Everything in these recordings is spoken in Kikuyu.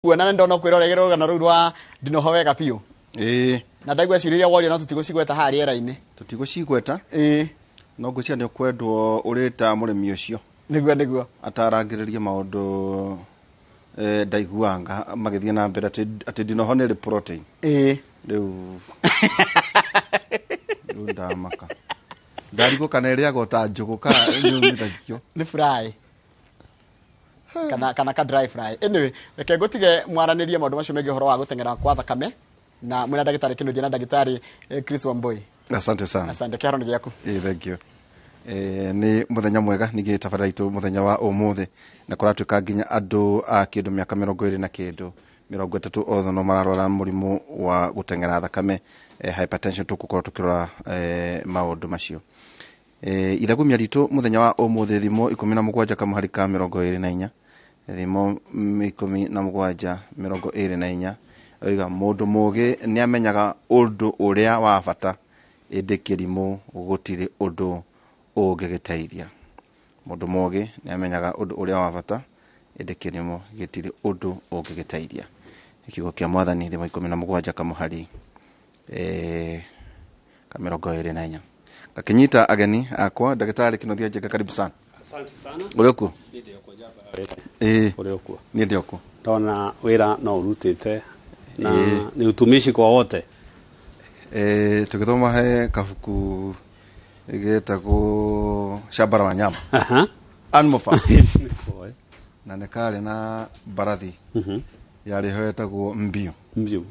Kuona nĩ ndona kwĩrorera rũgano rũu rwa ndinoho wega biũ. Ĩĩ. Na ndaigua ciũria iria worio no tũtigũcigweta haha rĩera-inĩ. Tũtigũcigweta. Ĩĩ. No ngwĩciria nĩ ũkwendwo ũrĩ ta mũrĩmi ũcio. Nĩguo. Atarangĩrĩrie maũndũ ndaiguanga magĩthiĩ na mbere atĩ ndinoho nĩ ĩrĩ protein. Ĩĩ. Rĩu ndamaka. Ndarigwo kana ĩrĩagwo ta njũgũ kana yũmithagio. Nĩ fry. Kana ka dry fry. Anyway, reke ngũtige mwaranĩrie maũndũ macio megiĩ ũhoro wa gũteng'era kwa thakame na mwĩna ndagĩtarĩ Kĩnuthia na ndagĩtarĩ Chris Wambui. Asante sana. Asante, kĩharo nĩ gĩaku. Thank you. Nĩ mũthenya mwega ningĩ tabarĩra itũ mũthenya wa ũmũthĩ na kũratuĩka nginya andũ a kĩndũ mĩaka mĩrongo ĩrĩ na kĩndũ mĩrongo ĩtatũ othe no mararwara mũrimũ wa gũteng'era thakame, hypertension. Tũgũkorwo tũkĩrora maũndũ macio. Ithagumia ritũ mũthenya wa ũmũthĩ thimo 17 kamũhari ka 24, thimo 17:24 oiga mũndũ mũũgĩ nĩamenyaga ũndũ ũrĩa wa bata, ĩndĩ kĩrimũ gũtirĩ ũndũ ũngĩgĩteithia. Mũndũ mũũgĩ nĩamenyaga ũndũ ũrĩa wa bata, ĩndĩ kĩrimũ gĩtirĩ ũndũ ũngĩgĩteithia. Kiugo kĩa Mwathani thimo 17 kamũhari ka 24. Gakinyita ageni akwa ndagĩtarĩ Kĩnuthia Njenga, karibu sana. Asante sana. Ũrĩ okuo? Niĩ ndĩ okuo njamba. Ĩĩ. Ũrĩ okuo? Niĩ ndĩ okuo. Ndona wĩra no ũrutĩte na ni utumishi kwa wote. Tũgĩthoma he kabuku getagwo Shamba la Wanyama. Animal Farm. Na nĩ karĩ na mbarathi yarĩ ho yetagwo Mbiu. Mbiu.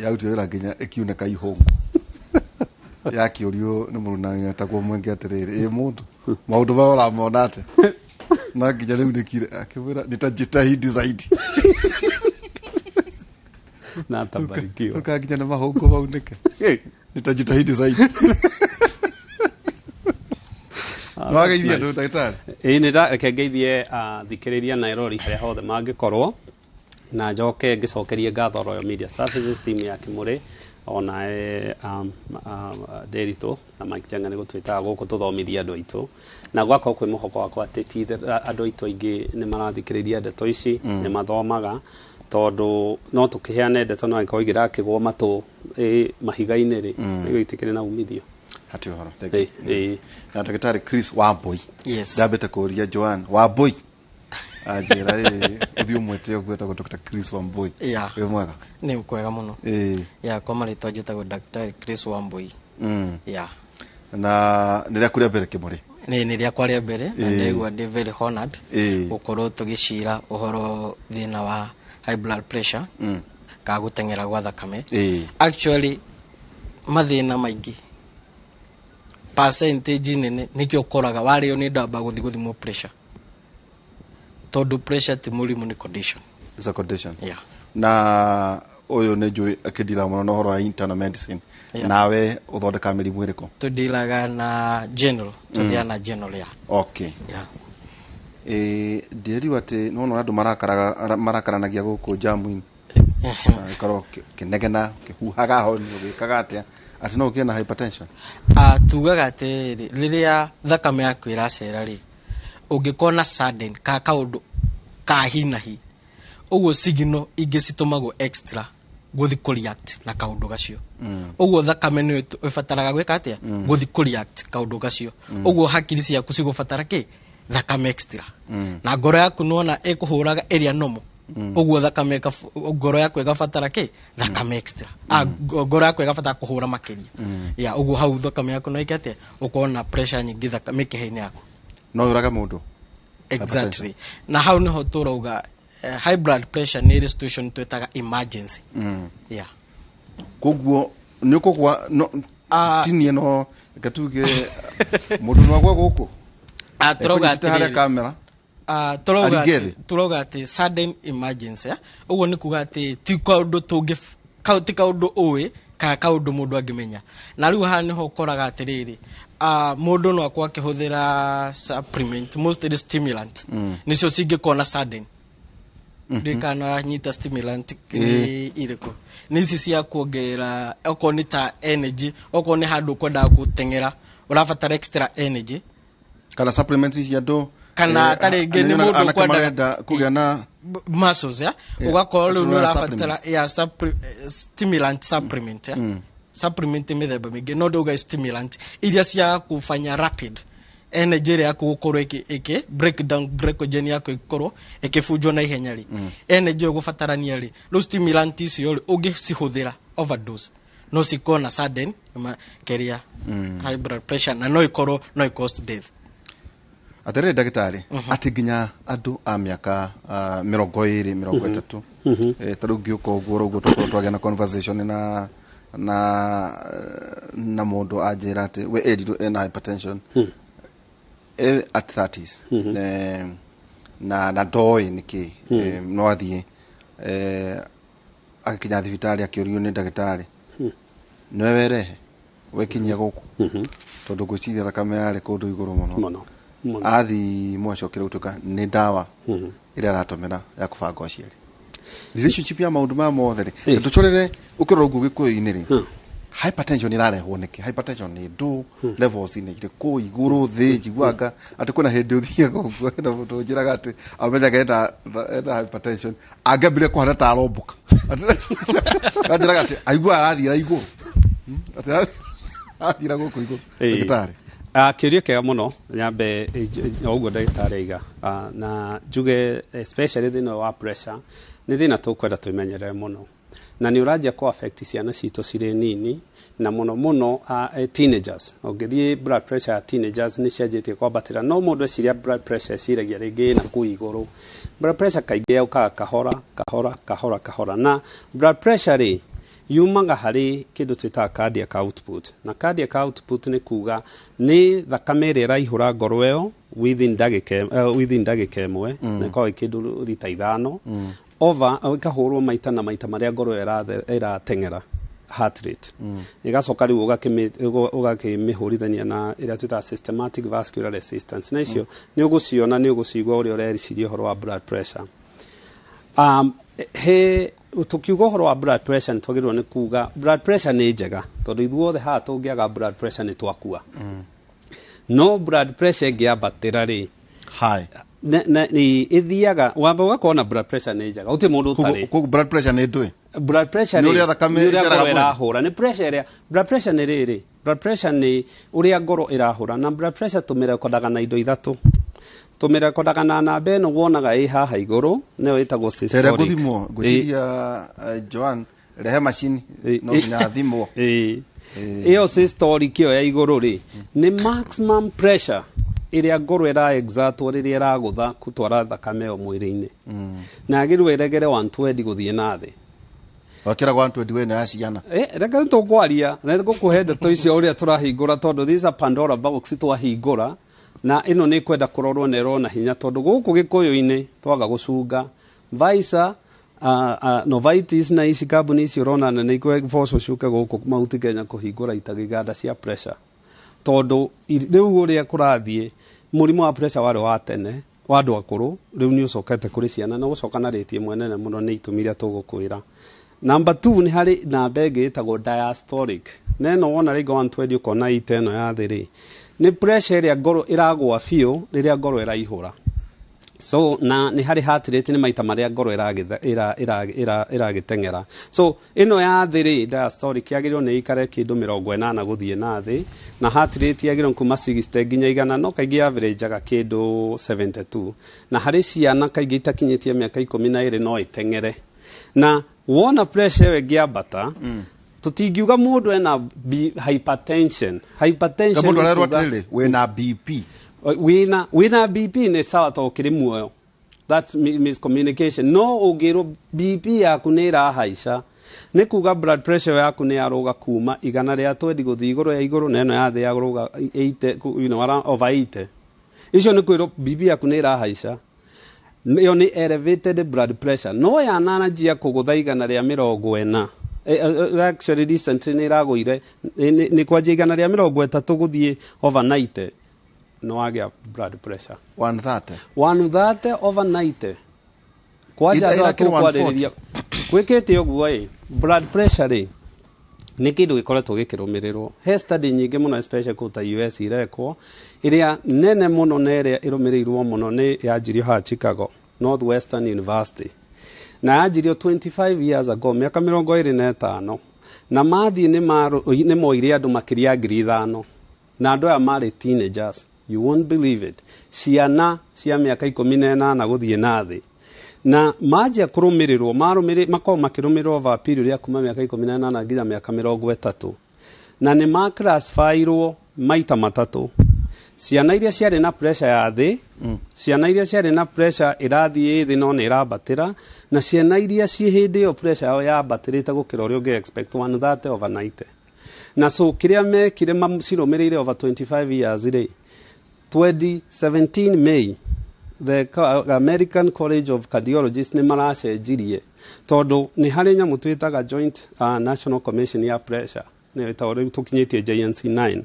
Yarutire wĩra nginya ĩkiunĩka ihũngũ. Yakĩũrio nĩ mũruna wetagwo Mwenge atĩrĩrĩ, ĩ mũndũ maũndũ maya ũramona atĩa? Na nginya rĩu nĩkire akĩmwĩra nitajitahidi zaidi. Na atabarikiwa. Ũka nginya na mahũngũ maunĩke. Nitajitahidi zaidi. Nĩwageithia andũ ndagĩtarĩ? Ĩĩ, nĩ reke ngeithie athikĩrĩria Nairobi harĩa hothe mangĩkorwo, na njoke ngĩcokerie ngatho Royal Media Services team ya Kĩmũrĩ onae Nderitu na Mike Njenga nĩ gũtwĩtaga gũkũ tũthomithie andũ aitũ, na gwakorwo kwĩ mũhoko wakwa atĩ ti andũ aitũ aingĩ nĩ marathikĩrĩria ndeto ici, nĩ mathomaga, tondũ no tũkĩheane ndeto no angĩkorwo irakĩgwo matũ mahiga-inĩ rĩ, nĩguo itikĩrĩ na umithio. Hatirĩ ũhoro. Thank you. Na ndagĩtarĩ Chris Wambui. Yes. Ndambĩte kũria Joan Wambui. Anjĩra ũthiĩ ũmwĩte ũguo etagwo Dr. Chris Wambui. Yeah. Wĩ mwega? Nĩ kwega mũno. Yeah, kwa marĩtwa njĩtagwo Dr. Chris Wambui. Yeah. Na nĩ rĩaku rĩa mbere Kĩmũrĩ? Nĩ rĩakwa rĩa mbere na ndĩraigua ndĩ very honored gũkorwo tũgĩcira ũhoro thĩna wa high blood pressure ka gũteng'era gwa thakame. Actually mathĩna maingĩ percentage nene nĩkĩo ũkoraga warĩo nĩ ndamba gũthiĩ gũthimwo pressure, tondũ pressure ti mũrimũ, nĩ condition. It's a condition. Yeah. Na ũyũ nĩ njũĩ akĩndira mũno na ũhoro wa internal medicine. Nawe ũthondekaga mĩrimũ ĩrĩkũ? Tũndiraga na general, tũthiaga na general, yeah. Okay. Yeah. Ndĩrirwo atĩ nĩwona andũ marakaranagia gũkũ jamu-inĩ. Ũkorwo ũkĩnegena, ũkĩhuhaga honi, ũgĩkaga atĩa, atĩ no ũgĩe na hypertension? Tugaga atĩrĩrĩ, rĩrĩa thakame yaku ĩracera rĩ, ũngĩkorwo na sudden ka kaũndũ ka hi na hi, ũguo signal ingĩ citũmagwo extra gũthiĩ kũ react na kaũndũ gacio. Ũguo thakame nĩyo ĩbataraga gwĩka atĩa? Gũthiĩ kũ react kaũndũ gacio. Ũguo hakiri ciaku cigũbatara kĩ? Thakame extra. Na ngoro yaku nĩwona ĩkũhũraga ĩrĩa normal. Ũguo thakame ngoro yaku ĩgabatara kĩ? Thakame extra. Ngoro yaku ĩgabatara kũhũra makĩria. Yeah, ũguo hau thakame yaku no ĩke atĩa? Ũkorwo na pressure nyingĩ mĩkiha-inĩ yaku. No yũrage mũndũ. Exactly. Na hau nĩho tũrauga high blood pressure nĩ ĩrĩ situation twĩtaga emergency. Yeah. Koguo nĩ ũkũgwa no tinie no reke tuge mũndũ no agwe gũkũ. Tũrauga Ekũnyitĩte harĩa atĩrĩrĩ. kamera. Aringe thĩ. Tũrauga atĩ sudden emergency, Ũguo nĩ kuga atĩ ti kaũndũ tũngĩ ti kaũndũ ũĩ kana kaũndũ mũndũ angĩmenya. Na rĩu haha nĩho ũkoraga atĩrĩrĩ, mũndũ no akorwo akĩhũthĩra supplement, mostly stimulant. Nĩcio cingĩkorwo na sudden. Ndiũĩ kana wanyita stimulant nĩ irĩkũ. Nĩ ici cia kuongerera, okorwo nĩ ta energy, okorwo nĩ handũ ũkwendaga gũteng'era, ũrabatara extra energy. Kana supplements ici andũ Kana ta rĩngĩ nĩ nĩnyonaga mũndũ anake ũkwendaga marenda kũgĩa na Muscles, yeah? Ũgakorwo rĩu nĩ Atũrora ũrabatara ya stimulant supplement, yeah? Supplement mĩthemba mĩingĩ, no ndauga stimulant iria cia kũbanya rapid energy ĩrĩa yaku gũkorwo ĩkĩ break down glycogen yaku ĩkorwo ĩkĩbunjwo na ihenya rĩ, energy ĩyo gũbatarania rĩ, rĩu stimulant icio rĩ, ũngĩcihũthĩra overdose no cikorwo na sudden keria high blood pressure, na no ikorwo no i cause death. Atĩrĩrĩ ndagĩtarĩ, atĩ nginya andũ a mĩaka 20, 30, ta rĩu ngĩũka ũguo ũguo tũkorwo twagĩa na conversation na mũndũ anjĩra atĩ we erirwo ena hypertension at 30s, na ndoĩ nĩkĩ, no athiĩ, agĩkinya thibitarĩ akĩũrio nĩ ndagĩtarĩ, nĩwe werehe wekinyia gũkũ, tondũ ngwĩciria thakame yarĩ kũndũ igũrũ mũno. Mũno mũno. Athi mwacokire gũtuĩka nĩ ndawa ĩrĩa aratũmĩra ya kũbanga ũciari. Relationship ya maũndũ maya mothe rĩ, tũcorere ũkĩrora ũguo gĩkũyũ-inĩ rĩ, hypertension ĩrarehwo nĩkĩ? Hypertension nĩ ndũ levels nĩ irĩkũ, igũrũ, thĩ? Njiguaga atĩ kwĩna hĩndĩ ũthiaga ũguo na mũndũ ũnjĩraga atĩ amenyaga ena hypertension angĩambire kũhana ta aromboka. Anjĩraga atĩ aiguaga arathiĩra igũrũ, atĩ arathiĩra gũkũ igũrũ. Ndagĩtarĩ. Kĩũria kĩega mũno. Nyambe o ũguo ndagĩtarĩ aiga, na njuge especially thĩna wa pressure nĩ thĩna tũkwenda twĩmenyerere mũno, na nĩ ũranjia kũ affect ciana citũ cirĩ nini, na mũno mũno teenagers. Ũngĩthiĩ, blood pressure ya teenagers nĩ cianjĩtie kwambatĩra, no mũndũ eciria blood pressure eciragia rĩngĩ ĩna kũu igũrũ. Blood pressure kaingĩ yũkaga kahora kahora kahora kahora, na blood pressure rĩ, yumaga harĩ kĩndũ twĩtaga cardiac output. Na cardiac output nĩ kuga nĩ thakame ĩrĩa ĩraihũra ngoro ĩyo within ndagĩka 1, na ĩkoragwo ĩ kĩndũ rita 5 over, ĩkahũrwo maita na maita marĩa ngoro ĩyo ĩrateng'era, heart rate. Ĩgacoka rĩu ũgakĩmĩhũrithania na ĩrĩa twĩtaga systematic vascular resistance, na icio nĩ ũgũciona, nĩ ũgũcigua ũrĩa ũreciria ũhoro wa blood pressure. He tukiuga ũhoro wa blood pressure, nĩ twagĩrĩirwo nĩ kuga blood pressure nĩ njega, tondũ ithuothe haha tũngĩaga blood pressure nĩ twakua. No blood pressure ĩngĩambatĩra rĩ, high, ĩthiaga wamba ũgakorwo na blood pressure nĩ njega, gũtirĩ mũndũ ũtarĩ. Koguo blood pressure nĩ ndũĩ? Blood pressure Nĩ rĩ, ũrĩa thakame nĩ ũrĩa ĩceraga ngoro mwĩrĩ? ĩrahũra. Nĩ pressure ĩrĩa, blood pressure nĩ rĩrĩ, blood pressure nĩ ũrĩa ngoro ĩrahũra. Na blood pressure tũmĩrekondaga na indo ithatũ. Tũmĩrekondaga na namba ĩno wonaga ĩ haha igũrũ, nĩyo ĩtagwo ĩrĩa systolic. ngũthimwo ngwĩciria, Joan, rehe macini, no nginya athimwo. Ĩĩ. Ĩyo systolic ĩyo ya igũrũ rĩ, nĩ maximum pressure ĩrĩa ngoro ĩra exertwo rĩrĩa ĩragũtha gũtwara thakame ĩyo mwĩrĩ-inĩ, na yagĩrĩirwo ĩregere 120 gũthiĩ na thĩ. Wakĩra gwa 20 we nĩ ya ciana. Reke tũkwaria na ngũkũhe ndeto icio ũrĩa tũrahingũra, tondũ this is a Pandora box twahingũra, na ĩno nĩ kwenda kũrorwo na ĩrorwo na hinya, tondũ gũkũ gĩkũyũ-inĩ twaga gũcunga Pfizer, Novartis na ici kambuni ici ũrona nene ikũbocwo ciũke gũkũ Mount Kenya kũhingũra iganda cia pressure, tondũ rĩu ũrĩa kũrathiĩ, mũrimũ wa pressure warĩ wa tene wa andũ akũrũ, rĩu nĩ ũcokete kũrĩ ciana, na ũgũcoka na rĩti ĩmwe nene mũno nĩ itũmi iria tũgũkwĩra. Number 2, nĩ harĩ namba ĩngĩ ĩtagwo diastolic, na ĩno wona rĩngĩ 120 ũkona ita ĩno ya thĩ rĩ, nĩ pressure ĩrĩa ngoro ĩragũa biũ rĩrĩa ngoro ĩraihũra. So na nĩ harĩ heart rate, nĩ maita marĩa ngoro ĩragĩteng'era. So ĩno ya thĩ rĩ, diastolic, yagĩrĩirwo nĩ ĩikare kĩndũ 80 gũthiĩ na thĩ, na heart rate yagĩrĩirwo kuma 60 nginya 100, no kaingĩ average-aga kĩndũ 72. Na harĩ ciana kaingĩ itakinyĩtie mĩaka 12 no ĩteng'ere. Na wona pressure ĩyo ĩngĩambata, tũtingiuga mũndũ ena hypertension. Hypertension Mũndũ nĩ arerwo kuga atĩrĩrĩ, wĩna BP. Wĩna BP nĩ sawa to ũkĩrĩ muoyo, that's miscommunication. No ũngĩrwo BP yaku nĩ ĩrahaica, nĩ kuga blood pressure yaku nĩ yarũga kuma 120 gũthiĩ igũrũ ya igũrũ, na ĩno ya thĩ yarũga 80, around over 80. Icio nĩ kwĩrwo BP yaku nĩ ĩrahaica, ĩyo nĩ elevated blood pressure. No yananjia kũgũtha 140, actually recently nĩ ĩragũire, nĩ kwanjia 130 gũthiĩ over 90, no wagĩa blood pressure. 130. 130 over 90 kwanja. Andũ Ĩrakĩrĩ tũkwarĩrĩria gwĩkĩte ũguo ĩ, blood pressure rĩ, nĩ kĩndũ gĩkoretwo gĩkĩrũmĩrĩrwo. He study nyingĩ mũno, especially kũu ta US irekwo, ĩrĩa nene mũno na ĩrĩa ĩrũmĩrĩirwo mũno nĩ yanjirio haha Chicago. Northwestern University, na yanjirio 25 years ago, mĩaka 25, na mathiĩ nĩ moire andũ makĩria ya 5,000, na andũ aya marĩ teenagers. You won't believe it, ciana cia mĩaka 18 gũthiĩ na thĩ, na manjia kũrũmĩrĩrwo, makorwo makĩrũmĩrĩrwo over a period ya kuma mĩaka 18 nginya mĩaka 30, na nĩ maclassifyirwo maita matatũ: ciana iria ciarĩ na pressure ya thĩ, ciana iria ciarĩ na pressure ĩrathiĩ thĩ no nĩ ĩrambatĩra, na ciana iria ciĩ hĩndĩ ĩyo pressure yao yambatĩrĩte gũkĩra ũrĩa ũngĩ expect, 130 over 90. Na so kĩrĩa mekire, macirũmĩrĩire over 25 years rĩ, 2017 May, the American College of Cardiologists nĩ maracenjirie, tondũ nĩ harĩ nyamũ twĩtaga Joint National Commission ya Pressure, nĩyo ĩtagwo rĩu tũkinyĩtie JNC 9,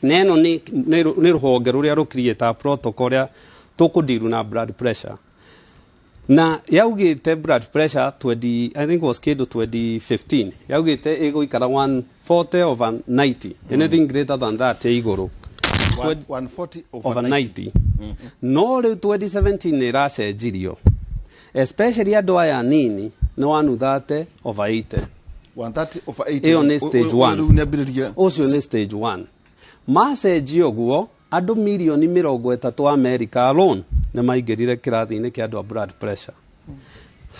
na ĩno nĩ rũhonge rũrĩa rũcreate protocol ũrĩa tũkũdeal na blood pressure, na yaugĩte blood pressure 20, I think was kĩndũ 2015, yaugĩte ĩgũikara 140 over 90, anything greater than that ĩ igũrũ. 140 over over 90. No rĩu 2017 nĩ ĩracenjirio, especially andũ aya nini, nĩ 130 over 80. 130 over 80. Ĩyo nĩ stage 1. Rĩu nĩambĩrĩria. Ũcio nĩ stage 1. Macenjia ũguo, andũ mirioni 30 America alone nĩ maingĩrire kĩrathi-inĩ kĩa andũ a blood pressure.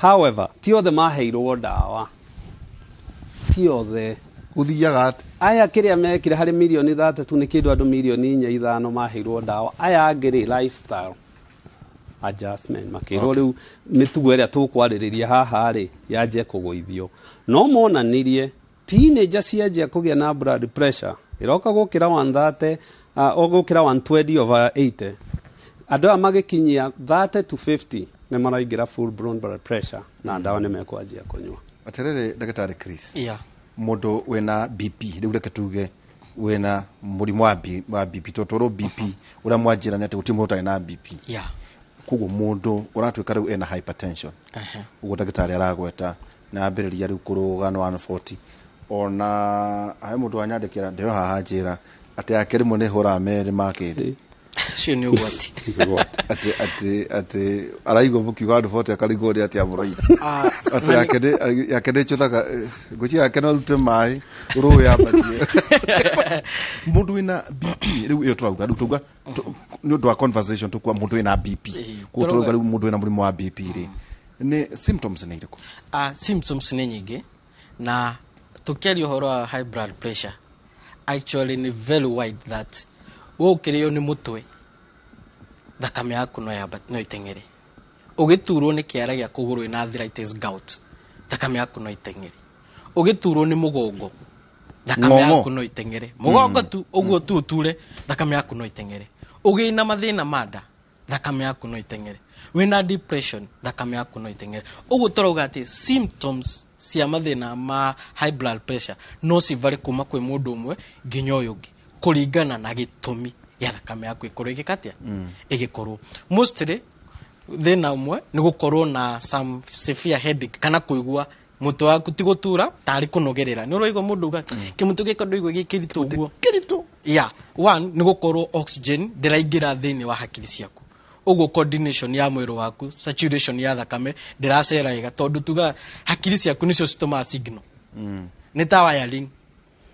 However, ti othe maheirwo ndawa, ti othe. Gũthiaga atĩ Aya kĩrĩa mekire, harĩ mirioni 32 nĩ kĩndũ, andũ mirioni 4, 5 maheirwo ndawa, aya angĩ rĩ, lifestyle adjustment, makĩrwo rĩu mĩtugo ĩrĩa tũkwarĩrĩria haha rĩ yanjie kũgũithio. No monanirie teenager cianjia kũgĩa na blood pressure ĩroka gũkĩra 130, gũkĩra 120 over 80, andũ aya magĩkinyia 30 to 50 nĩ maraingĩra full blown blood pressure na ndawa nĩ mekwanjia kũnyua. Atĩrĩrĩ, ndagĩtarĩ Chris, mũndũ wĩna BP rĩu, reke tuge wĩna mũrimũ wa BP, tondũ BP ũrĩa mwanjĩra nĩ atĩ gũtirĩ mũndũ ũtarĩ na BP. Koguo mũndũ ũratuĩka rĩu ena hypertension, ũguo ndagĩtarĩ aragweta, na ambĩrĩria rĩu kũrũga na 140, ona he mũndũ wanyandĩkĩra ndĩho haha njĩra atĩ yake rĩmwe nĩ hũraga merĩ ma kĩndũ. Ũcio nĩ ũgwati. Atĩ araigua mũkiuga 140, akarigwo nĩ atĩ amũroira. Atĩ yake nĩ njũthaga, ngwĩciria yake no arute maĩ rũĩ ambatie. Mũndũ wĩna BP rĩu, ĩyo tũrauga rĩu, tũrauga nĩ ũndũ wa conversation, tũkuwa mũndũ wĩna BP. Koguo tũrauga rĩu mũndũ wĩna mũrimũ wa BP rĩ, nĩ symptoms nĩ irĩkũ? Symptoms nĩ nyingĩ, na tũkĩaria ũhoro wa high blood pressure, actually nĩ very wide, that we ũkĩrĩo nĩ mũtwe, thakame yaku no ĩteng'ere. Ũgĩturwo nĩ kĩara gĩa kũgũrũ, wĩna arthritis, gout, thakame yaku no ĩteng'ere. Ũgĩturwo nĩ mũgongo, thakame Ng'ong'o. yaku no ĩteng'ere. Mũgongo tu ũguo tu ũture, thakame yaku no ĩteng'ere. Ũgĩna mathĩna ma nda, thakame yaku no ĩteng'ere. Wĩna depression, thakame yaku no ĩteng'ere. Ũguo tũrauga atĩ symptoms cia mathĩna ma high blood pressure no civary kuma kwĩ mũndũ ũmwe nginya ũyũ ũngĩ, kũringana na gĩtũmi gĩa thakame yaku ĩkorwo ĩgĩka atĩa, ĩgĩkorwo. Mostly thĩna ũmwe nĩ gũkorwo na some severe headache, kana kũigua mũtwe waku ti gũtura, tarĩ kũnogerera. Nĩ ũraigua mũndũ uga kĩmũtwe gĩka ndũigua gĩkĩritũ ũguo. Kĩritũ. Yeah, one nĩ gũkorwo oxygen ndĩraingĩra thĩinĩ wa hakiri ciaku, ũguo coordination ya mwĩrĩ waku, saturation ya thakame ndĩracera wega, tondũ tuga hakiri ciaku nĩcio citũmaga signal. Nĩ ta wiring,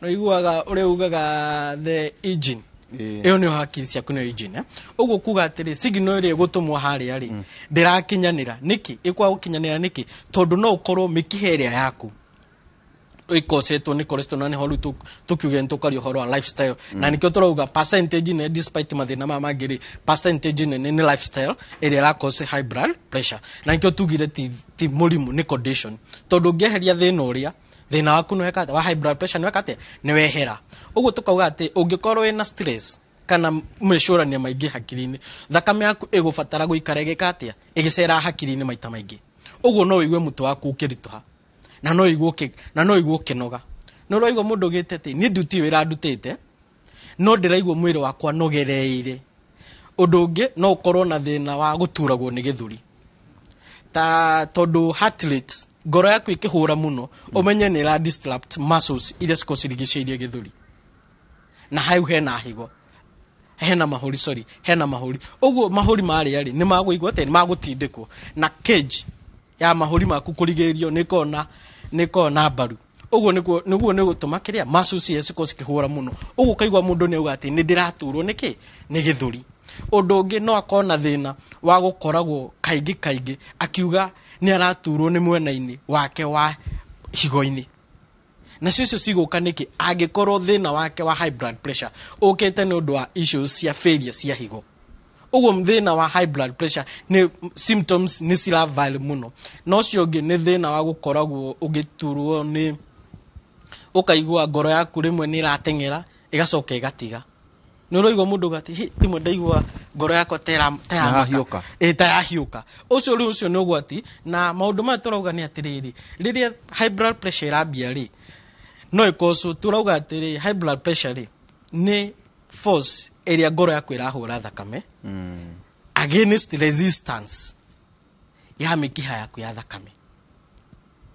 no iguaga ũrĩa ugaga the engine. Ĩyo nĩyo hakiri ciaku, nĩyo engine, eh? Ũguo kuga atĩrĩ, signal ĩrĩa ĩgũtũmwo harĩa rĩ, ndĩrakinyanĩra. Nĩkĩ ĩkwaga gũkinyanĩra? Nĩkĩ? Tondũ no ũkorwo mĩkiha ĩrĩa yaku ĩkocetwo nĩ cholesterol, na nĩho rĩu tũkiuge nĩ tũkaria ũhoro wa lifestyle, na nĩkĩo tũrauga percentage nene, despite mathĩna maya mangĩ rĩ, percentage nene nĩ lifestyle ĩrĩa ĩrakose high blood pressure. Na nĩkĩo tugire ti mũrimũ, nĩ condition, tondũ ũngĩeheria thĩna ũrĩa, thĩna waku nĩ weka atĩa? Wa high blood pressure nĩ weka atĩa? Nĩ wehera. Ũguo tũkauga atĩ ũngĩkorwo wĩna stress kana mecũrania maingĩ hakiri-inĩ, thakame yaku ĩgũbatara gũikara ĩgĩka atĩa? Ĩgĩcera hakiri-inĩ maita maingĩ. Ũguo no ũigue mũtwe waku ũkĩritũha, na no ũigue ũkĩnoga. No ũraigua mũndũ ũgĩte atĩ niĩ nduti wĩra ndutĩte, no ndĩraigua mwĩrĩ wakwa nogereire. Ũndũ ũngĩ no ũkorwo na thĩna wa gũturagwo nĩ gĩthũri, ta tondũ heart rate, ngoro yaku ĩkĩhũra mũno, ũmenye nĩ ĩra disrupt muscles iria cikorwo cirigicĩirie gĩthũri, na hau hena higo. Hena mahũri, sorry, hena mahũri. Ũguo mahũri marĩa rĩ, nĩ magũigua atĩ nĩ magũtindĩkwo na cage ya mahũri maku kũrigĩrĩrio nĩ ĩkoragwo na, nĩ ĩkoragwo na mbaru. Ũguo nĩguo nĩguo nĩ gũtũma kĩrĩa muscles iria cikorwo cikĩhũra mũno. Ũguo ũkaigua mũndũ nĩ auga atĩ nĩ ndĩraturwo nĩ kĩ? Nĩ gĩthũri. Ũndũ ũngĩ no akorwo na thĩna wa gũkoragwo kaingĩ kaingĩ akiuga nĩ araturwo nĩ mwena-inĩ wake wa higo-inĩ. Nacio icio cigũka nĩkĩ angĩkorwo thĩna wake wa high blood pressure ũkĩte nĩ ũndũ wa issues cia failure cia higo. Ũguo thĩna wa high blood pressure nĩ symptoms nĩ ciravary mũno. Na ũcio ũngĩ nĩ thĩna wa gũkoragwo ũgĩturwo nĩ ũkaigua ngoro yaku rĩmwe nĩ ĩrateng'era ĩgacoka ĩgatiga. Nĩ ũraigua mũndũ auga atĩ, "Hĩ, rĩmwe ndaigua ngoro yakwa ta ta Yaramaka." Yahiũka. Ĩ, ta yahiũka. Ũcio rĩu ũcio nĩ ũgwati. Na maũndũ maya tũrauga nĩ atĩrĩrĩ, rĩrĩa high blood pressure ĩrambia rĩ, no ĩkocwo, tũrauga atĩrĩ, high blood pressure rĩ, nĩ force ĩrĩa ngoro yaku ĩrahũra thakame against resistance ya mĩkiha yaku ya thakame.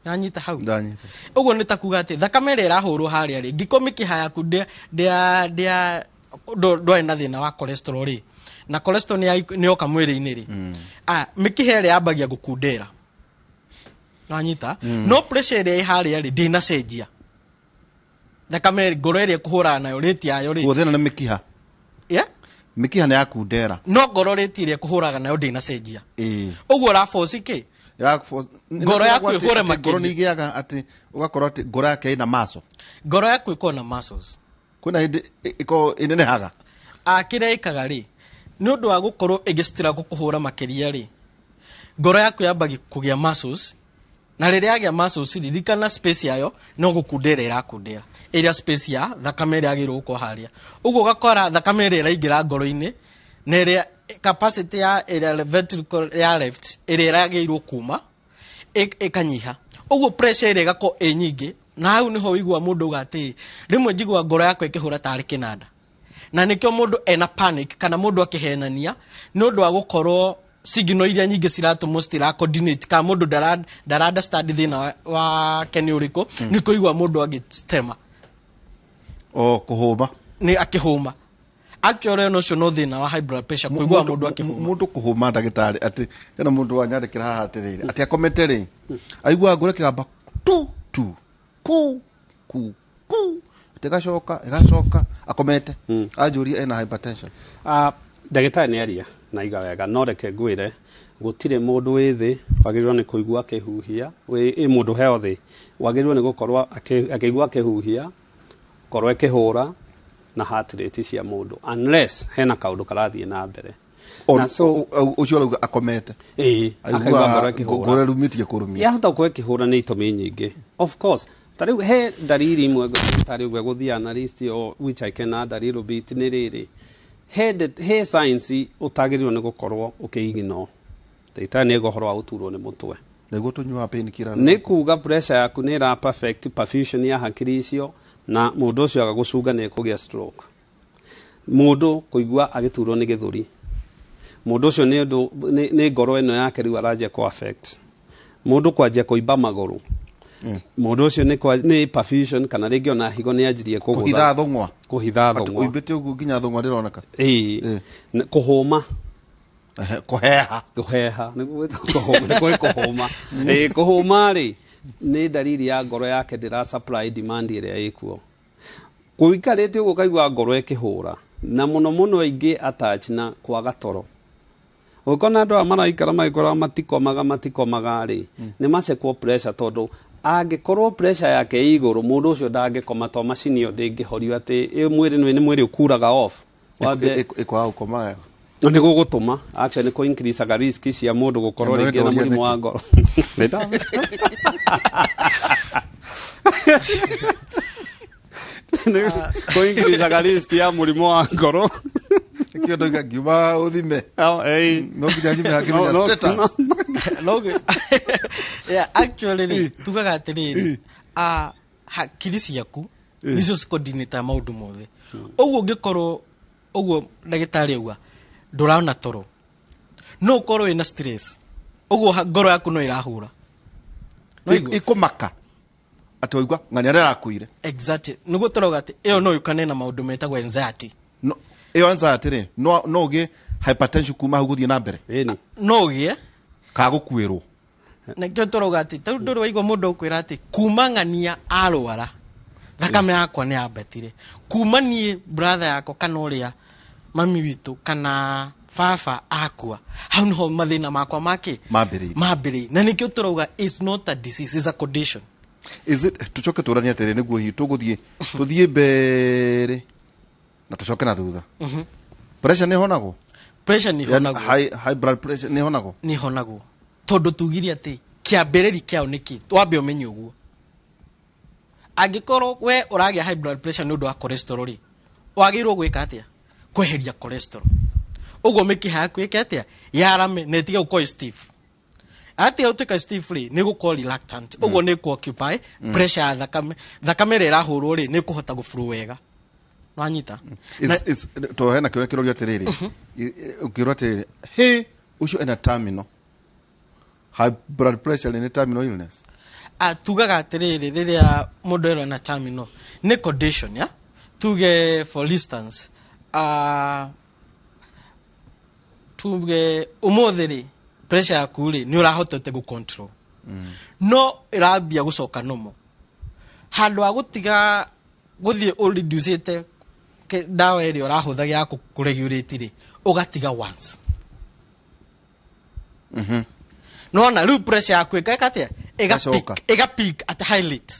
Yanyita hau? Ndanyita. Ũguo nĩ ta kuga atĩ thakame ĩrĩa ĩrahũrwo harĩa rĩ, ngĩkorwo mĩkiha yaku ndwarĩ na thĩna wa cholesterol rĩ, na cholesterol nĩ yoka mwĩrĩ-inĩ rĩ, mĩkiha ĩrĩa yambagia gũkundera. Nanyita? No pressure ĩrĩa ĩ harĩa rĩ, ndĩnacenjia. Thakame, ngoro ĩrĩa ĩkũhũraga nayo, rate yayo rĩ. Guo thĩna nĩ mĩkiha. Yeah? Mĩkiha nĩ yakundera. No ngoro rate ĩrĩa ĩkũhũraga nayo ndĩnacenjia. Ũguo ũraforce kĩ? Ngoro yaku ĩhũre Ngoro makĩria. nĩ igĩaga atĩ ũgakorwo atĩ ngoro yake ĩna muscle. Ngoro yaku ĩkoragwo na muscles. Kwĩna hĩndĩ ĩkoragwo ĩnenehaga. Kĩrĩa ĩkaga rĩ, nĩ ũndũ wa gũkorwo ĩgĩstruggle kũhũra makĩria rĩ, ngoro yaku yambagia kũgĩa muscles, na rĩrĩa yagĩa muscles, ririkana space yayo no gũkundera ĩrakundera ĩrĩa space ya thakame ĩrĩa yagĩrĩirwo gũkorwo harĩa. Ũguo ũgakora thakame ĩrĩa ĩraingĩra ngoro-inĩ na ĩrĩa capacity ya ĩrĩa ventricle ya left ĩrĩa ĩragĩrĩirwo kuma ĩkanyiha. Ũguo pressure ĩrĩa ĩgakorwo ĩ nyingĩ, na hau nĩho ũiguaga mũndũ auga atĩ rĩmwe njiguaga ngoro yakwa ĩkĩhũra tarĩ kĩnanda. Na nĩkĩo mũndũ ena panic kana mũndũ akĩhenania nĩ ũndũ wa gũkorwo signal iria nyingĩ ciratũmwo citira coordinate, kana mũndũ ndara understand thĩna wake nĩ ũrĩkũ, nĩ kũigua mũndũ agĩtema. O kũhũma. Nĩ akĩhũma. Actually ona ũcio no thĩna wa high blood pressure, kũigua mũndũ akĩhũma. Mũndũ kũhũma, ndagĩtarĩ, atĩ hena mũndũ wanyandĩkĩra haha atĩrĩrĩ, atĩ akomete rĩ, aiguaga ngoro ĩkĩgamba tu tu ku ku ku, atĩ ĩgacoka ĩgacoka akomete, anjũria ena hypertension. Ndagĩtarĩ nĩ aria na iga wega, no reke ngwĩre gũtirĩ mũndũ wĩ thĩ wagĩrĩirwo nĩ kũigua akĩhuhia, ĩ mũndũ healthy wagĩrĩirwo nĩ gũkorwo akĩigua akĩhuhia, ngoro ĩkĩhũra na heart rate cia mũndũ, unless hena kaũndũ karathiĩ na mbere. Na so Ũcio arauga akomete. Ĩĩ, akaigua ngoro ĩkĩhũra. Ngoro ĩrumĩtie kũrumia. Yahota gũkorwo ĩkĩhũra nĩ itũmi nyingĩ. Of course, ta rĩu he ndariri imwe ndagĩtarĩ ũguo egũthiĩ analyst, or which I can add a little bit, nĩ rĩrĩ, he signs ũtagĩrĩirwo nĩ gũkorwo ũkĩ-ignore. Ndagĩtarĩ nĩ aiga ũhoro wa gũturwo nĩ mũtwe. Nĩguo tũnyuaga painkillers. Nĩ kuga pressure yaku nĩ ĩra perfect perfusion ya hakiri icio, na mũndũ ũcio agagũcunga nĩ ekũgĩa stroke. Mũndũ kũigua agĩturwo nĩ gĩthũri, mũndũ ũcio nĩ ũndũ nĩ ngoro ĩno yake rĩu aranjia kũ affect. Mũndũ kwanjia kũimba magũrũ, mũndũ ũcio nĩ perfusion, kana rĩngĩ ona higo nĩ anjirie kũgũtha. Kũhitha thũng'wa. Kũhitha Atĩ thũng'wa. ũimbĩte ũguo nginya thũng'wa ndĩroneka. Ĩĩ. Kũhũma. Ehe, kũheha. Kũheha, nĩguo gwĩtagwo kũhũma, nĩ kũrĩ kũhũma. Ĩĩ, kũhũma rĩ, nĩ ndariri ya ngoro yake ndĩra supply demand ĩrĩa ĩkuo. Kũikarĩte ũguo ũkaigua ngoro ĩkĩhũra, na mũno mũno aingĩ attach na kwaga toro. Ũngĩkona andũ aya maraikara magĩkoraga matikomaga, matikomaga rĩ, nĩ macekwo pressure, tondũ angĩkorwo pressure yake ĩ igũrũ, mũndũ ũcio ndangĩkoma, tondũ macini ĩyo ndĩngĩhorio atĩ ĩ mwĩrĩ nĩ mwĩrĩ ũkuraga off. Wambe Ĩkwaga gũkoma wega. No nĩ gũgũtũma actually nĩ kũ increase risk cia mũndũ gũkorwo Na rĩngĩ na ndoria mũrimũ wa nĩkĩ? ngoro. Nĩ kũ increase risk ya mũrimũ wa ngoro. Nĩkĩo ndoiga ngiuma ũthime. Oh, ĩĩ. No nginya nyume hakĩmenya No, no, status. No, yeah, actually rĩ, tugaga atĩrĩrĩ, hakiri ciaku nicio cicoordinate maũndũ mothe. Ũguo ũngĩkorwo ũguo ndagĩtarĩ auga ndũrona toro, no ũkorwo wĩna stress, ũguo ngoro yaku no ĩrahũra. No igua? Ikũmaka atĩ waigua ng'ania arĩa arakuire. Exactly, nĩguo tũrauga atĩ ĩyo no yũkane na maũndũ metagwo anxiety. No. Ĩyo anxiety rĩ, no ũgĩe hypertension kuma hau gũthiĩ na mbere? Ĩni. No ũgĩe. Kana gũkuĩrwo? Na kĩo tũrauga atĩ tarĩu ndũrĩ waigua mũndũ ũkwĩra atĩ kuma ng'ania arwara thakame yakwa nĩ yambatire, kuma niĩ brother yakwa kana ũrĩa mami witũ kana baba akua, hau niho mathĩna makwa make Mambĩrĩirie. Mambĩrĩirie. Na nĩkĩo tũrauga it's not a disease, it's a condition. Is it, tucoke tũranie atĩrĩ, nĩguo hihi tũgũthiĩ tũthiĩ mbere na tũcoke na thutha, pressure nĩ ĩhonagwo? Pressure nĩ Yani, ĩhonagwo. high blood pressure nĩ ĩhonagwo? Nĩ ĩhonagwo, tondũ tugire atĩ kĩambĩrĩri kĩao nĩ kĩ wambe ũmenye ũguo. Angĩkorwo we ũragĩa high blood pressure nĩ ũndũ wa cholesterol rĩ, wagĩrĩirwo gwĩka atĩa? Kweheria cholesterol, ũguo mĩkiha yaku ĩke atĩa? Yarame na ĩtige gũkorwo ĩ stiff. Atiga gũtuĩka stiff rĩ, nĩ gũkorwo reluctant, ũguo nĩ kũ occupy pressure ya thakame, thakame ĩrĩa ĩrahũrwo rĩ, nĩ kũhota gũflow wega. Wanyita? To hena kĩũria kĩrorio atĩrĩrĩ, ũkĩrwo atĩrĩrĩ, he ũcio ena terminal high blood pressure rĩ, nĩ terminal illness? Ah, tugaga atĩrĩrĩ, rĩrĩa mũndũ erwo na terminal nĩ condition ya tuge, for instance, tuge ũmũthĩ rĩ, pressure yaku rĩ, nĩ ũrahotete gũ control, no ĩrambia gũcoka normal, handũ ha gũtiga gũthiĩ ũreducĩte ndawa ĩrĩa ũrahũthagĩra ya kũregulate rĩ, ũgatiga once. Nona rĩu pressure yaku ĩgeka atĩa? Ĩga Ĩgacoka. Peak, ĩga peak at high rate,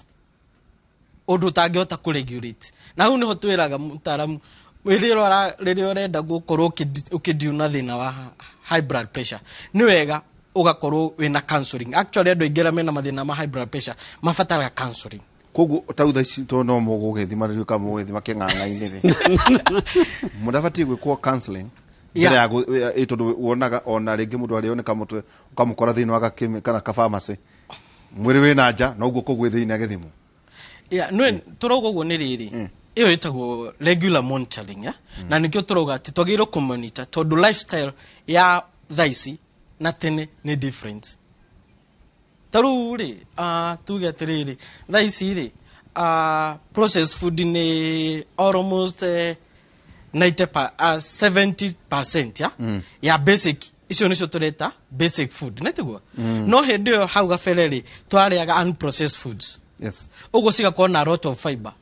ũndũ ũtangĩhota kũregulate. Na hau nĩho twĩraga mũtaaramu, rĩrĩa ũrenda gũkorwo ũkĩdeal na thĩna wa high blood pressure, nĩ wega ũgakorwo wĩna counseling. Actually, andũ aingĩ arĩa mena mathĩna ma high blood pressure mabataraga counseling. Koguo tau thaa ici to no mũgũgĩthima rĩu ka mũgũgĩthima kĩng'ang'a-inĩ rĩ, mũndũ abatiĩ gwĩkwo counseling mbere ya tondũ wonaga ona rĩngĩ mũndũ arĩo nĩ kamũtwe, ũkamũkora thĩinĩ wa gakĩmĩ kana ka pharmacy, mwĩrĩ wĩna nja noguo koguo wĩ thĩinĩ agĩthimwo. Yeah, nĩ tũrauga ũguo nĩ rĩrĩ, ĩyo ĩtagwo regular monitoring, yeah? Na nĩkĩo tũrauga atĩ twagĩrĩirwo kũmonitor, tondũ lifestyle ya thaa ici na tene nĩ different. Ta rĩu rĩ, tuge atĩrĩrĩ, thaa ici rĩ, processed food nĩ almost 90 70% ya basic icio nĩcio tũreta basic food, nĩ tiguo? No hĩndĩ ĩyo hau gabere rĩ, twarĩaga unprocessed foods, ũguo cigakorwo na lot of fiber,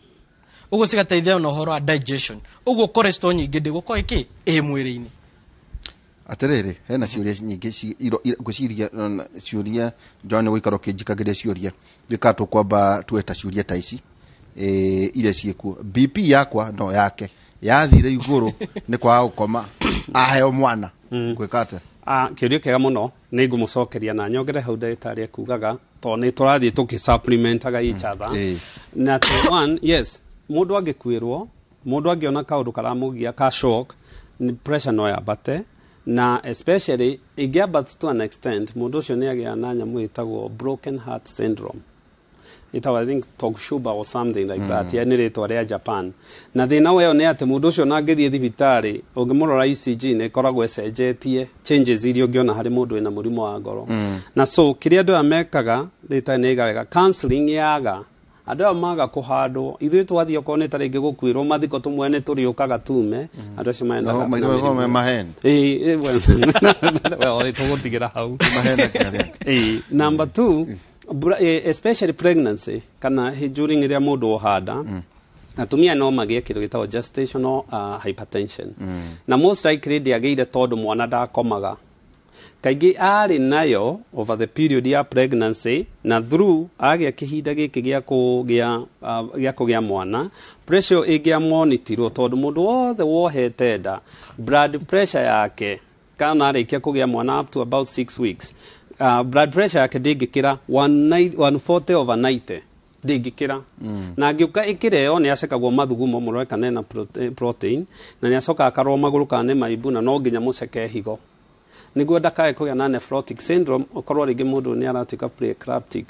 ũguo cigateithia na ũhoro wa digestion, ũguo cholesterol nyingĩ ndĩgũkorwo ĩkĩ ĩ mwĩrĩ-inĩ. Atĩrĩrĩ, hena ciũria nyingĩ ngwĩciria ciũria John gũikara ũkĩnjikagĩria ciũria ndĩka tũkwamba tueta ciũria ta ici, iria ciĩkuo. BP yakwa no yake yathire igũrũ nĩ kwaga gũkoma aheo mwana, gwĩka atĩa? Ah, kĩũria kĩega mũno. Nĩ ngũmũcokeria na nyongere hau ndagĩtarĩ ekugaga, tondũ nĩ tũrathiĩ tũkĩ-supplementaga each other. Na atĩ one, yes, mũndũ angĩkuĩrwo, mũndũ angĩona kaũndũ karamũgia ka shock, nĩ pressure no yambate, na especially ĩngĩambata to an extent, mũndũ ũcio nĩ agĩa na nyamũ ĩtagwo broken heart syndrome, ĩtagwo, I think, Takotsubo or something like that, ya nĩ rĩtwa rĩa Japan. Na thĩna wayo nĩ atĩ mũndũ ũcio ona angĩthiĩ thibitarĩ, ũngĩmũrora ECG nĩ ĩkoragwo ĩcenjetie, changes iria ũngĩona harĩ mũndũ wĩna mũrimũ wa ngoro. Na so kĩrĩa andũ aya mekaga rĩtarĩ nĩ wega, counseling yaga, andũ aya maga kũhandwo, ithuĩ twathiĩ okorwo nĩ ta rĩngĩ gũkuĩrwo mathiko tũmwe nĩ tũrĩũkaga tume andũ acio maendaga No, na maitho mĩrimũ. me maheni. Ĩĩ, well, tũgũtigĩra hau. Maheni kĩrĩa. Number two, especially pregnancy kana during ĩrĩa mũndũ ohanda, atumia no magĩe kĩndũ gĩtagwo gestational hypertension. Na most likely ndĩagĩire tondũ mwana ndakomaga, kaingĩ arĩ nayo over the period ya pregnancy, na through agĩa kĩhinda gĩkĩ gĩa kũgĩa mwana, pressure ĩngĩamonitirwo, tondũ mũndũ wothe wohete nda, blood pressure yake kana arĩkia kũgĩa mwana up to about 6 weeks, blood pressure yake ndĩngĩkĩra 140 over 90, ndĩngĩkĩra. Na angĩũka ĩkĩreo, nĩ acekagwo mathugumo mũrore kana ena protein, na nĩ acokaga akarorwo magũrũ kana nĩ maimbu, na no nginya mũceke higo nĩguo ndakae kũgĩa na nephrotic syndrome, ũkorwo rĩngĩ mũndũ nĩ aratuĩka preeclamptic.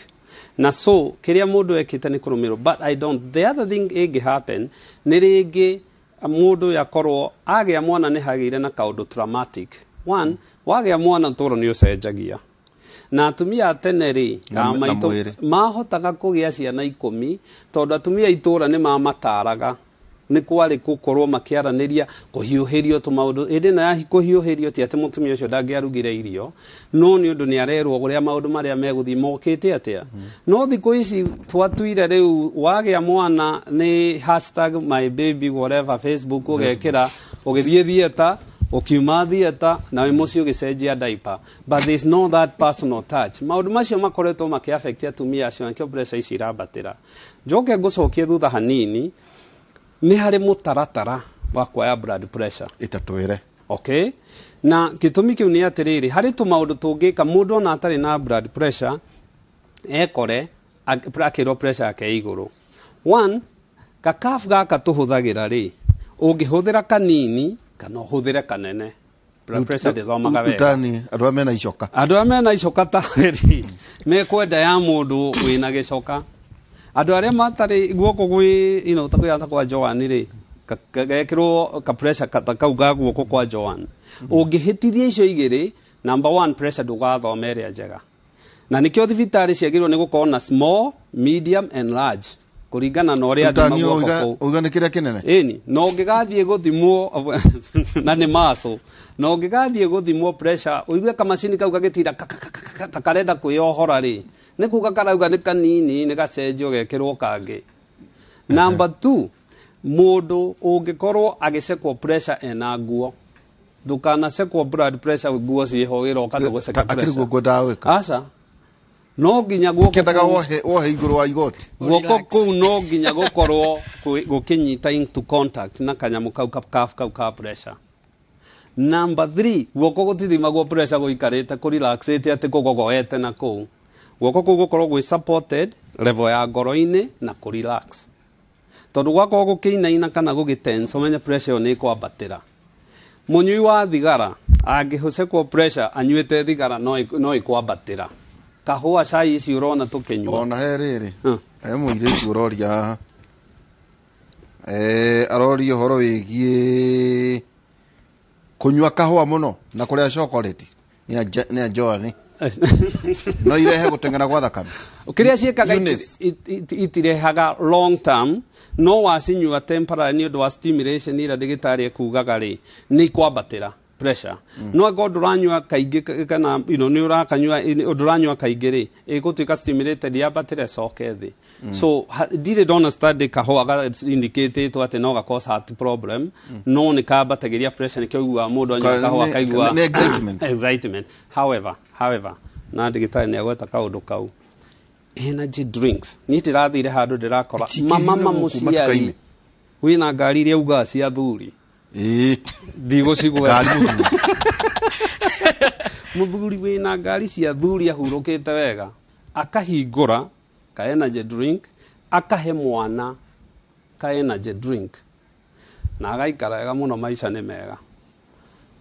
Na so kĩrĩa mũndũ ekĩte nĩ kũrũmĩrĩrwo. But I don't, the other thing ĩngĩ happen nĩ rĩngĩ mũndũ ũyũ akorwo agĩa mwana nĩ hagĩire na kaũndũ traumatic. One, wagĩa mwana tũro nĩ ũcenjagia, na atumia a tene rĩ, Na a na maitũ mwĩrĩ. mahotaga kũgĩa ciana 10 tondũ atumia a itũũra nĩ mamataraga. Nĩ kwarĩ gũkorwo makĩaranĩria, kũhiũhĩrio tũmaũndũ. Hĩndĩ ĩno ya kũhiũhĩrio ti atĩ mũtumia ũcio ndangĩarugire irio, no nĩ ũndũ nĩ arerwo ũrĩa maũndũ marĩa megũthiĩ mokĩte atĩa. No thikũ ici twatuire rĩu wagĩa mwana nĩ #mybaby whatever, Facebook ũgekĩra, ũgĩthiĩ theatre, ũkiuma theatre na wĩ mũciĩ ũgĩcenjia diaper, but there is no that personal touch. Maũndũ macio makoretwo makĩ-affect atumia acio, nakĩo pressure ici irambatĩra. Njoke ngũcokie thutha hanini, nĩ harĩ mũtaratara wa kuoya blood pressure. Ĩtatwĩre. Okay, na gĩtũmi kĩu nĩ atĩrĩrĩ, harĩ tũmaũndũ tũngĩka mũndũ ona atarĩ na blood pressure ekore akĩrwo pressure yake ĩ igũrũ. One, gakabu gaka tũhũthagĩra rĩ, ũngĩhũthĩra kanini kana ũhũthĩre kanene, blood pressure ndĩthomaga wega. Tani andũ arĩa mena icoka. Andũ arĩa mena icoka tarĩ mekwenda ya mũndũ wĩna gĩcoka. Andũ arĩa matarĩ guoko gwĩ ta kwĩ ta kwa Joan rĩ, gekĩrwo ka pressure ta kau ga guoko kwa Joan. Ũngĩhĩtithia icio igĩrĩ, number one, pressure ndũgathoma ĩrĩa njega. Na nĩkĩo thibitarĩ ciagĩrĩirwo nĩ gũkorwo na small, medium and large kũringana na ũrĩa thima Tani guoko kũu. Ũiga nĩ kĩrĩa kĩnene. Ĩni, na ũngĩgathiĩ gũthimwo na nĩ maco, na ũngĩgathiĩ gũthimwo pressure ũigue kamacini kau gagĩtira ka- ka- ka- ka- ka- ta karenda kwĩyohora rĩ, nĩ kuga karauga nĩ kanini, nĩ gacenjio gekĩrwo kangĩ. Number two, mũndũ ũngĩkorwo agĩcekwo pressure ena nguo, ndũkanacekwo blood pressure nguo ciĩho ĩroka tũgũceke Akĩrĩ guo pressure. ngwendaga gwĩka. Aca, no nginya guoko Kĩendaga kũu- wohe igũrũ wa igoti. Guoko Relax. kũu no nginya gũkorwo gũkĩnyita into contact na kanyamũ kau ka kau ka pressure. Number three, guoko gũtithimagwo pressure gũikarĩte kũrelaxĩte atĩ kũgogoete na kũu. Guoko kũu gũkorwo gwĩ supported level ya ngoro-inĩ na kũrelax, tondũ gwakorwo gũkĩinaina kana gũgĩtense, ũmenye pressure ĩyo nĩ ĩkwambatĩra. Mũnyui wa thigara angĩcekwo pressure anyuĩte thigara, no ĩkwambatĩra. Kahũa, cai ici ũrona tũkĩnyua. Ona he rĩrĩ, he mũirĩtu ũroria haha. Aroria ũhoro wĩgiĩ kũnyua kahũa mũno na kũrĩa chocolate nĩ a Joan, no irehe gũteng'era gwa thakame. Kĩrĩa ciĩkaga, Eunice. itirehaga long term, no wacinyua temporary nĩ ũndũ wa stimulation ĩrĩa ndagĩtarĩ ekugaga rĩ, nĩ ikwambatĩra pressure. No angĩkorwo ndũranyua kaingĩ kana nĩ ũrakanyua, ndũranyua kaingĩ rĩ, ĩgũtuĩka stimulated, yambatĩre ĩcoke thĩ. So ndirĩ ndona study kahũa indicatĩtwo atĩ no ga cause heart problem, no nĩ kambatagĩria pressure. Nĩkĩo ũiguaga mũndũ anyua kahũa kaigua nĩ excitement. Excitement. However, na ndagĩtarĩ nĩ agweta kaũndũ kau, energy drinks, niĩ ndĩrathire handũ ndĩrakora Cikĩhire mama gũkũ mũciari matuka-inĩ. Wĩna ngari iria ugaga cia thuri, ndigũcigweta. Ngari mũthuri. Mũthuri wĩna ngari cia thuri ahurũkĩte wega akahingũra ka energy drink, akahe mwana ka energy drink na agaikara wega mũno, maica nĩ mega.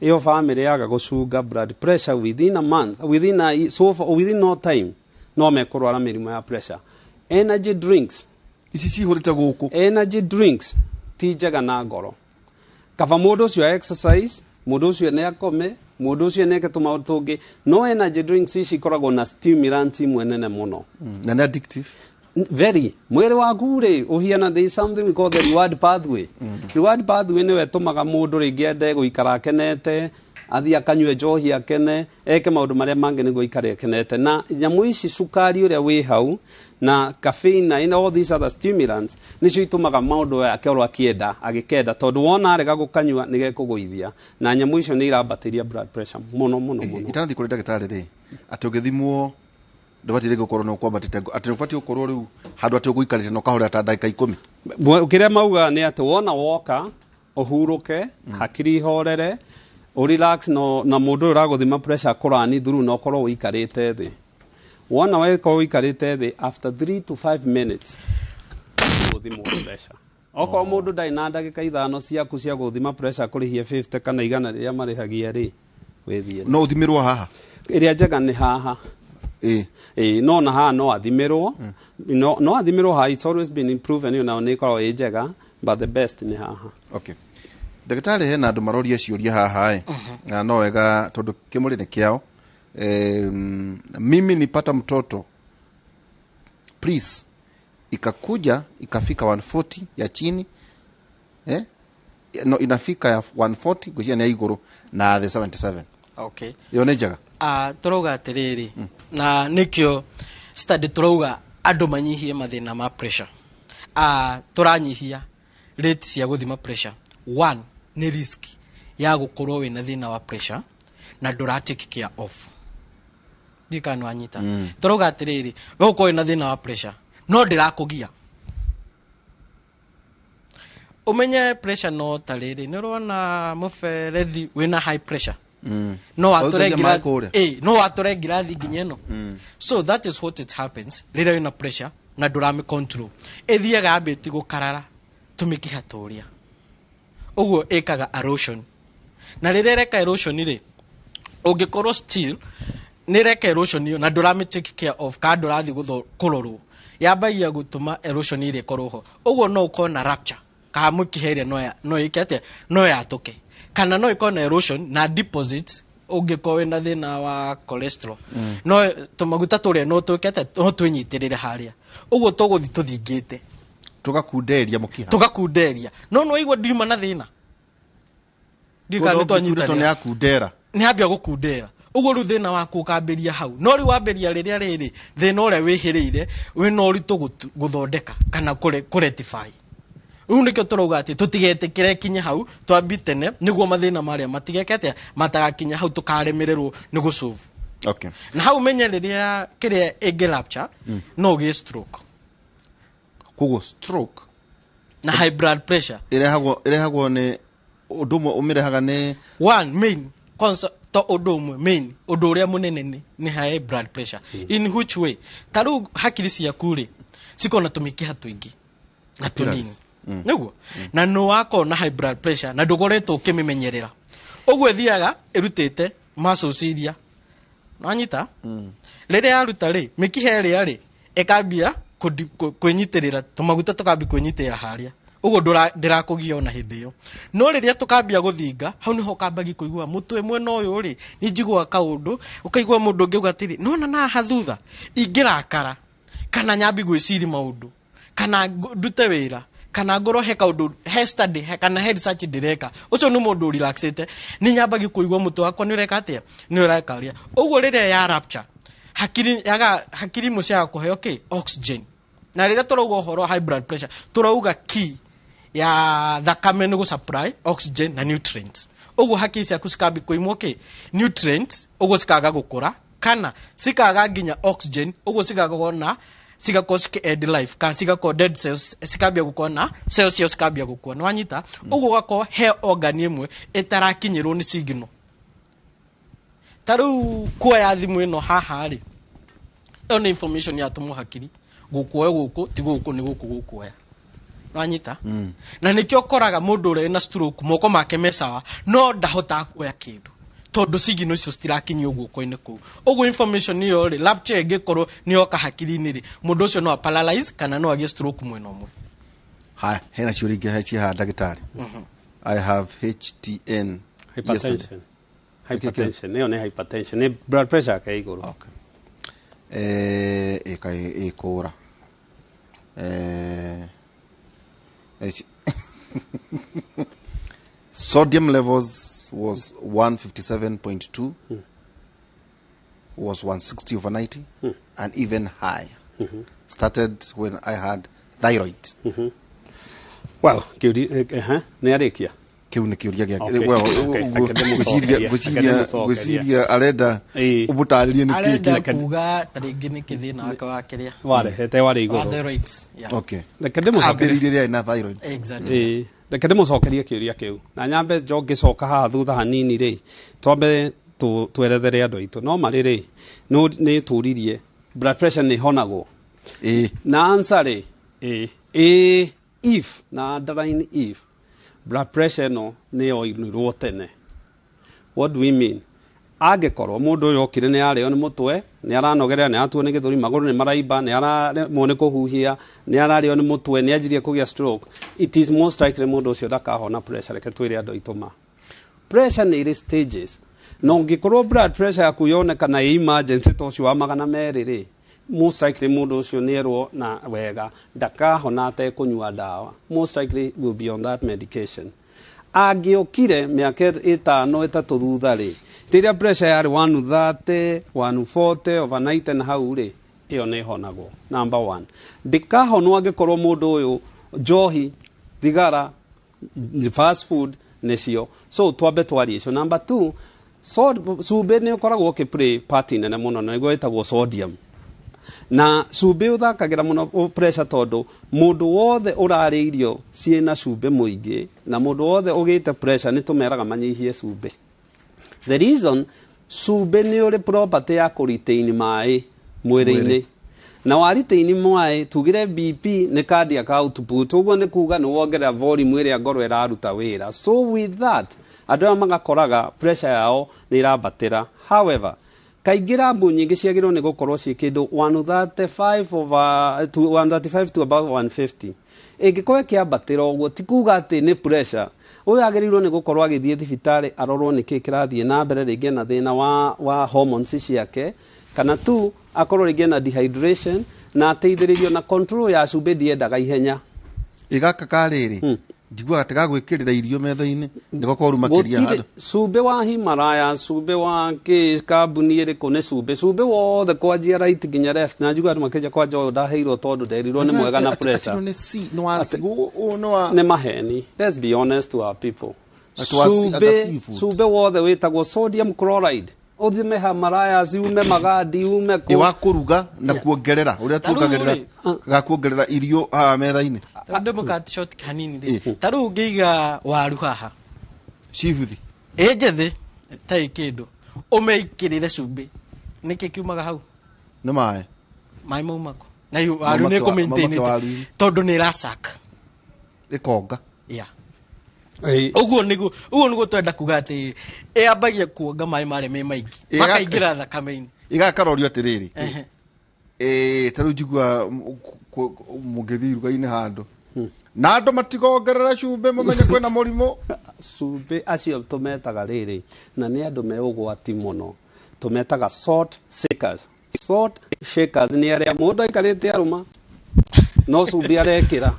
Ĩyo family yaga gũcunga blood pressure within a month, within a, so far, within no time no mekũrwara mĩrimũ ya pressure. Energy drinks Ici cihũrĩte gũkũ. Energy drinks ti njega na ngoro. Kaba mũndũ ũcio exercise, mũndũ ũcio nĩ akome, mũndũ ũcio nĩ eke tũmaũndũ tũngĩ. No energy drinks ici ikoragwo na stimulant imwe nene mũno. Na nĩ addictive. Very. Mwĩrĩ waku rĩ ũhiana, there is something we call the reward pathway. Reward pathway nĩwe ĩtũmaga mũndũ rĩngĩ ende gũikara akenete, athiĩ akanyue njohi akene, eke maũndũ marĩa mangĩ nĩguo aikare akenete. Na nyamũ ici, cukari ũrĩa wĩ hau na caffeine na all these other stimulants, nĩcio itũmaga maũndũ aya akorwo akĩenda agĩkenda, tondũ wona arega gũkanyua nĩ gekũgũithia. Na nyamũ icio nĩ irambatĩria blood pressure mũno mũno mũno. Itanathiĩ kũrĩ ndagĩtarĩ rĩ, atĩ ũgĩthimwo ndũbatiĩ rĩngĩ gũkorwo nĩ ũkwambatĩte, atĩ ũbatiĩ gũkorwo rĩu handũ atĩ ũgũikarĩte na ũkahorera ta ndagĩka 10. Kĩrĩa maugaga nĩ atĩ wona woka ũhurũke, hakiri ihorere, ũrelax, no, na mũndũ ũyũ ũragũthima pressure kũrani through na ũkorwo ũikarĩte thĩ. Wona wakorwo ũikarĩte thĩ, after 3 to 5 minutes gũthimwo pressure. Okorwo mũndũ ndarĩ na ndagĩka 5 ciaku cia gũthima pressure, kũrĩhia 50 kana 100 rĩrĩa marĩhagia rĩ, wĩthiĩ. No ũthimĩrwo haha? Ĩrĩa njega nĩ haha. Ĩĩ, no na haha no athimĩrwo, no athimĩrwo haha. It's always been proven, nĩ ĩkoragwo ĩ njega, but the best nĩ haha. Okay, ndagĩtarĩ, hena andũ maroria ciũria haha ĩ, na no wega tondũ kĩmũrĩ nĩ kĩao. Mimi nipata mtoto, please, ikakuja ikafika 140 ya chini. Eh? No inafika ya 140, ngwĩciria nĩ ya igũrũ, na thĩ 77. Okay. Ĩyo nĩ njega? Ah, tũrauga atĩrĩrĩ, na nĩkĩo study tũrauga andũ manyihie mathĩna ma pressure. Ah, tũranyihia rate cia gũthima pressure. One nĩ risk ya gũkorwo wĩna thĩna wa pressure na ndũra take care of. Ndiũĩ kana nĩwanyita. Tũrauga atĩrĩrĩ, we ũkorwo wĩna thĩna wa pressure no ndĩrakũgia, ũmenye pressure no ta rĩrĩ, nĩ ũrona mũberethi wĩna high pressure, no watũre Ũikagia maĩ ngirathi kũrĩa. No watũre ngirathi nginya ĩno. So that is what it happens rĩrĩa wĩna pressure na ndũramĩ control. Ĩthiaga yambĩtie gũkarara tũmĩkiha tũrĩa, ũguo ĩkaga erosion, na rĩrĩa ĩreka erosion rĩ, ũngĩkorwo still nĩ ĩreka erosion ĩyo na ndũramĩ take care of kana ndũrathiĩ kũrorwo, yambagia gũtũma erosion ĩrĩa ĩkorwo ho. Ũguo no ũkorwo na rupture kana mũkiha ĩrĩa no ĩke atĩa, no yatũke, kana no ĩkorwo na erosion na deposits. Ũngĩkorwo wĩna thĩna wa cholesterol, no tũmaguta tũrĩa no twĩke atĩa, no twĩnyitĩrĩre harĩa, ũguo tũgũthiĩ tũthingĩte. Tũgakunderia mũkiha. Tũgakunderia, no nĩ waigua ndiuma na thĩna, ndiũĩ kana nĩ nĩ twanyitanĩra. Yakundera. Nĩ ambia gũkundera, ũguo rĩu thĩna waku ũkambĩria hau. No rĩu wambĩria rĩrĩa rĩrĩ thĩna ũrĩa wĩhĩrĩire wĩna ũritũ gũthondeka kana kũrectify. Rĩu nĩkĩo tũrauga atĩ tũtigetĩkĩre kinye hau, twambi tene nĩguo mathĩna marĩa matigeke atĩa, matagakinya hau tũkaremererwo nĩ gũsolve. Na hau menye rĩrĩa kĩrĩa ĩngĩ rupture, no ũgĩe stroke. Koguo stroke na high blood pressure ĩrehagwo nĩ ũndũ ũmwe, ũmĩrehaga nĩ One main, kwanza to ũndũ ũmwe main, ũndũ ũrĩa mũnene nĩ high blood pressure. In which way? Ta rĩu hakiri ciaku rĩ, cikorwo na tũmĩkiha tũingĩ na tũnini, nĩguo na nĩ wakorwo na high blood pressure na ndũkoretwo ũkĩmĩmenyerera, ũguo ĩthiaga ĩrutĩte muscles iria nwanyita. Rĩrĩa yaruta rĩ, mĩkiha ĩrĩa rĩ ĩkambia kwĩnyitĩrĩra, tũmaguta tũkambia kwĩnyitĩrĩra harĩa, ũguo ndĩrakũgia ona hĩndĩ ĩyo. No rĩrĩa tũkambia gũthinga, hau nĩho ũkambagia kũigua mũtwe mwena ũyũ rĩ, nĩ njiguaga kaũndũ, ũkaigua mũndũ ũngĩ auga atĩrĩ, nona naha thutha ingĩrakara kana nyambi gwĩciri maũndũ kana ndute wĩra kana ngorwo he kaũndũ, he study kana he research ndĩreka, ũcio nĩ mũndũ relaxĩte, nĩ nyambagia kũigua mũtwe wakwa nĩ ũreka atĩa, nĩ ũreka ũrĩa. Ũguo rĩrĩa ya rupture, hakiri yaga, hakiri imwe ciaga kũheo kĩ oxygen. Na rĩrĩa tũrauga ũhoro wa high blood pressure, tũrauga key ya thakame nĩ gũ supply oxygen na nutrients. Ũguo hakiri ciaku cikambi kũimwo kĩ nutrients, ũguo cikaga gũkũra kana cikaga nginya oxygen, ũguo cigakorwo na cigakorwo cikĩ end life kana cigakorwo dead cells, cikambia gũkorwo na cells ciao cikambia gũkua, nĩ wanyita? Ũguo ũgakorwo he organ ĩmwe ĩtarakinyĩrwo nĩ signal. Ta rĩu kuoya thimũ ĩno haha rĩ, ĩyo nĩ information yatũmwo hakiri gũkuoya gũkũ, ti gũkũ, nĩ gũkũ gũkuoya, wanyita? Na nĩkĩo ũkoraga mũndũ ũrĩa wĩna stroke moko make me sawa no ndahotaga kuoya kĩndũ, tondũ signal icio citirakinyio guoko-inĩ kũu. Ũguo information ĩyo rĩ, rupture ĩngĩkorwo nĩ yoka hakiri-inĩ rĩ, mũndũ ũcio no aparalyze kana no agĩe stroke mwena ũmwe. Haya, hena ciũria ingĩ he ciĩ haha, ndagĩtarĩ. I have HTN yesterday. Hypertension, hypertension, ĩyo nĩ hypertension, nĩ blood pressure yake igũrũ. Okay. Ĩka ĩkũra. Sodium levels was 157.2, was 160 over 90 and even higher. Started when I had thyroid. Well, kĩũria nĩ arĩkia. Kĩu nĩ kĩũria gĩake. Okay, Well, okay, reke ndĩmũcokerie, ngwĩciria reke ndĩmũcokerie. Ngwĩciria arenda ũmũtarĩrie nĩ kĩĩ. Arenda kĩu. kuga ta rĩngĩ nĩ kĩthĩna wake wa kĩrĩa warehete warĩ wa igũrũ. thyroids, yeah. Okay. Reke ndĩmũcokerie. Ambĩrĩirie rĩarĩ na thyroid. Exactly. Ĩĩ, reke ndĩmũcokerie kĩũria kĩu na nyambe njo ngĩcoka haha thutha hanini rĩ, twambe twerethere andũ aitũ no marĩ rĩ, nĩ tũririe blood pressure nĩ honagwo? Ĩĩ. Na answer rĩ, ĩ if na underline if blood pressure ĩno nĩ yoinirwo tene. What do we mean? Angĩkorwo mũndũ ũyũ okire nĩ arĩo nĩ mũtwe, nĩ aranogerera, nĩ aratuo nĩ gĩthũri, magũrũ nĩ maraimba, nĩ araremwo nĩ kũhuhia, nĩ ararĩo nĩ mũtwe, nĩ anjirie kũgĩa stroke, it is most likely mũndũ ũcio ndakahona pressure. Reke twĩre andũ aitũ ma pressure nĩ ĩrĩ stages, na ũngĩkorwo blood pressure yaku yonekana ĩ emergency ta ũcio wa 200 rĩ, Most likely mũndũ ũcio nĩ erwo na wega ndakahona atekũnyua ndawa, most likely will be on that medication. Angĩokire mĩaka 5, 3 thutha rĩ, rĩrĩa pressure yarĩ 130, 140 over 90 na hau rĩ, ĩyo nĩ ĩhonagwo. Number one, ndĩkahonwo angĩkorwo mũndũ ũyũ njohi, thigara, fast food nĩcio. So twambe twarie icio. Number two, so, cumbĩ nĩ ũkoragwo ũkĩ part nene mũno na nĩguo wĩtagwo sodium, na cumbĩ ũthakagĩra mũno pressure, tondũ mũndũ wothe ũrarĩa irio ciĩna cumbĩ mũingĩ na mũndũ wothe ũgĩte pressure, nĩ tũmeraga manyihie cumbĩ. The reason, cumbĩ nĩ ũrĩ property ya kũretain maĩ mwĩrĩ-inĩ, na wa retain maĩ, tugire BP nĩ cardiac output, ũguo nĩ kuga nĩ wongerera volume ĩrĩa ngoro ĩraruta wĩra. So with that, andũ aya magakoraga pressure yao nĩ ĩrambatĩra. However, kaingĩ rambu nyingĩ ciagĩrĩirwo nĩ gũkorwo ciĩ kĩndũ 135 over to 135 to about 150. Ĩngĩkorwo ĩkĩambatĩra ũguo, ti kuga atĩ nĩ pressure. Ũyũ agĩrĩirwo nĩ gũkorwo agĩthiĩ thibitarĩ arorwo nĩkĩ kĩrathiĩ na mbere, rĩngĩ ena thĩna wa hormones ciake, kana tu akorwo rĩngĩ ena dehydration, na ateithĩrĩrio na control ya cumbĩ. Ndiendaga ihenya. Ĩ gaka karĩrĩ, njiguaga atĩ gagwĩkĩrĩra irio metha-inĩ nĩko koru makĩria. Gũtirĩ handũ cumbĩ wa Himalaya, cumbĩ wa kĩ kambuni ĩrĩkũ, nĩ cumbĩ, cumbĩ wothe kwanjia right nginya left. Na njiguaga andũ makĩnja kwanja ũyũ ndaheirwo tondũ nderirwo nĩ mwega na pressure. Atĩ nĩ C, nĩ wa C, ũyũ nĩ wa Nĩ maheni. Let's be honest to our people. Atĩ wa anga Cumbĩ, seafood. cumbĩ wothe wĩtagwo sodium chloride, ũthime Himalayas, ume magadi, ume Ĩ wa kũruga na kuongerera ũrĩa Ta rĩu tuongagĩrĩra rĩ. ga kuongerera irio haha metha-inĩ. Ndĩ mũkat short hanini rĩ, ta rĩu ũngĩiga waru haha cibuthi ĩ njĩthĩ tarĩ kĩndũ, ũmĩikĩrĩre cumbĩ, nĩkĩ kiumaga hau? Nĩ maĩ. Maĩ maumako na waru nĩ Mamake kũmaintain waru-inĩ. tondũ nĩ ĩracaka. Ĩkonga. Yeah. Ũguo nĩguo twenda kuga atĩ ĩambagia kuonga maĩ marĩa me maingĩ makaingĩra thakame-inĩ. Igakarorio atĩrĩrĩ, ta rĩu njigua mũngĩthiĩ iruga-inĩ handũ na andũ matigongerera cumbĩ, mũmenye kwĩna mũrimũ. Cumbĩ acio tũmetaga rĩrĩ, na nĩ andũ me ũgwati mũno, tũmetaga salt shakers. Salt shakers nĩ arĩa mũndũ aikarĩte arũma no cumbĩ arekĩra.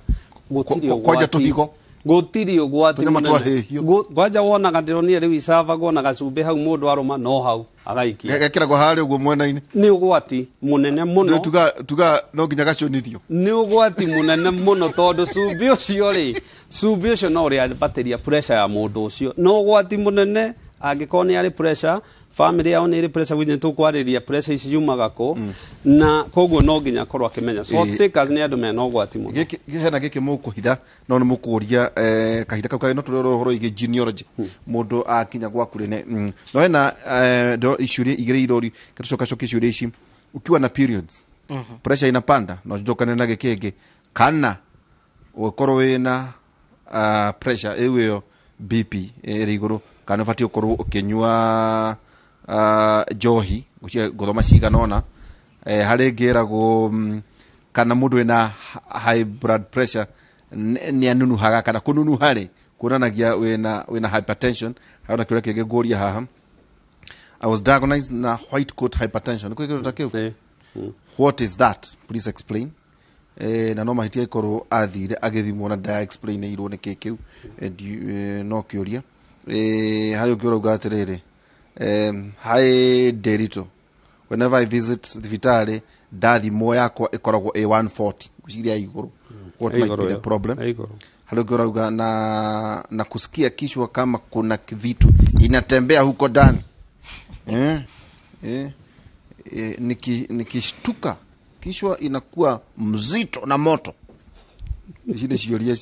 Gũtirĩ Kwanja ũgwati. Tũhigo. Gũtirĩ ũgwati Tũnyama mũnene. twahĩhio. Kwanja wonaga, ndĩronire rĩu icabagwo na gacumbĩ hau, mũndũ arũma no hau agaikia. Gekĩragwo harĩa ũguo mwena-inĩ. Nĩ ũgwati mũnene mũno. Tuga no nginya gacũnithio. Nĩ ũgwati mũnene mũno, tondũ cumbĩ ũcio rĩ, cumbĩ ũcio no ũrĩambatĩria pressure ya mũndũ ũcio. No ũgwati mũnene angĩkorwo nĩ arĩ pressure, family yao nĩ ĩrĩ pressure. Nĩ tũkwarĩria pressure ici yumaga kũ, na koguo no nginya akorwo akĩmenya salt shakers nĩ andũ mena ũgwati mũno. Gĩkĩ hena gĩkĩ mũkũhitha, no nĩ mũkũria kahinda kau no tũrĩ ũhoro wĩgiĩ genealogy, mũndũ akinya gwaku rĩ no hena ciũria igĩrĩ irori tũcoka cokie ciũria ici. Ukiwa na periods, pressure inapanda? No njokane na gĩkĩ kana ũgĩkorwo wĩna pressure ĩu, ĩyo BP ĩrĩ igũrũ, kana ũbatiĩ ũkorwo ũkĩnyua njohi? Ngũthoma cigana ũna. Harĩ ngĩragwo kana mũndũ wĩna high blood pressure nĩ anunuhaga, kana kũnunuha rĩ kuonanagia wĩna hypertension? Harĩ na kĩũria kĩngĩ ngũria haha. I was diagnosed na white coat hypertension. Nĩ kĩndũ ta kĩu? What is that? Please explain. Na no mahĩtia ikorwo athire agĩthimwo na nda explainĩirwo nĩ kĩ kĩu. No kĩũria. Harĩ ũngĩ ũrauga atĩrĩrĩ, hi Derito, whenever I visit thibitarĩ, ndathimwo yakwa ĩkoragwo ĩ 140, ngwĩciria igũrũ. What might be the problem? Ĩ igũrũ. Harĩ ũngĩ ũrauga na kusikia kichwa kama kuna vitu inatembea huko ndani, nikishtuka kichwa inakuwa mzito na moto. Ici nĩ ciũria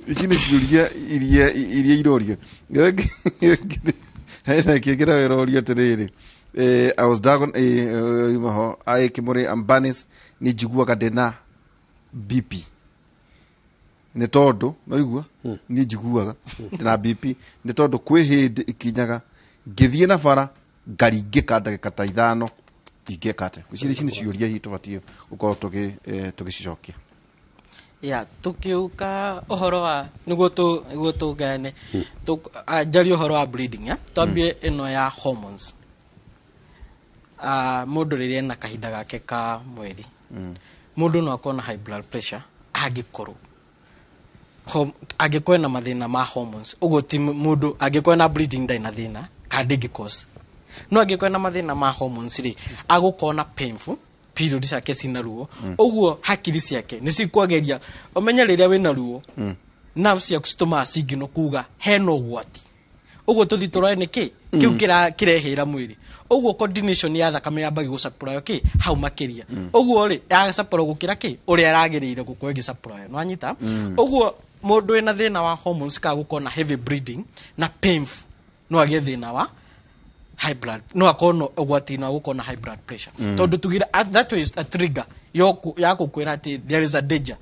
ici nĩ ciũria iria irorio. Hena kĩngĩ na ĩrorio atĩrĩrĩ, I was diagnosed ho ai Kimuri Ambanis, nĩ njiguaga ndĩna BP nĩ tondũ no igua niĩ njiguaga ndĩna BP nĩ tondũ kwĩ hĩndĩ ikinyaga ngĩthiĩ na bara ngaringĩka ndagĩka ta 5, ingĩka atĩa? Ngwĩciria ici nĩ ciũria hihi tũbatiĩ gũkorwo tũgĩcicokia. Ya tukiuka ũhoro wa nĩguo tũgayane, njarie ũhoro wa bleeding, ya twambie ĩno ya hormones. Mũndũ rĩrĩa ena kahinda gake ka mweri, mũndũ no akorwo na high blood pressure angĩkorwo angĩkorwo ena mathĩna ma hormones. Ũguo ti mũndũ angĩkorwo ena bleeding ndarĩ na thĩna kana ndĩngĩ cause, no angĩkorwo ena mathĩna ma hormones rĩ, agũkorwo na painful period ciake cina ruo. Ũguo hakiri ciake nĩ cikwageria ũmenye rĩrĩa wĩna ruo, nerves ciaku citũmaga signal kuga hena ũgwati. Ũguo tũthi tũrore nĩkĩ kĩu kĩrehĩra mwĩrĩ. Ũguo coordination ya thakame yambagia gũsupply kĩ hau makĩria. Ũguo rĩ, yasupply gũkĩra kĩ ũrĩa ĩragĩrĩire gũkorwo ĩgĩsupply, nĩwanyita? Ũguo mũndũ wĩna thĩna wa hormones kana gũkorwo na heavy bleeding na painful no agĩe thĩna wa high blood, no akorwo no ũgwati-inĩ wa gũkorwo na high blood pressure, tondũ tugire that is a trigger ya gũkwĩra atĩ there is a danger.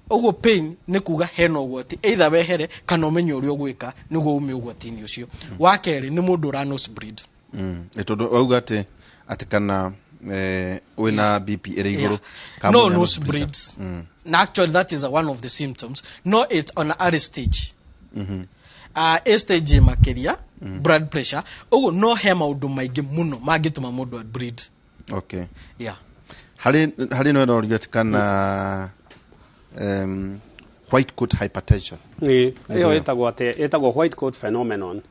Ũguo pain nĩ kuga hena ũgwati, either wehere kana ũmenye ũrĩa ũgwĩka nĩguo ume ũgwati-inĩ ũcio. Wa kerĩ nĩ mũndũ ũra nose bleed. Ĩ tondũ wauga atĩ kana wĩna BP ĩrĩ igũrũ kana No mũndũ ena nose nose bleed. bleeds na actually that is one of the symptoms. No, it's on a early stage, a stage ĩ makĩria blood pressure. Ũguo no he maũndũ maingĩ mũno mangĩtũma mũndũ a bleed. Yeah. Harĩ no ĩrorio atĩ kana white coat hypertension. Ĩyo ĩtagwo atĩ ĩtagwo white coat phenomenon.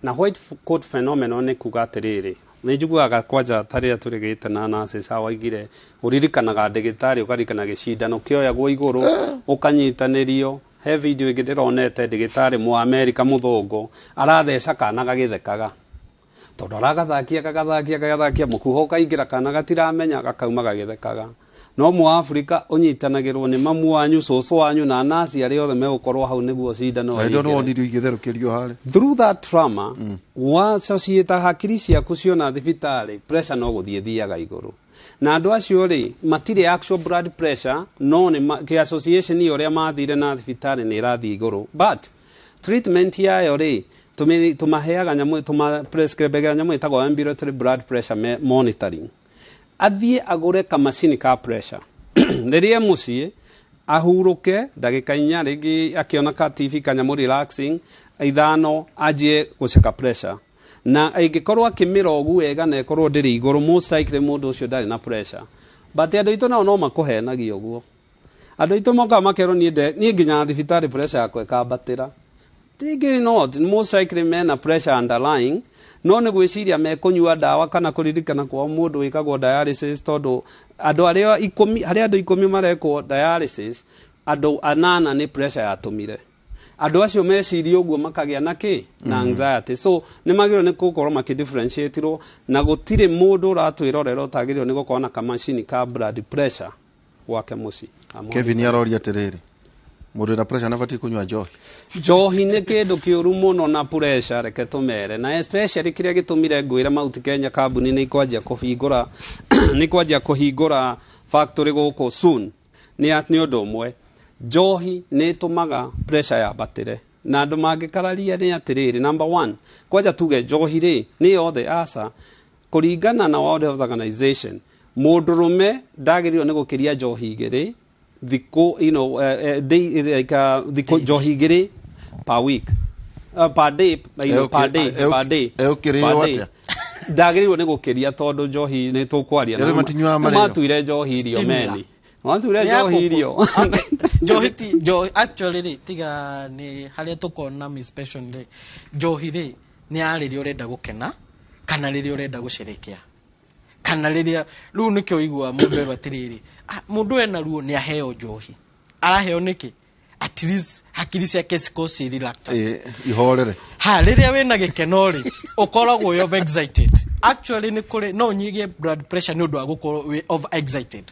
Na white coat phenomenon nĩ kuga atĩrĩrĩ, nĩ njiguaga kwanja ta rĩrĩa tũrĩgĩte na nurses hawa waigire ũririkanaga ndagĩtarĩ, ũkaririkana gĩcindano kĩoyagwo igũrũ ũkanyitanĩrio. He video ĩngĩ ndĩronete, ndagĩtarĩ mũ Amerika mũthũngũ aratheca kana gagĩthekaga, tondũ aragathakia gagathakia gagathakia mũkuha ũkaingĩra, kana gatiramenya, gakauma gagĩthekaga. No mũ Afrika ũnyitanagĩrwo nĩ mamu wanyu, cũcũ wanyu na nasi arĩa othe megũkorwo hau nĩguo cindano Na hĩndĩ ĩyo ĩingĩre. Nĩwonirio igĩtherũkĩrio harĩ Through that trauma wassociate hakiri ciaku ciona thibitarĩ pressure no gũthiĩ thiaga igũrũ. Na andũ acio rĩ, matirĩ actual blood pressure, no nĩ kĩ association ĩyo ũrĩa mathire na thibitarĩ nĩ ĩrathiĩ igũrũ. But treatment yayo rĩ, tũmaheaga nyamũ, tũma prescribe nyamũ ĩtagwo ambulatory blood pressure monitoring. Athiĩ agũre kamacini ka pressure rĩrĩa e mũciĩ, ahurũke ndagĩka 4 rĩngĩ akĩona ka TV kanyamũ relaxing 5, anjie gũceka pressure, na ĩngĩkorwo akĩmĩra ũguo wega na ĩkorwo ndĩrĩ igũrũ, most likely mũndũ ũcio ndarĩ na pressure. But andũ aitũ nao no makũhenagia ũguo. Andũ aitũ mokaga makerwo, niĩ nginya thibitarĩ pressure yakwa ĩkambatĩra. Rĩngĩ not, most likely mena pressure underlying, no nĩ gwĩciria mekũnyua ndawa kana kũririkana kwao mũndũ wĩkagwo dialysis, tondũ andũ arĩa 10, harĩ andũ 10 marekwo dialysis, andũ 8 nĩ pressure yatũmire andũ acio meciria ũguo makagĩa na kĩ na anxiety. So nĩ magĩrĩirwo nĩ gũkorwo makĩdifferentiatirwo, na gũtirĩ mũndũ ũratwĩrorera ũtagĩrĩirwo nĩ gũkorwo na kamacini ka blood pressure gwake mũciĩ. Kevin aroria atĩrĩrĩ, mũndũ wĩna pressure nabatiĩ kũnyua njohi? Njohi nĩ kĩndũ kĩũru mũno na pressure, reke tũmere. Na especially kĩrĩa gĩtũmire ngwĩre Mount Kenya kambuni nĩ kwanjia kũhingũra factory gũkũ soon nĩ ũndũ ũmwe, njohi nĩ ĩtũmaga pressure yambatĩre. Na andũ mangĩkararia nĩ atĩrĩrĩ, number one, kwanja tuge njohi rĩ nĩ yothe, aca. Kũringana na World Health Organization, mũndũrũme ndagĩrĩirwo nĩ gũkĩria njohi 2 thikũ, day, like, thikũ njohi 2 per week, per day, per day, per day. Eũkĩrĩo Per day. Atĩa? Ndagĩrĩirwo nĩ gũkĩria, tondũ njohi nĩ tũkwaria. Arĩa matinyuaga marĩo. Matuire njohi irio. Stimulant. Meni matuire njohi irio. Njohi ti njohi actually rĩ, tiga nĩ harĩa tũkona misperception rĩ, njohi rĩ nĩ ya rĩrĩa ũrenda gũkena kana rĩrĩa ũrenda gũcerekea kana rĩrĩa rĩu nĩkĩo ũiguaga mũndũ erwo atĩrĩrĩ, "Ah, mũndũ ena ruo nĩ aheo njohi." Araheo nĩkĩ? At least hakiri ciake cikorwo ci reluctant. Ihorere. Ha rĩrĩa wĩna gĩkeno rĩ, ũkoragwo wĩ over excited. Actually nĩ kũrĩ no ũnyihie blood pressure nĩ ũndũ wa gũkorwo wĩ over excited.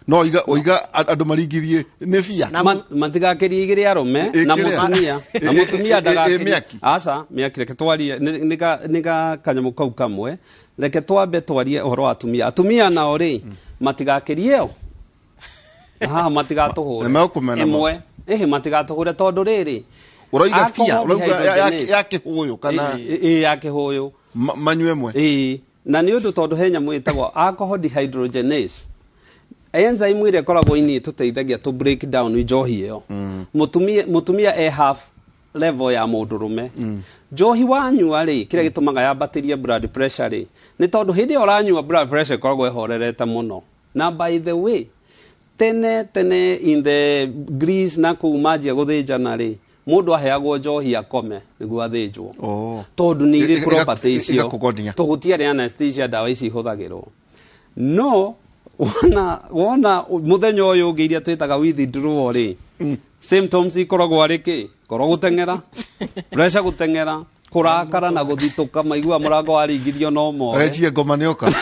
No iga oiga andũ maringithie nĩ bia. Matigakĩrie 2 arũme na Ĩkĩrĩa? mũtumia na mũtumia ndagakĩrie. Mĩaki? Aca, mĩaki reke twarie nĩ ga kanyamũ kau kamwe. Reke twambe twarie ũhoro wa atumia. Atumia nao rĩ, matigakĩrie ĩyo haha, matigatũhũre. Nĩ megũkũmena ma. Ĩmwe ĩhĩ, matigatũhũre, tondũ rĩrĩ Ũroiga bia, alcohol ũrauga dehydrogenase. ya kĩhũyũ kana? Ĩ, ya kĩhũyũ. Manyue ĩmwe. Ĩĩ, na nĩ ũndũ tondũ he nyamũ ĩtagwo alcohol dehydrogenase enzyme ĩrĩa ĩkoragwo ini ĩtũteithagia to break down njohi ĩyo. Mũtumia e half Level ya mũndũrũme, njohi wanyua rĩ, kĩrĩa gĩtũmaga yambatĩrie blood pressure rĩ, nĩ tondũ hĩndĩ ĩyo ũranyua, blood pressure ĩkoragwo ĩhorerete mũno. Na by the way, tene tene in the Greece na kũu manjia gũthĩnjana rĩ, mũndũ aheagwo njohi akome nĩguo athĩnjwo. Oh. Tondũ nĩ irĩ property icio. Ĩgakũgonia. Tondũ gũtiarĩ anesthesia, ndawa ici ihũthagĩrwo. No wona mũthenya ũyũ ũngĩ, iria twĩtaga withdrawal rĩ, symptoms ikoragwo arĩ kĩ? Ngoro gũteng'era, pressure gũteng'era, kũrakara na gũthitũka, maigua mũrango waringithio no more. Echie ngoma nĩoka.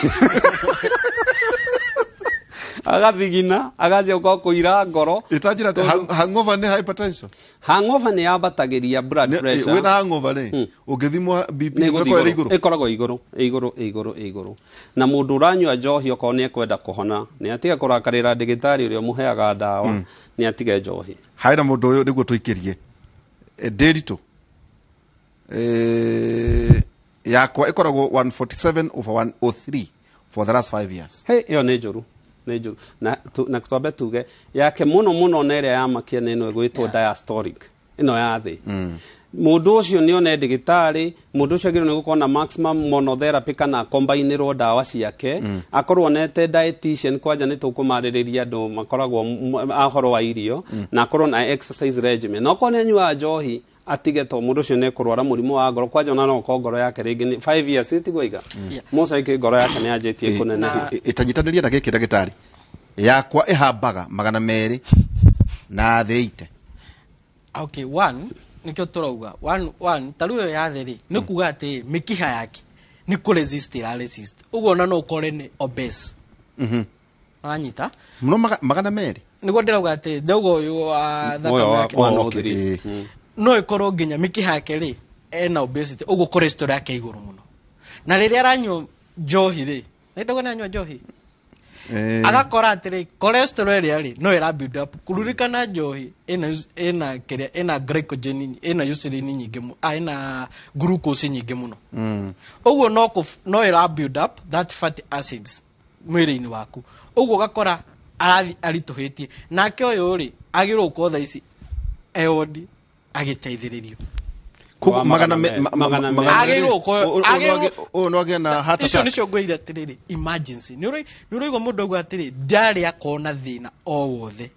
Agathigina, agacoka kũira ngoro. Ĩtanjĩra atĩ hangover nĩ hypertension? Hangover nĩ yambatagĩria blood pressure. Wĩna hangover rĩ, ũngĩthimwo BP nĩ ĩgũthiĩ ĩgũkorwo ĩrĩ igũrũ. Igũrũ. Ĩkoragwo igũrũ, igũrũ, igũrũ, igũrũ. Na mũndũ ũranyua njohi, okorwo nĩ ekwenda kũhona, nĩ atige kũrakarĩra ndagĩtarĩ ũrĩa ũmũheaga ndawa, nĩ atige njohi. Harĩ na mũndũ ũyũ nĩguo tũikĩrie. Ndĩritũ yakwa ĩkoragwo 147 over 103 for the last 5 years. He, ĩyo nĩ njũru, nĩ njũru. Na twambe tuge yake mũno mũno, na ĩrĩa yamakia nĩ ĩno ĩgwĩtwo diastolic, ĩno ya thĩ. Mũndũ ũcio nĩ one ndagĩtarĩ. Mũndũ ũcio agĩrĩirwo nĩ gũkorwo na maximum monotherapy kana kombainĩrwo ndawa ciake, akorwo onete dietitian. Kwanja nĩ tũkũmarĩrĩria andũ makoragwo a ũhoro wa irio, na akorwo na exercise regimen. Na okorwo nĩ anyuaga njohi, atige, to mũndũ ũcio nĩ ekũrwara mũrimũ wa ngoro. Kwanja ona no ũkorwo ngoro yake rĩngĩ nĩ 5 years tiguo iga mũcaikĩ, ngoro yake nĩ yanjĩtie kũneneha. Ĩtanyitanĩria na gĩkĩ, ndagĩtarĩ, yakwa ĩhambaga 280. Okay, one nikio turauga one one ta rĩu ĩyo ya thĩ rĩ, nĩ kuga atĩ mĩkiha yake nĩ kũ resist ĩra resist ũguo, ona no ũkore nĩ obese. Wanyita? No 200. Nĩguo ndĩrauga atĩ ndauga ũyũ wa thakame Ũyũ wa yake. Oh, okay, 103. No ĩkorwo nginya mĩkiha yake rĩ ena obesity, ũguo cholesterol yake igũrũ mũno, na rĩrĩa aranyua njohi rĩ, nĩ ndauga nĩ anyua njohi, agakora atĩrĩ cholesterol ĩrĩa rĩ no ĩra build up. Kũririkana njohi ĩna kĩrĩa, ĩna glycogen, ĩna insulin nyingĩ ĩna glucose nyingĩ mũno. Ũguo no ĩra build up that fatty acids mwĩrĩ-inĩ waku, ũguo ũgakora arathi aritũhĩtie. Nake ũyũ rĩ agĩrĩirwo gũkorwo thaa ici ewodi agĩteithĩrĩrio. Koguo Wa 200. 200. Agĩrĩirwo gũkorwo- Ũyũ no agĩe na heart icio attack. nĩcio ngwĩire atĩrĩrĩ, emergency. Nĩ ũraigua mũndũ auga atĩrĩ, ndarĩ akona thĩna o wothe,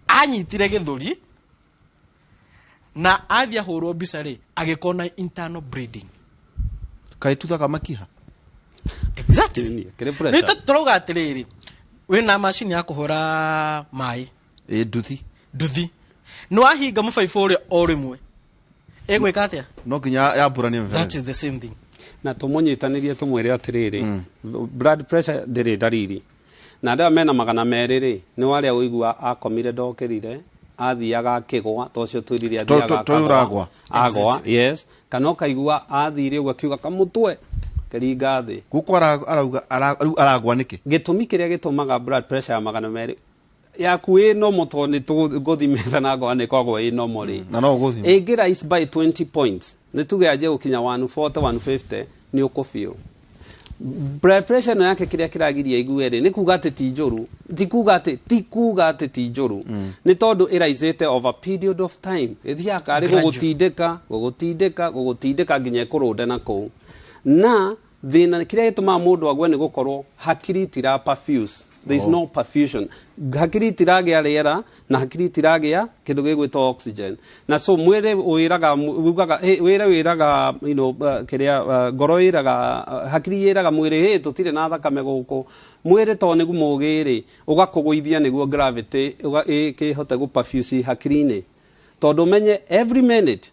anyitire gĩthũri na athiĩ ahũrwo mbica rĩ, agĩkona internal bleeding. Kaĩ tuthaga makiha? Exactly. Nĩ, kĩrĩ pressure. Nĩ tũrauga atĩrĩrĩ, wĩna macini ya kũhũra maĩ. Ĩ, nduthi. Nduthi, nĩ wahinga mũbaibũ ũrĩa o rĩmwe, ĩgwĩka atĩa? No nginya yambũranie That mĩberethi. is the same thing. Na tũmũnyitanĩrie, tũmwĩre atĩrĩrĩ, blood pressure ndĩrĩ ndariri. Na andũ aya mena 200 rĩ, nĩ warĩa ũigua akomire ndokĩrire, athiaga akĩgwa, to ũcio twĩrire athiaga To ũyũ ũragwa. Agwa, yes, kana ũkaigua athire ũguo akiuga kamũtwe kĩringa thĩ. Gũkũ arauga rĩu aragwa nĩkĩ? Gĩtũmi kĩrĩa gĩtũmaga blood pressure ya 200 yaku ĩ normal, tondũ nĩ tũgũthimĩte na ngona nĩ ĩkoragwo ĩ normal rĩ, Na no ũgũthima. ĩngĩ rise by 20 points, nĩ tuge anjie gũkinya 140, 150, nĩ ũkũfeel blood pressure ĩno yake. Kĩrĩa kĩragiria igue rĩ, nĩ kuga atĩ ti njũru, ti kuga atĩ ti njũru, nĩ tondũ ĩraicĩte over period of time, ĩthiaga karĩ Gradual. gũgũtindĩka, gũgũtindĩka, gũgũtindĩka nginya ĩkũrũnde na kũu. Na thĩna kĩrĩa gĩtũmaga mũndũ ague nĩ gũkorwo hakiri itira perfuse. There is no perfusion, hakiri itiragĩa rĩera na hakiri itiragĩa kĩndũ gĩgwĩtwo oxygen, na so mwĩrĩ wĩraga, ugaga wĩra wĩraga kĩrĩa ngoro ĩraga, hakiri ĩraga mwĩrĩ, hey, tũtirĩ na thakame gũkũ mwĩrĩ, tondũ nĩguo mũgĩ rĩ ũgakũgũithia nĩguo gravity ĩkĩhote gũperfuse hakiri-inĩ. Tondũ menye every minute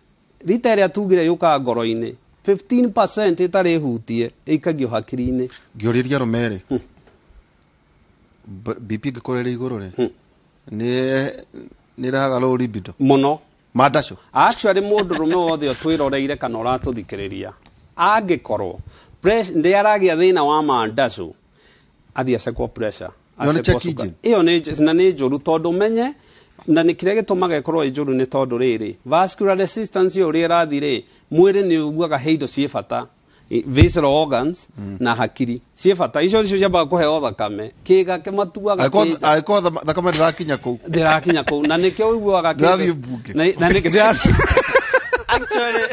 rita ĩrĩa tugire yũkaga ngoro-inĩ, 15% ĩtarĩ hutie ĩikagio hakiri-inĩ. Ngĩũrĩria arũme rĩ, BP ĩngĩkorwo ĩrĩ igũrũ rĩ, nĩ ĩrehaga low libido? Mũno. Mandacũ. Actually, mũndũ rũme wothe ũtwĩroreire kana ũratũthikĩrĩria, angĩkorwo ndĩ aragĩa thĩna wa mandacũ, athiĩ acekwo pressure. Ĩyo nĩ Acekwo check cukari. engine? Ĩyo na nĩ njũru, tondũ menye na nĩ kĩrĩa gĩtũmaga ĩkorwo ĩ njũru nĩ tondũ rĩrĩ vascular resistance ĩyo ũrĩa ĩrathiĩ rĩ, mwĩrĩ nĩ ũguaga he indo ciĩ bata. Visceral organs na hakiri ciĩ bata icio nicio ciambaga kũheo thakame kĩga kĩmatuaga Angĩkorwo thakame ndĩrakinya kũu. Ndĩrakinya kũu na nĩkĩo ũiguaga Ndĩrathiĩ mbunge. Na nĩkĩo ndĩrathiĩ. Actually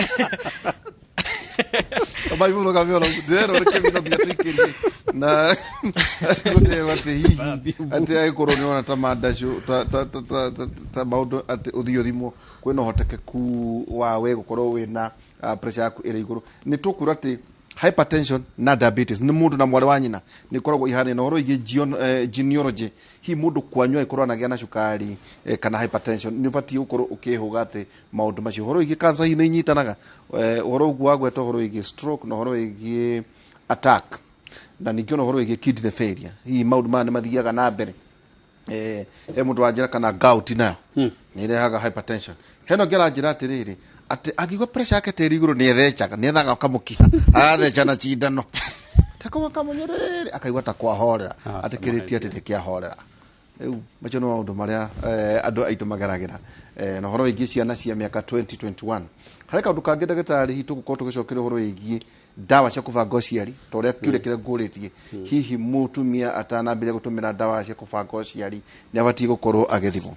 Maimũrũ kamĩoro ndĩrerwo nĩ kĩmino nginya tũikĩrie na gũterwo atĩ hihi atĩ agĩkorwo nĩ ona ta mandacũ ta maũndũ atĩ ũthiĩ ũthimwo kwĩna ũhotekeku wa we gũkorwo wĩna pressure yaku ĩrĩ igũrũ. Nĩ tũkwĩrwo atĩ hypertension na diabetes nĩ mũndũ na mwarĩ wa nyina nĩ ikoragwo ihanaine na ũhoro wĩgiĩ genealogy. Hihi mũndũ kwanyu agĩkorwo anagĩa na cukari kana hypertension nĩ ũbatiĩ gũkorwo ũkĩhũga atĩ maũndũ macio ũhoro wĩgiĩ cancer hihi nĩ inyitanaga, ũhoro ũguo wagweta ũhoro wĩgiĩ stroke na ũhoro wĩgiĩ attack na ningĩ ona ũhoro wĩgiĩ kidney failure, hihi maũndũ maya nĩ mathiaga na mbere. He mũndũ wanjĩra kana gout nayo nĩ ĩrehaga hypertension. Hena ũngĩ aranjĩra atĩrĩrĩ atĩ angĩigua pressure yake tĩri igũrũ nĩ ethecaga, nĩ ethaga kamũkiha agatheca na cindano takoma kamũnyũrĩrĩ akaigua ta kwahorera atĩ kĩrĩti atĩ nĩ kĩahorera. Rĩu macio nĩ maũndũ marĩa andũ aitũ mageragĩra na ũhoro wĩgiĩ ciana cia mĩaka 2021. Harĩ kaũndũ kangĩ ndagĩtarĩ hihi tũgũkorwo tũgĩcokeria ũhoro wĩgiĩ ndawa cia kũbanga ũciari ta ũrĩa kĩũria kĩrĩa ngũrĩtie, hihi mũtumia atanambĩrĩria gũtũmĩra ndawa cia kũbanga ũciari nĩ abatiĩ gũkorwo agĩthimwo?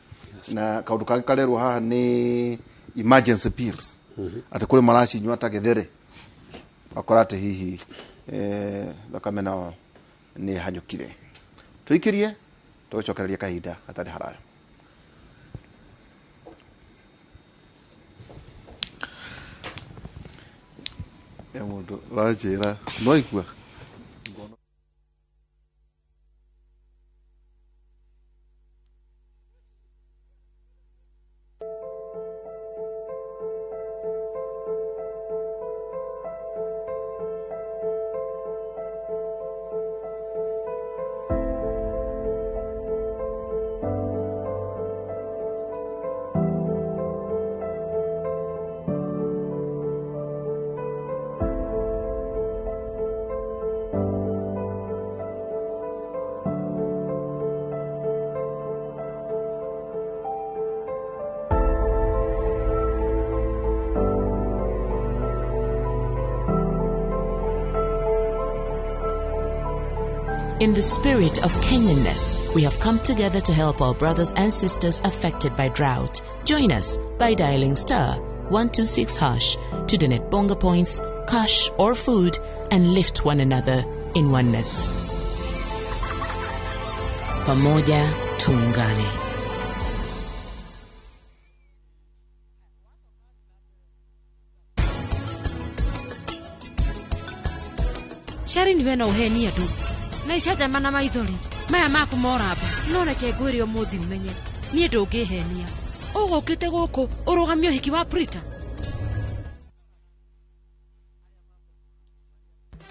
Na kaũndũ kangĩ karerwo haha nĩ emergency pills, atĩ kũrĩ maracinyua ta gĩthere akora atĩ hihi thakame nao nĩ hanyũkire. Tũikĩrie tũgĩcokereria kahinda gatarĩ haraya. He mũndũ ũranjĩra no igua. In the spirit of Kenyanness, we have come together to help our brothers and sisters affected by drought. Join us by dialing *126# to donate bonga points, cash or food and lift one another in oneness. Pamoja tuungane. Sharin we no ũheni andũ na icanjama na maithori maya maku moramba no reke ngwĩre ũmũthĩ ũmenye niĩ ndũngĩhenia ũgũkĩte gũkũ ũrũgamie ũhiki wa Prita.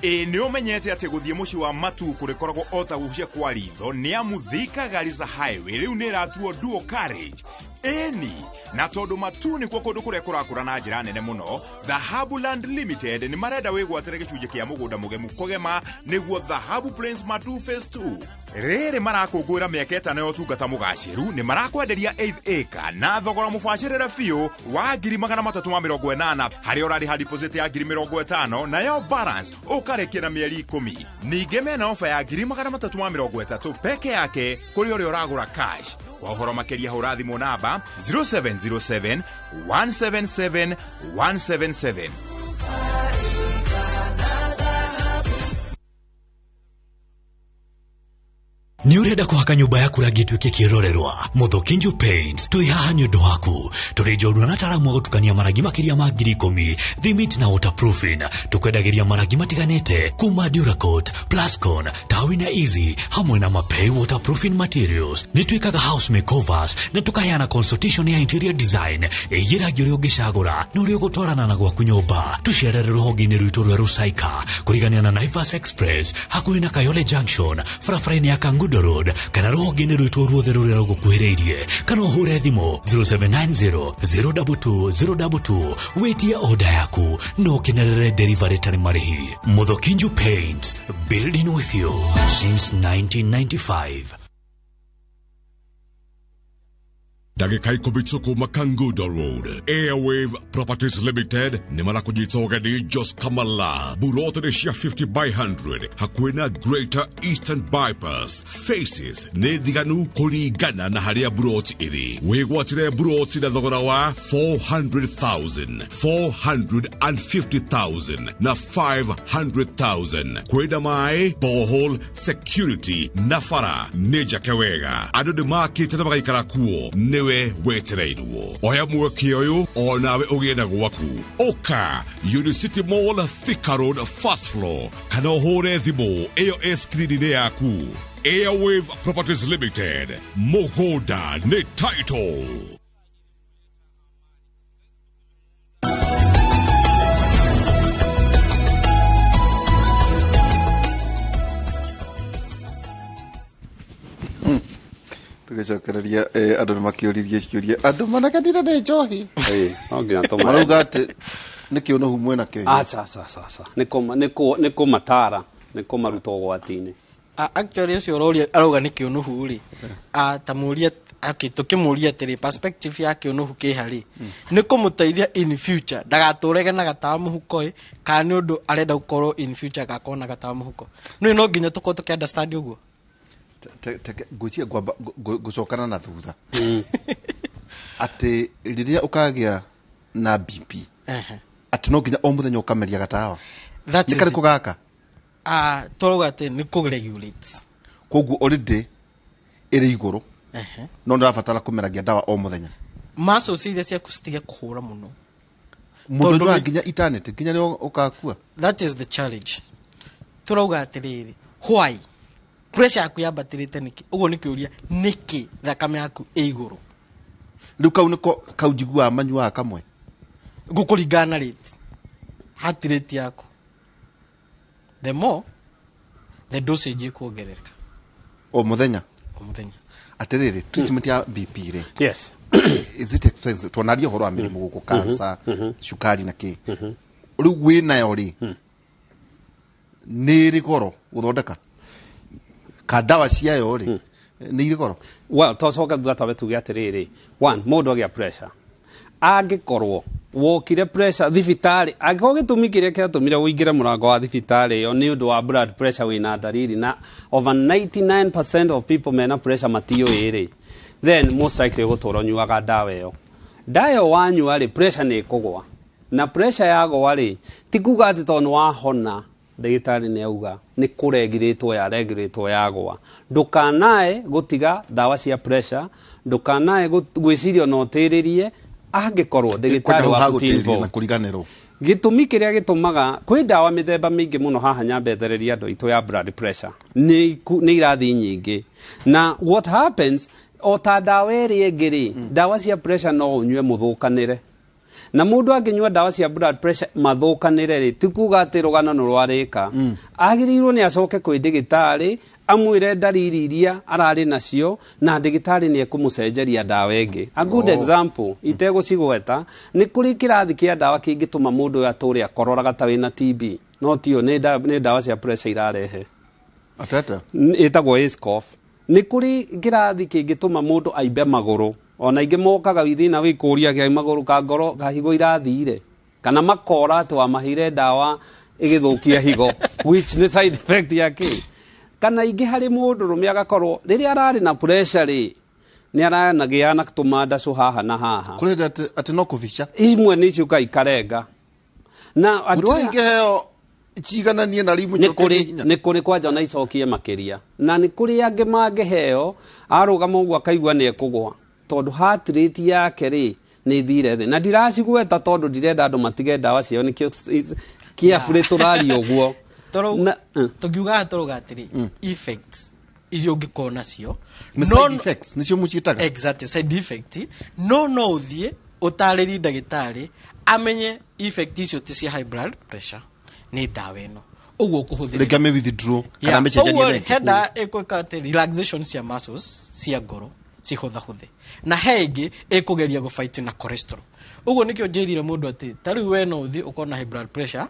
Ĩ nĩ ũmenyete atĩ gũthiĩ mũciĩ wa Matu kũrĩkoragwo o ta gũcia kwa ritho nĩ amu Thika Garissa Highway rĩu nĩ ĩratuo dual carriage. Ĩni na tondũ Matu nĩkuo kũndũ kũrĩa kũrakũra na njĩra nene mũno, Dhahabu Land Limited nĩ marenda wĩgwatĩre gĩcunjĩ kĩa mũgũnda mũgemu kũgema nĩguo Dhahabu Plains Matu Phase 2. Rĩrĩ marakũngũĩra mĩaka 5 ya ũtungata mũgacĩru nĩ marakwenderia 8 acre na thogora mũbacĩrĩre biũ wa 380,000 harĩa ũrarĩha deposit ya 50,000 nayo balance ũkarĩkia na mĩeri 10. Ningĩ mena ofa ya 330,000 peke yake kũrĩ ũrĩa ũragũra cash. Kwa ũhoro makĩria hũra thimũ namba 0707 177 177. Nĩ ũrenda kũhaka nyũmba yaku rangi ĩtuĩke kĩrorerwa? Muthokinju Paints twĩ haha nĩ ũndũ waku. Tũrĩ njorua na ataaramu a gũtukania marangi makĩria ma 10,000 thimiti na waterproofing. Tũkwendagĩria marangi matiganĩte kuma Duracoat, Plascon, Tawi na Easy hamwe na Mapei waterproofing materials. Nĩ twĩkaga house makeovers na tũkaheana consultation ya interior design ĩgiĩ rangi ũrĩa ũngĩcagũra na ũrĩa ũgũtwarana na gwaku nyũmba. Tũcerere rũhonge-inĩ rwitũ rwa Rusaika kũrigania na Naivas Express hakuhĩ na Kayole Junction barabara-inĩ ya Kangundo Road kana rũhonge-inĩ rwitũ ruothe rũrĩa rũgũkuhĩrĩirie kana ũhũre thimũ 0790 022 022 wĩtie oda yaku na ũkenerere delivery ĩtarĩ marĩhi. Muthokinju Paints, building with you since 1995. Ndagĩka 10 tu kuma Kangudo Road. Airwave Properties Limited nĩ marakũnyita ũgeni Jos Kamala. Buroti nĩ cia 50 by 100 hakuhĩ na Greater Eastern Bypass. Faces nĩ ndiganu kũringana na harĩa buroti ĩrĩ. Wĩgwatĩre buroti na thogora wa 400,000, 450,000 na 500,000. Kwĩna maĩ, borehole, security na bara nĩ njake wega. Andũ nĩ makĩte na magaikara kuo, nĩwe wetereirwo. Oya mweke ũyũ onawe ũgĩe na gwaku. Ũka Unicity Mall, Thika Road, first floor, kana ũhũre thimũ ĩyo ĩ screen-inĩ yaku. Airwave Properties Limited, mũgũnda nĩ title. Tũgĩcokereria andũ nĩ makĩũririe ciũria, andũ manakenire nĩ njohi. No nginya tũmahe. Marauga atĩ nĩ kĩũnũhu mwĩna kĩo. Aca, aca, aca, aca. Nĩ kũmatara, nĩ kũmaruta ũgwati-inĩ. Actually ũcio ũroria arauga nĩ kĩũnũhu rĩ, ta mũria, okay, tũkĩmũria atĩrĩ, perspective ya kĩũnũhu kĩha rĩ, nĩ kũmũteithia in future ndagatũrege na gatawa mũhuko ĩ, kana nĩ ũndũ arenda gũkorwo in future agakorwo na gatawa mũhuko. Nĩ no nginya tũkorwo tũkĩ understand ũguo. Ngwĩciria ngwamba ngũcokana na thutha atĩ rĩrĩa ũkagĩa na BP atĩ no nginya o mũthenya ũkameria gatawa. That nĩ is karĩkũ gaka? Tũrauga atĩ nĩ kũ-regulate. Koguo already ĩrĩ igũrũ, no ndĩrabatara kũmeragia ndawa o mũthenya. Muscles iria ciaku citige kũhũra mũno. Mũndũ Tondũ ũnyuaga nginya eternity, nginya rĩrĩa ũkakua. That is the challenge. Tũrauga atĩrĩrĩ, why pressure yaku yambatĩrĩte nĩkĩ? Ũguo nĩ kĩũria, nĩkĩ thakame yaku ĩ igũrũ? Rĩu kau nĩko kau njiguaga manyuaga kamwe. Gũkũringana na rate, heart rate yaku. The more the dosage ĩkuongerereka. O mũthenya? O mũthenya. Atĩrĩrĩ, treatment ya BP rĩ? Yes. Is it expensive? Tuonaria ũhoro wa mĩrimũ gũkũ, cancer, cukari na kĩ. Rĩu wĩnayo rĩ, nĩ ĩrĩ goro gũthondeka? Ka ndawa ciayo rĩ, nĩ irĩ goro? Well, twacoka thutha twambe tuge atĩrĩrĩ, one, mũndũ agĩa pressure, angĩkorwo wokire pressure thibitarĩ, angĩkorwo gĩtũmi kĩrĩa kĩatũmire ũingĩre mũrango wa thibitarĩ ĩyo nĩ ũndũ wa blood pressure wĩna ndariri, na over 99% of people mena pressure matiũĩ rĩ, then most likely ũgũtũra ũnyuaga ndawa ĩyo. Ndawa ĩyo wanyua rĩ, pressure nĩ ĩkũgwa, na pressure yagwa rĩ, ti kuga atĩ tondũ nĩ wahona ndagĩtarĩ nĩ auga nĩ kũregirĩtwo yaregirĩtwo yagwa. Ndũkanae gũtiga ndawa cia pressure, ndũkanae gwĩciria ona ũtĩrĩrie angĩkorwo ndagĩtarĩ Kwenda hau waku ti hagũtĩrĩria na involved. kũriganĩrwo. Gĩtũmi kĩrĩa gĩtũmaga kwĩ ndawa mĩthemba mĩingĩ mũno haha nyambe thereria andũ aitũ ya blood pressure nĩ irathi nyingĩ, na what happens o ta ndawa ĩrĩa ĩngĩ rĩ, ndawa cia pressure no ũnyue mũthũkanĩre, na mũndũ angĩnyua ndawa cia blood pressure mathũkanĩre rĩ, ti kuga atĩ rũgano nĩ rwarĩka. Agĩrĩirwo nĩ acoke kwĩ ndagĩtarĩ amwĩre ndariri iria ararĩ nacio, na ndagĩtarĩ nĩ ekũmũcenjeria ndawa ĩngĩ. A good example itegũcigweta, nĩ kũrĩ kĩrathi kĩa ndawa kĩngĩtũma mũndũ ũyũ atũre akororaga ta wĩna TB, no tiyo, nĩ ndawa cia pressure irarehe. Atata? Ĩtagwo Ascof. Nĩ kũrĩ kĩrathi kĩngĩtũma mũndũ aimbe magũrũ, ona ingĩ mokaga wĩ thĩna wĩkũria kĩa magũrũ ka ngoro ka higo irathire, kana makora atĩ wamaheire ndawa ĩgĩthũkia higo, which nĩ side effect ya kĩ. Kana ingĩ harĩ mũndũ rũme agakorwo rĩrĩa ararĩ na pressure rĩ, nĩ aranagĩa na tũmandacũ haha na haha. Kũrĩ hĩndĩ atĩ no kũbica. Imwe nĩ ciũkaga ikarenga. Na andũ Gũtirĩ aya ingĩheo cigananie na rimũ nĩ icokerie kũrĩ hinya. Nĩ kũrĩ kwanja ona icokie makĩria, na nĩ kũrĩ angĩ mangĩheo arũgama ũguo akaigua nĩ ekũgwa, tondũ heart rate yake rĩ nĩ ĩthire thĩ. Na ndiracigweta tondũ ndirenda andũ matige ndawa ciao, nĩkĩo kĩabũrĩ tũraria ũguo. Na, Tũngiuga tũrauga atĩrĩ, effects iria ũngĩkorwo nacio Nĩ side effects, nĩcio mũciĩtaga? Exactly, side effect. No no ũthiĩ ũtarĩrie ndagĩtarĩ amenye effect icio ti cia high blood pressure, nĩ ndawa ĩno ũguo ũkũhũthĩra. Rĩngĩ ame withdraw kana amĩcenjanie Ũguo rĩ, rĩngĩ. he ndawa ĩkwĩka atĩ relaxation cia muscles cia ngoro cihũthahũthe, na he ĩngĩ ĩkũgeria gũfight na cholesterol. Ũguo nĩkĩo njĩrire mũndũ atĩ ta rĩu we no ũthiĩ ũkorwo na high blood pressure,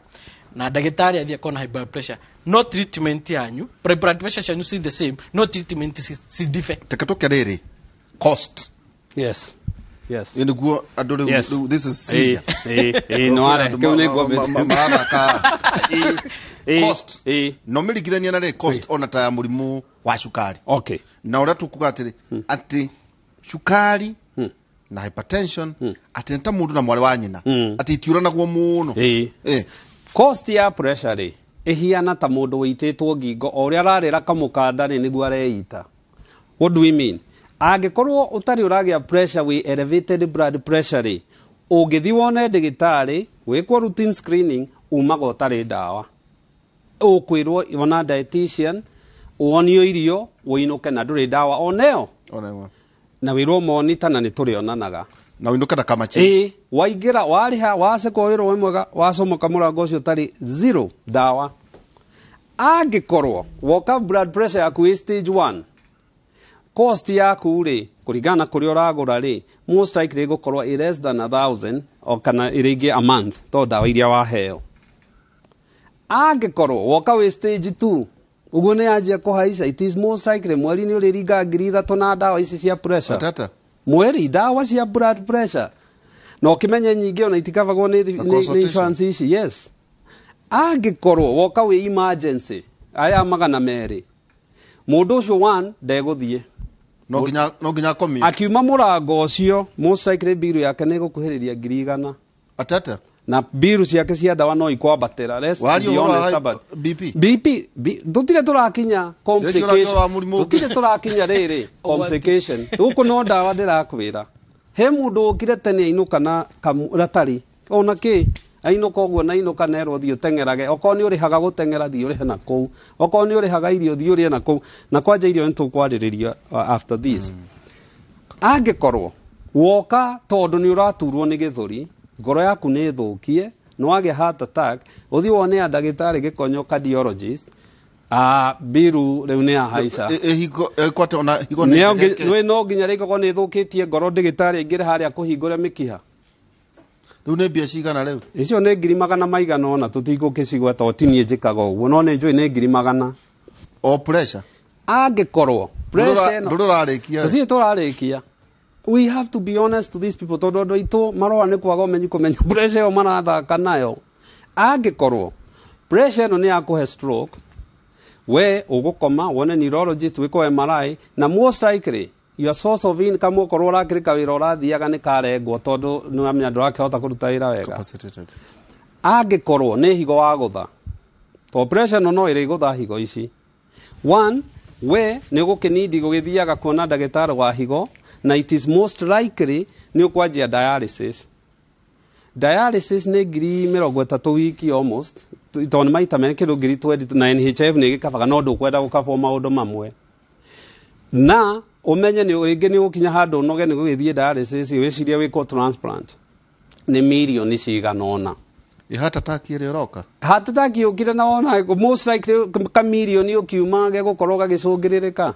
na ndagĩtarĩ athiĩ akorwo na high blood pressure, no treatment yanyu, blood pressure cianyu si the same, no treatment si differ. Reke tũke rĩrĩ, cost. Yes. Yes. Ĩ nĩguo andũ rĩu Yes. rĩu this is serious. Ĩ no are Andũ kĩu nĩ ngwambĩte. marathaka cost Ĩ. no mĩringithania na rĩ cost ona ta ya mũrimũ wa cukari Okay. Na ũrĩa tũkuga atĩrĩ atĩ cukari na hypertension atĩ nĩ ta mũndũ na mwarĩ wa nyina, atĩ itiũranagwo mũno. Ĩ. Cost ya pressure rĩ, ĩhiana ta mũndũ wĩitĩtwo ngingo, o ũrĩa ararĩra kamũkanda rĩ, nĩguo areita. What do we mean? Angĩkorwo ũtarĩ ũragĩa pressure, wĩ elevated blood pressure rĩ, ũngĩthiĩ wone ndĩgĩtarĩ, wĩkwo routine screening, umaga ũtarĩ ndawa. Ũkwĩrwo ona dietitian, wonio irio, ũinũke na ndũrĩ ndawa oneyo. Ona ĩmwe. Na wĩrwo monitor na nĩ tũrĩonanaga. Na ũinũke na kamachi. Ĩ, waingĩra, warĩha, wacekwo wĩrwo wĩ mwega, wacomoka mũrango ũcio ũtarĩ zero ndawa. Angĩkorwo woka blood pressure yaku ĩ stage 1, cost yaku rĩ, kũringana na kũrĩa ũragũra rĩ, most likely ĩgũkorwo ĩ less than 1,000 o kana ĩrĩ ingĩ a month, to ndawa iria waheo. Angĩkorwo woka wĩ stage 2, ũguo nĩ yanjia kũhaica, it is most likely mweri nĩ ũrĩringa 3,000 na ndawa ici cia pressure. Atata. Mweri ndawa cia blood pressure, na ũkĩmenye nyingĩ ona itikabagwo nĩ Na nĩ consultation. insurance ici. Yes, angĩkorwo woka wĩ emergency, aya 200, mũndũ ũcio one ndegũthiĩ. No nginya akomio. Akiuma mũrango ũcio, most likely biru yake nĩ ĩgũkuhĩrĩria 100,000. Atata. Na biru ciake cia ndawa no ikwambatĩra. Let's Waria be ũhoro wa honest about BP? BP, tũtirĩ tũrakinya complication. Wa mũrimũ ũngĩ. Tũtirĩ tũrakinya rĩrĩ complication gũkũ, no ndawa ndĩrakwĩra. He mũndũ ũkire tene ainũka na ratari ona kĩ, ainũka ũguo na ainũka nerwo thiĩ ũteng'erage. Okorwo nĩ ũrĩhaga gũteng'era, thiĩ ũrĩhe na kũu. Okorwo nĩ ũrĩhaga irio, thiĩ ũrĩe na kũu. Na kwanja irio nĩ tũkwarĩrĩria after this. Angĩkorwo woka tondũ nĩ ũraturwo nĩ gĩthũri, ngoro yaku nĩ thũkie, nĩ wagĩa heart attack, ũthiĩ wone a ndagĩtarĩ gĩkonyo cardiologist, biru rĩu nĩ yahaica. Higo kwate ona higo nĩ njegeke. Nĩ no nginya rĩngĩ nĩ ĩthũkĩtie ngoro, ndĩgĩtarĩ aingĩre harĩa kũhingũra mĩkiha. Rĩu nĩ mbia cigana rĩu? Icio nĩ ngiri magana maigana ũna, tũtigũkĩcigweta tondũ ti niĩ njĩkaga ũguo, no nĩ njũĩ nĩ ngiri magana. O pressure? Angĩkorwo pressure ĩno Ndũrĩ ũrarĩkia. Tũtirĩ tũrarĩkia. We have to be honest to these people, tondũ andũ aitũ marora nĩ kwaga ũmenyi kũmenya pressure ĩyo marathaka nayo. Angĩkorwo pressure ĩno nĩ yakũhe stroke, we ũgũkoma wone neurologist, wĩkwo MRI, na most likely your source of income, okorwo ũrakĩrĩ kawĩra ũrathiaga, nĩ karengwo, tondũ nĩ wamenya ndũrakĩhota kũruta wĩra wega. Capacitated. Angĩkorwo nĩ higo wagũtha, to pressure ĩno no ĩrĩgũtha higo ici, one, we nĩ ũgũkĩnindi gũgĩthiaga kuona ndagĩtarĩ wa higo, na it is most likely nĩ ũkwanjia dialysis. Dialysis nĩ 30,000 wiki almost, tondũ nĩ maita merĩ, kĩndũ 20,000, na NHIF nĩ ĩgĩkabaga, no ndũkwenda gũkabwo maũndũ mamwe. Na ũmenye nĩ rĩngĩ nĩ ũgũkinya handũ ũnoge nĩ gũgĩthiĩ dialysis, wĩcirie wĩkwo transplant, nĩ mirioni cigana ũna. Ĩ heart attack ĩrĩa ũroka? Heart attack yũkire na wona most likely kamirioni ũkiuma gegũkorwo gagĩcũngĩrĩrĩka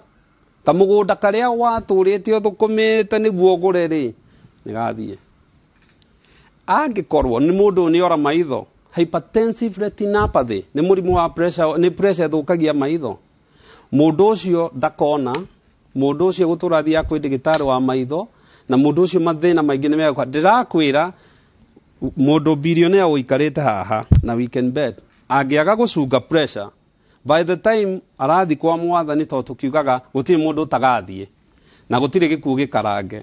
kamũgũnda karĩa watũrĩte ũthũkũmĩte nĩguo ũgũre rĩ, nĩ gathiĩ. Angĩkorwo nĩ mũndũ nĩ ora maitho, hypertensive retinopathy nĩ mũrimũ wa pressure, nĩ pressure ĩthũkagia maitho, mũndũ ũcio ndakona, mũndũ ũcio gũtũra athiaga kwĩ ndagĩtarĩ wa maitho, na mũndũ ũcio mathĩna maingĩ nĩ megũka. Ndĩrakwĩra, mũndũ billionaire ũikarĩte haha na we can bet angĩaga gũcunga pressure, by the time arathi kwa mwathani, tondũ tũkiugaga gũtirĩ mũndũ ũtagathiĩ na gũtirĩ gĩkuũ gĩkarange,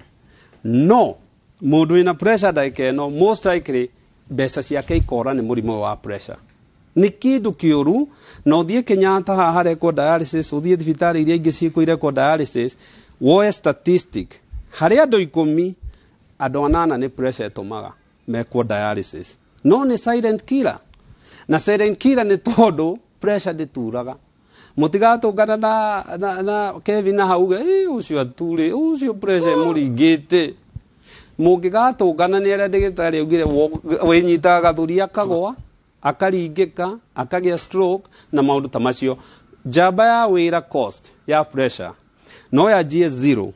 no mũndũ wĩna pressure ndagĩka ĩno, most likely mbeca ciake ikora nĩ mũrimũ ũyũ wa pressure. Nĩ kĩndũ kĩũru. Na ũthiĩ Kenyatta haha harekwo dialysis, ũthiĩ thibitarĩ iria ingĩ ciĩkwo irekwo dialysis, woe statistic, harĩ andũ 10, andũ anana nĩ pressure ĩtũmaga mekwo dialysis. No nĩ silent killer, na silent killer nĩ tondũ pressure ndĩturaga. Mũtigatũngana na Kevin na hauge, "Ĩ, ũcio aturĩ ũcio pressure ĩmũringĩte." Mũngĩgatũngana nĩ arĩa ndĩgĩtarĩ augire wĩnyitaga gathuri, akagwa, akaringĩka, akagĩa stroke na maũndũ ta macio. Njamba ya wĩra, cost ya pressure no yanjie zero,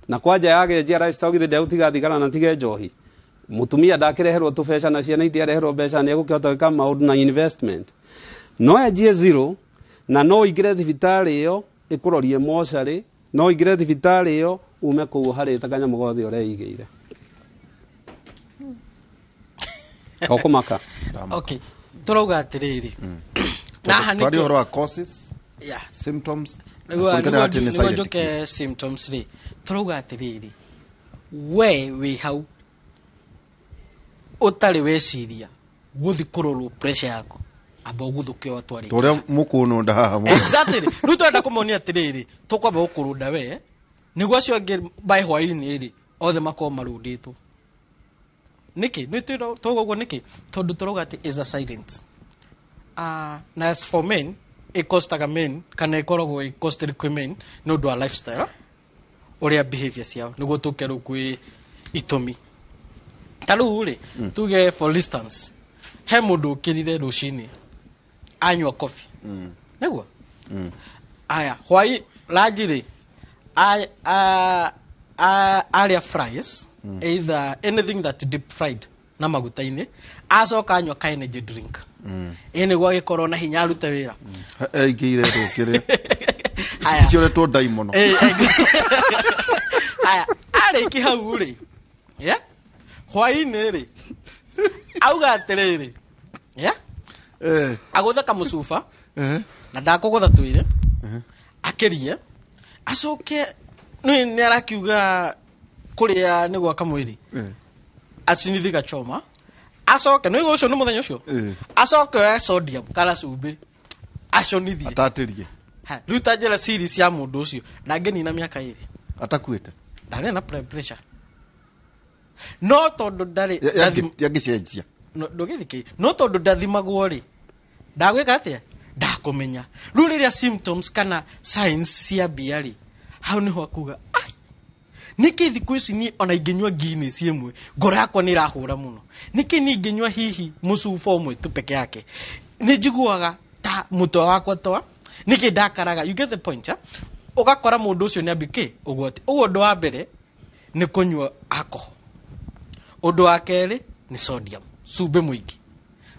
na kwanja yagenjia lifestyle, githĩ ndegũtiga thigara na tige njohi, mũtumia ndakĩreherwo tũbeca na ciana itiareherwo mbeca, nĩ egũkĩhota gwĩka maũndũ na investment. No yanjie zero, na no ũingĩre thibitarĩ ĩyo ĩkũrorie mocarĩ, no ũingĩre thibitarĩ ĩyo ume kũu ũharĩte kanyamũ gothe ũreigĩire. Tokũmaka. Okay, tũrauga atĩrĩrĩ, na haha Twaria nĩkĩo ũhoro wa causes, symptoms, na kũringana atĩ nĩ nĩguo silent njoke symptoms rĩ, tũrauga atĩrĩrĩ, we wĩ hau ũtarĩ weciria gũthi kũrorwo pressure yaku, amba ũguthũke watwarĩte ta ũrĩa mũkũnũnda haha mũno. Exactly. Rĩu tũrenda kũmonia atĩrĩrĩ, tũkwamba gũkũrũnda we nĩguo acio angĩ by hwaĩ-inĩ rĩ othe makorwo marũndĩtwo. Nĩkĩ nĩ twauga ũguo? Nĩkĩ? Tondũ tũrauga atĩ is a silent, na as for men, ĩkostaga men kana ĩkoragwo ĩ costly kwĩ men nĩ ũndũ wa lifestyle, ũrĩa behavior ciao. Nĩguo tũke rĩu kwĩ itũmi ta rĩu rĩ, tuge for instance he mũndũ ũkĩrire rũcinĩ anyua coffee, nĩguo aya hwai ranji rĩ arĩa fries, either anything that deep fried na maguta-inĩ, acoka anyua ka energy drink ĩ nĩguo agĩkorwo na hinya arute wĩra. Aingĩire rũkĩrĩa Aya. cioretwo ndai mũno. Aya, arĩki hau rĩ, yeah? Hwaĩ-inĩ rĩ auga atĩrĩrĩ, yeah? Agũthe kamũcuba na ndakũgũtha twĩre akĩrie, acoke nĩ arakiuga kũrĩa nĩ gwaka mwĩrĩ, acinithi gachoma, acoke nĩ ũcio nĩ mũthenya ũcio, acoke oe sodium kana cumbĩ aconithie. Atatĩrie. Ha, rĩu ta njĩra siri cia mũndũ ũcio ndangĩnina mĩaka 2 atakuĩte. Ndarĩ na blood pressure, no tondũ ndarĩ yangĩcenjia. Ndũgĩthikĩ, no tondũ ndathimagwo rĩ, ndagwĩka atĩa? Ndakũmenya rĩu rĩrĩa symptoms kana signs ciambia rĩ, hau nĩho akuga, ai, nĩkĩ thikũ ici niĩ ona ingĩnyua Guinness ĩmwe ngoro yakwa nĩ ĩrahũra mũno? Nĩkĩ niĩ ingĩnyua hihi mũcuba ũmwe tu peke yake nĩ njiguaga ta mũtwe wakwa twa nĩkĩ ndakaraga? You get the point, eh? Ũgakora mũndũ ũcio nĩ ambia kĩ ũgwati. Ũguo ũndũ wa mbere nĩ kũnyua alcohol, ũndũ wa kerĩ nĩ sodium, cumbĩ mũingĩ,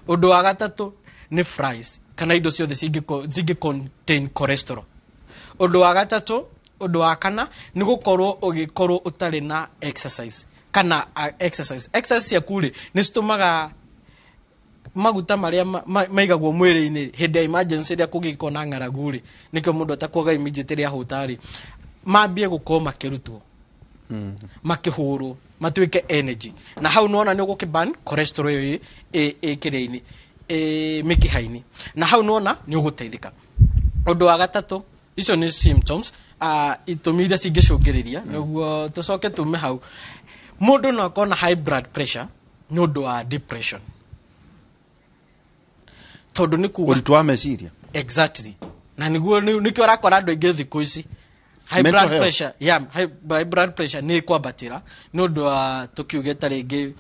ũndũ wa gatatũ nĩ fries kana indo ciothe cingĩ contain cholesterol, ũndũ wa gatatũ, ũndũ wa kana nĩ gũkorwo ũgĩkorwo ũtarĩ na exercise kana exercise ciaku rĩ nĩ citũmaga maguta marĩa maigagwo mwĩrĩ-inĩ hĩndĩ ya emergency, ĩrĩa kũngĩkorwo na ng'aragu rĩ, nĩkĩo mũndũ atakuaga immediately rĩrĩa ahũta rĩ, mambie gũkorwo makĩrutwo, makĩhũrwo matuĩke energy, na hau nĩwona nĩ ũgũkĩ cholesterol ĩyo ĩ kĩrĩa-inĩ, ĩ mĩkiha-inĩ, na hau nĩwona nĩ ũgũteithĩka. Ũndũ wa gatatũ, icio nĩ symptoms, itũmi iria cingĩcũngĩrĩria. Nĩguo tũcoke tume hau, mũndũ no akorwo na high blood pressure nĩ ũndũ wa depression, tondũ nĩ kuga ũritũ wa meciria. Exactly, na nĩguo nĩkĩo ũrakora andũ aingĩ thikũ ici high Mental blood health. pressure, yeah, high blood pressure nĩ kwambatĩra nĩ ũndũ wa tũkiuge ta rĩngĩ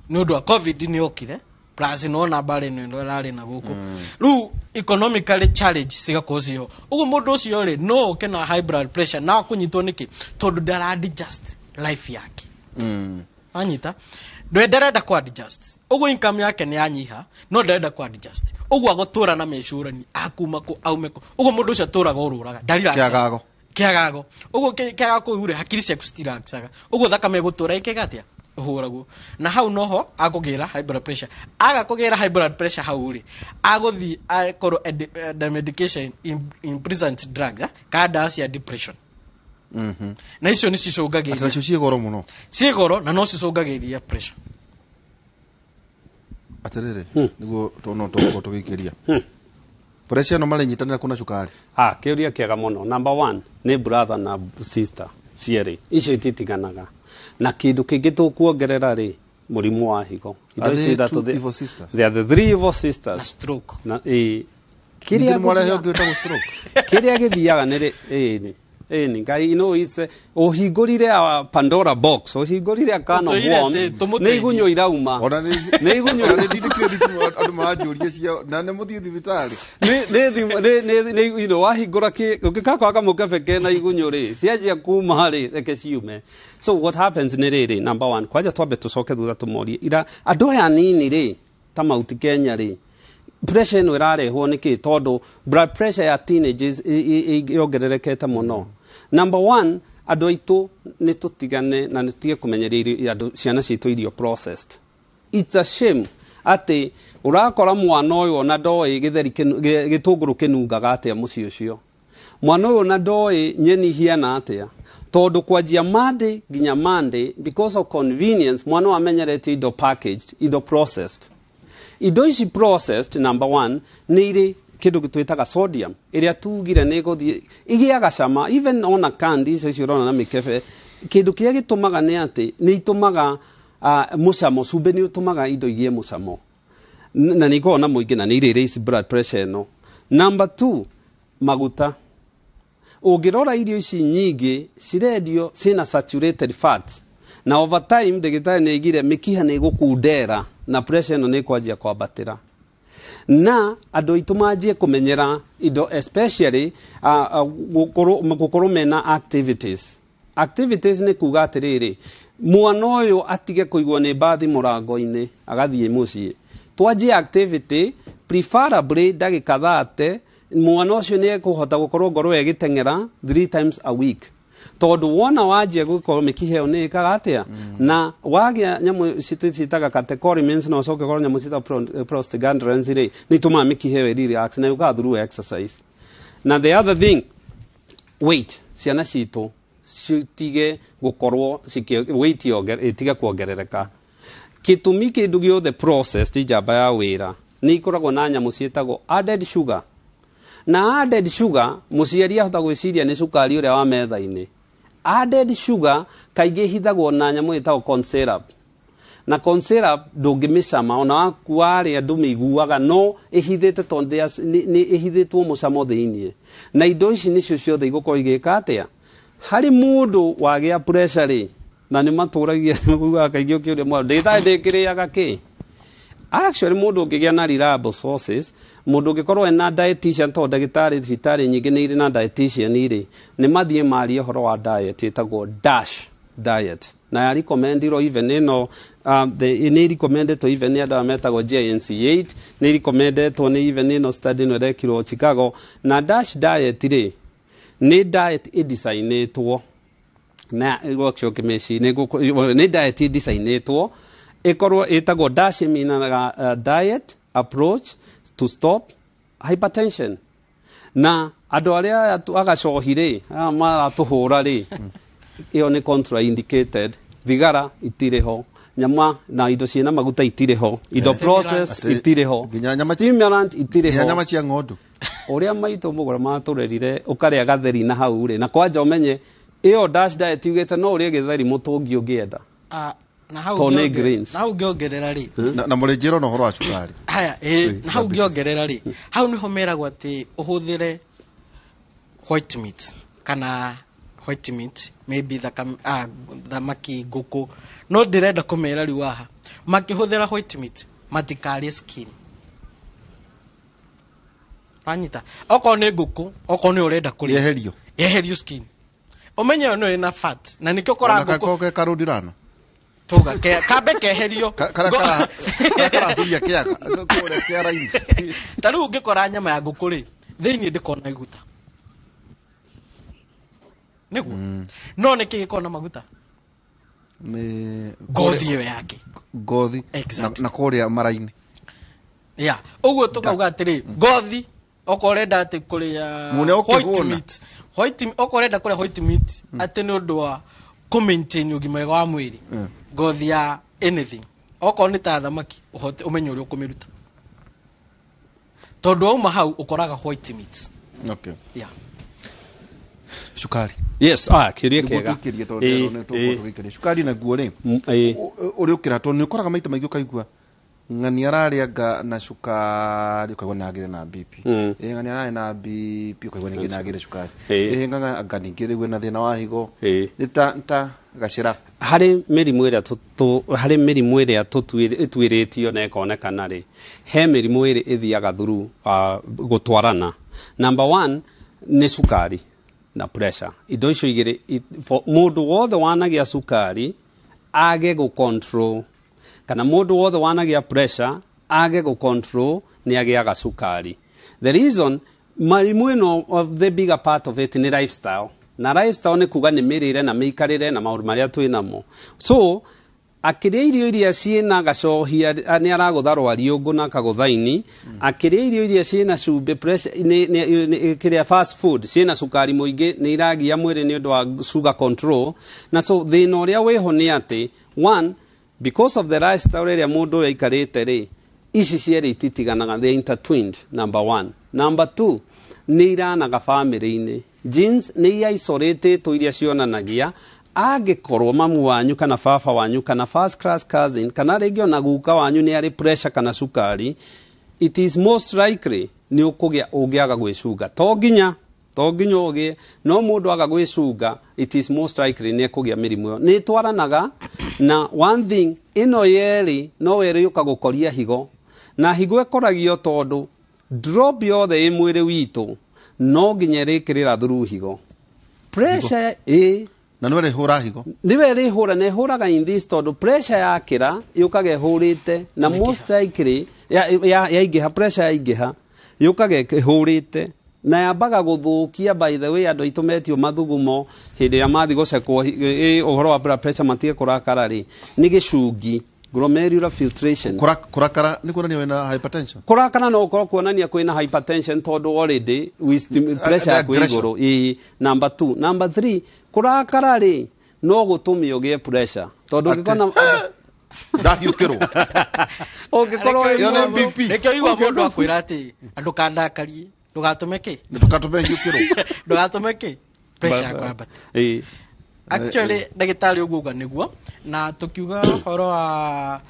nĩ ũndũ wa COVID nĩ yokire, plus nĩwona mbara ĩno ĩno ĩrarĩ na gũkũ rĩu, economically challenge cigakorwo ciho. Ũguo mũndũ ũcio rĩ no oke na high blood pressure na kũnyitwo nĩkĩ? Tondũ ndara adjust life yake. Anyita ndwe ndarenda ku adjust, ũguo income yake nĩ yanyiha no ndarenda ku adjust, ũguo agũtũra na mecũrani akuma kũ aume kũ. Ũguo mũndũ ũcio atũraga ũrũraga ndariraxaga. Kĩagago. Kĩagago. Ũguo kĩagago kũu rĩ, hakiri ciaku citiraxaga, ũguo thakame ĩgũtũra ĩkĩga atĩa? Ĩhũragwo, na hau noho akũgĩra high blood pressure. Aga kũgĩra high blood pressure hau rĩ, agũthiĩ akorwo the medication imprisoned drugs, kana ndawa cia depression, na icio nĩ atĩ cicũngagĩrĩria nacio ciĩ goro mũno. Ciĩ goro na no cicũngagĩrĩria pressure. Atĩrĩrĩ, nĩguo no tũgũkorwo tũgĩikĩria pressure ĩno marĩnyitanĩra kuna cukari. Ah, kĩũria kĩega mũno. Number one nĩ brother na sister cierĩ icio ititiganaga, na kĩndũ kĩngĩ tũkuongerera rĩ, mũrimũ wa higo. Indo Are ici they ithatũ two evil sisters? They are the three evil sisters. Na stroke. Na ĩ Ningĩ kĩrĩa nĩ mwarehe gũthiaga- ũngĩ wĩtagwo stroke. Kĩrĩa gĩthiaga nĩ rĩ ĩni ĩni Ngai, you know, it's ũhingũrire a Pandora box, ũhingũrire a can of Ũtũire worms. atĩ Nĩ tũmũteithie. igunyũ irauma. Ona nĩ Nĩ igunyũ. Ona nĩ ndindĩkire thitima, andũ maranjũria cia na nĩ mũthiĩ thibitarĩ. Nĩ thimũ nĩ you know, wahingũra kĩ ũngĩkakora kamũkebe kena igunyũ rĩ, cianjia kuma rĩ, reke ciume. So what happens nĩ rĩrĩ, number one, kwanja twambe tũcoke thutha tũmorie ira andũ aya nini rĩ ta Mount Kenya rĩ, pressure ĩno ĩrarehwo nĩ kĩ? Tondũ blood pressure ya teenagers yongererekete mũno. Number one, andũ aitũ nĩ tũtigane na nĩ tũtige kũmenyeria andũ ciana citũ irio processed. It's a shame. Atĩ ũrakora mwana ũyũ ona ndoĩ gĩtheri gĩtũngũrũ kĩnungaga atĩa mũciĩ ũcio, mwana ũyũ ona ndoĩ nyeni hiana atĩa, tondũ kwanjia Monday nginya Monday, because of convenience, mwana ũyũ amenyerete indo packaged, indo processed. Indo ici processed, number one, nĩ irĩ kĩndũ twĩtaga sodium, ĩrĩa tugire nĩ ĩgũthiĩ igĩaga cama. Even ona candy icio icio ũrona na mĩkebe, kĩndũ kĩrĩa gĩtũmaga nĩ atĩ nĩ itũmaga mũcamo. Cumbĩ nĩ ũtũmaga indo igĩe mũcamo na nĩ ikoragwo na mũingĩ na nĩ irĩ raise blood pressure ĩno. Number two, maguta. Ũngĩrora irio ici nyingĩ cirendio ciĩna saturated fat, na over time, ndagĩtarĩ nĩ aigire, mĩkiha nĩ ĩgũkundera na pressure ĩno nĩ ĩkwanjia kwambatĩra, na andũ aitũ manjie kũmenyera indo, especially gũkorwo mena activities. Activities nĩ kuga atĩrĩrĩ, mwana ũyũ atige kũigwo nĩ mbathi mũrango-inĩ agathiĩ mũciĩ. Twanjie activity, preferably ndagĩka 30. Mwana ũcio nĩ ekũhota gũkorwo ngoro ĩgĩteng'era three times a week, tondũ wona wanjia gũkorwo mĩkiha ĩyo nĩ ĩkaga atĩa, na wagĩa nyamũ ciĩtaga catecholamines, na ũcoke ũkorwo nyamũ ciĩtagwo prostaglandins rĩ, nĩ itũmaga mĩkiha ĩyo ĩrelax na yũkaga through exercise. Na the other thing, weight. Ciana citũ citige gũkorwo weight ĩtige kuongerereka. Gĩtũmi, kĩndũ gĩothe processed, njamba ya wĩra, nĩ ikoragwo na nyamũ ciĩtagwo added sugar. Na added sugar, mũciari ahota gwĩciria nĩ cukari ũrĩa wa metha-inĩ. Added sugar kaingĩ ĩhithagwo na nyamũ ĩtagwo corn syrup, na corn syrup ndũngĩmĩcama, ona waku warĩa ndũmĩiguaga, no ĩhithĩte, tondũ nĩ ĩhithĩtwo mũcamo thĩiniĩ. Na indo ici nĩcio ciothe igũkorwo igĩka atĩa harĩ mũndũ wagĩa pressure rĩ. Na nĩ matũragia nĩguaga kaingĩ ũkĩũria mwana, ndagĩtarĩ, ndĩkĩrĩaga kĩ? Actually, mũndũ ũngĩgĩa na reliable sources, mũndũ ũngĩkorwo ena dietitian, tondũ ndagĩtarĩ thibitarĩ nyingĩ nĩ irĩ na dietitian rĩ, nĩ mathiĩ marie ũhoro wa diet ĩtagwo DASH diet, na ya recommendirwo even ĩno nĩ recommendetwo even nĩ andũ aya metagwo JNC8, nĩ recommendetwo nĩ even ĩno study ĩno ĩrekirwo Chicago. Na DASH diet rĩ, nĩ diet ĩdesign-ĩtwo na workshop mĩci nĩ diet ĩdesign-ĩtwo ĩkorwo ĩtagwo DASH, ĩminaga diet approach to stop hypertension. Na andũ arĩa agacohi rĩ, aya maratũhũra rĩ, ĩyo nĩ contraindicated. Thigara itirĩ ho, nyama na indo ciĩna maguta itirĩ ho, indo process Atĩ itirĩ ho, nginya nyama stimulant itirĩ nginya ho. Nyama cia ng'ondu? Ũrĩa maitũ mũgũra matũrerire, ũkarĩa gatheri na hau rĩ, na kwanja ũmenye ĩyo DASH diet yugĩte no ũrĩe gĩtheri mũtũngi ũngĩenda. Ah, na hau Tondũ nĩ ngĩonge- greens. Na hau ngĩongerera rĩ, na mũrĩ njĩra na ũhoro wa cukari. Haya, ĩ, na hau ngĩongerera rĩ, hau nĩho meragwo atĩ ũhũthĩre white meat, kana white meat maybe thakame, thamaki, ngũkũ. No ndĩrenda kũmera rĩu haha, makĩhũthĩra white meat matikarĩe skin. Wanyita? Okorwo nĩ ngũkũ, okorwo nĩ ũrenda kũrĩa, Yeherio. Yeherio skin, ũmenye ĩyo nĩyo ĩna fat, na nĩkĩo ũkoraga Ona ngũkũ gakoke karũndirano. Tuga kambe keherio. Karĩa karahuria kĩaga kũrĩa kĩara-inĩ. Ta rĩu ũngĩkora nyama ya ngũkũ rĩ, thĩinĩ ndĩkona iguta nĩguo, no nĩ kĩ gĩkorwo na maguta? Nĩ Ngothi ĩyo yake. Ngothi. Exactly. Na kũrĩa mara-inĩ. Ya, ũguo tũkauga atĩrĩ, ngothi, okorwo ũrenda atĩ kũrĩa Mũne white ũkĩhũna. meat, okorwo ũrenda kũrĩa white meat atĩ nĩ ũndũ wa kũ maintain ũgima mwega wa mwĩrĩ, ngothi ya anything, okorwo nĩ ta thamaki, ũhote ũmenye ũrĩa ũkũmĩruta, tondũ wauma hau ũkoraga white meat. Yeah. Cukari. Yes, kĩũria Nĩguo kĩega. tũikĩrie, tondũ nĩ tũgũkorwo tũgĩikĩria cukari naguo rĩ, ũrĩa ũkĩra, tondũ nĩ ũkoraga maita maingĩ ũkaigua ng'ani ararĩa nga na cukari, ũkaigua nĩ agĩre na BP. Ĩ ng'ani ararĩa na BP, ũkaigua ningĩ nĩ agĩre cukari. Ĩ ng'anga ningĩ rĩu ena thĩna wa higo. Nĩ ta gacĩra. Harĩ mĩrimũ ĩrĩa ĩtuĩrĩtio na ĩkonekana rĩ, he mĩrimũ ĩrĩ ĩthiaga through gũtwarana. Number one nĩ cukari na pressure. Indo icio igĩrĩ, mũndũ wothe wanagĩa cukari age gũ control, kana mũndũ wothe wanagĩa pressure age gũ control, nĩ agĩaga cukari. The reason mĩrimũ ĩno, of the bigger part of it nĩ lifestyle, na lifestyle nĩ kuga nĩ mĩrĩre na mĩikarĩre na maũndũ marĩa twĩ namo. So Akĩrĩa irio iria ciĩna gacohia nĩ aragũtha rwariũngũ na akagũtha ini. Akĩrĩa irio iria ciĩna cumbĩ, pressure kĩrĩa fast food ciĩna cukari mũingĩ, nĩ iragia mwĩrĩ nĩ ũndũ wa sugar control. Na so thĩna ũrĩa wĩho nĩ atĩ, one, because of the lifestyle ĩrĩa mũndũ ũyũ aikarĩte rĩ, ici cierĩ ititiganaga, they intertwined, number one. Number two, nĩ iranaga bamĩrĩ-inĩ. Genes nĩ isolatĩtwo iria cionanagia angĩkorwo mamu wanyu kana baba wanyu kana first class cousin kana rĩngĩ ona guka wanyu nĩ arĩ pressure kana cukari, it is most likely nĩ ũkũgĩa ũngĩaga gwĩcunga. To nginya ũgĩe, no mũndũ aga gwĩcunga, it is most likely nĩ ekũgĩa mĩrimũ ĩyo. Nĩ ĩtwaranaga na one thing ĩno yerĩ, no ĩrĩ yũka gũkoria higo, na higo ĩkoragio tondũ drop yothe ĩ mwĩrĩ witũ no nginya ĩrĩkĩrĩra through higo pressure ĩ. Na nĩwe rĩhũra higo. Nĩwe ĩrĩhũra, na ĩhũraga in this tondũ pressure yakĩra yũkaga ĩhũrĩte na most likely yaingĩha, pressure yaingĩha yũkaga ĩhũrĩte na yambaga gũthũkia. By the way, andũ aitũ metio mathugumo hĩndĩ ĩrĩa mathiĩ gũcekwo ũhoro wa blood pressure matige kũrakara rĩ, nĩ gĩcungi, glomerular filtration. Kũrakara nĩ kuonania wĩna hypertension? Kũrakara no ũkorwo kuonania kwĩna hypertension tondũ already with pressure yaku ĩ aggression. Igũrũ ĩ, number two. Number three, kũrakara rĩ, no gũtũme ũgĩe pressure tondũ Atĩ- ũngĩkorwo na Ndahiũkĩrwo. Ũngĩkorwo wĩ Ĩyo nĩ mũndũ- BP. Nĩkĩo igua mũndũ akwĩra atĩ ndũkandakarie, ndũgatũme kĩ. Ndũgatũme hiũkĩrwo. Ndũgatũme kĩ, pressure yaku yambate. Actually, ndagĩtarĩ, ũguo uga nĩguo, na tũkiuga ũhoro wa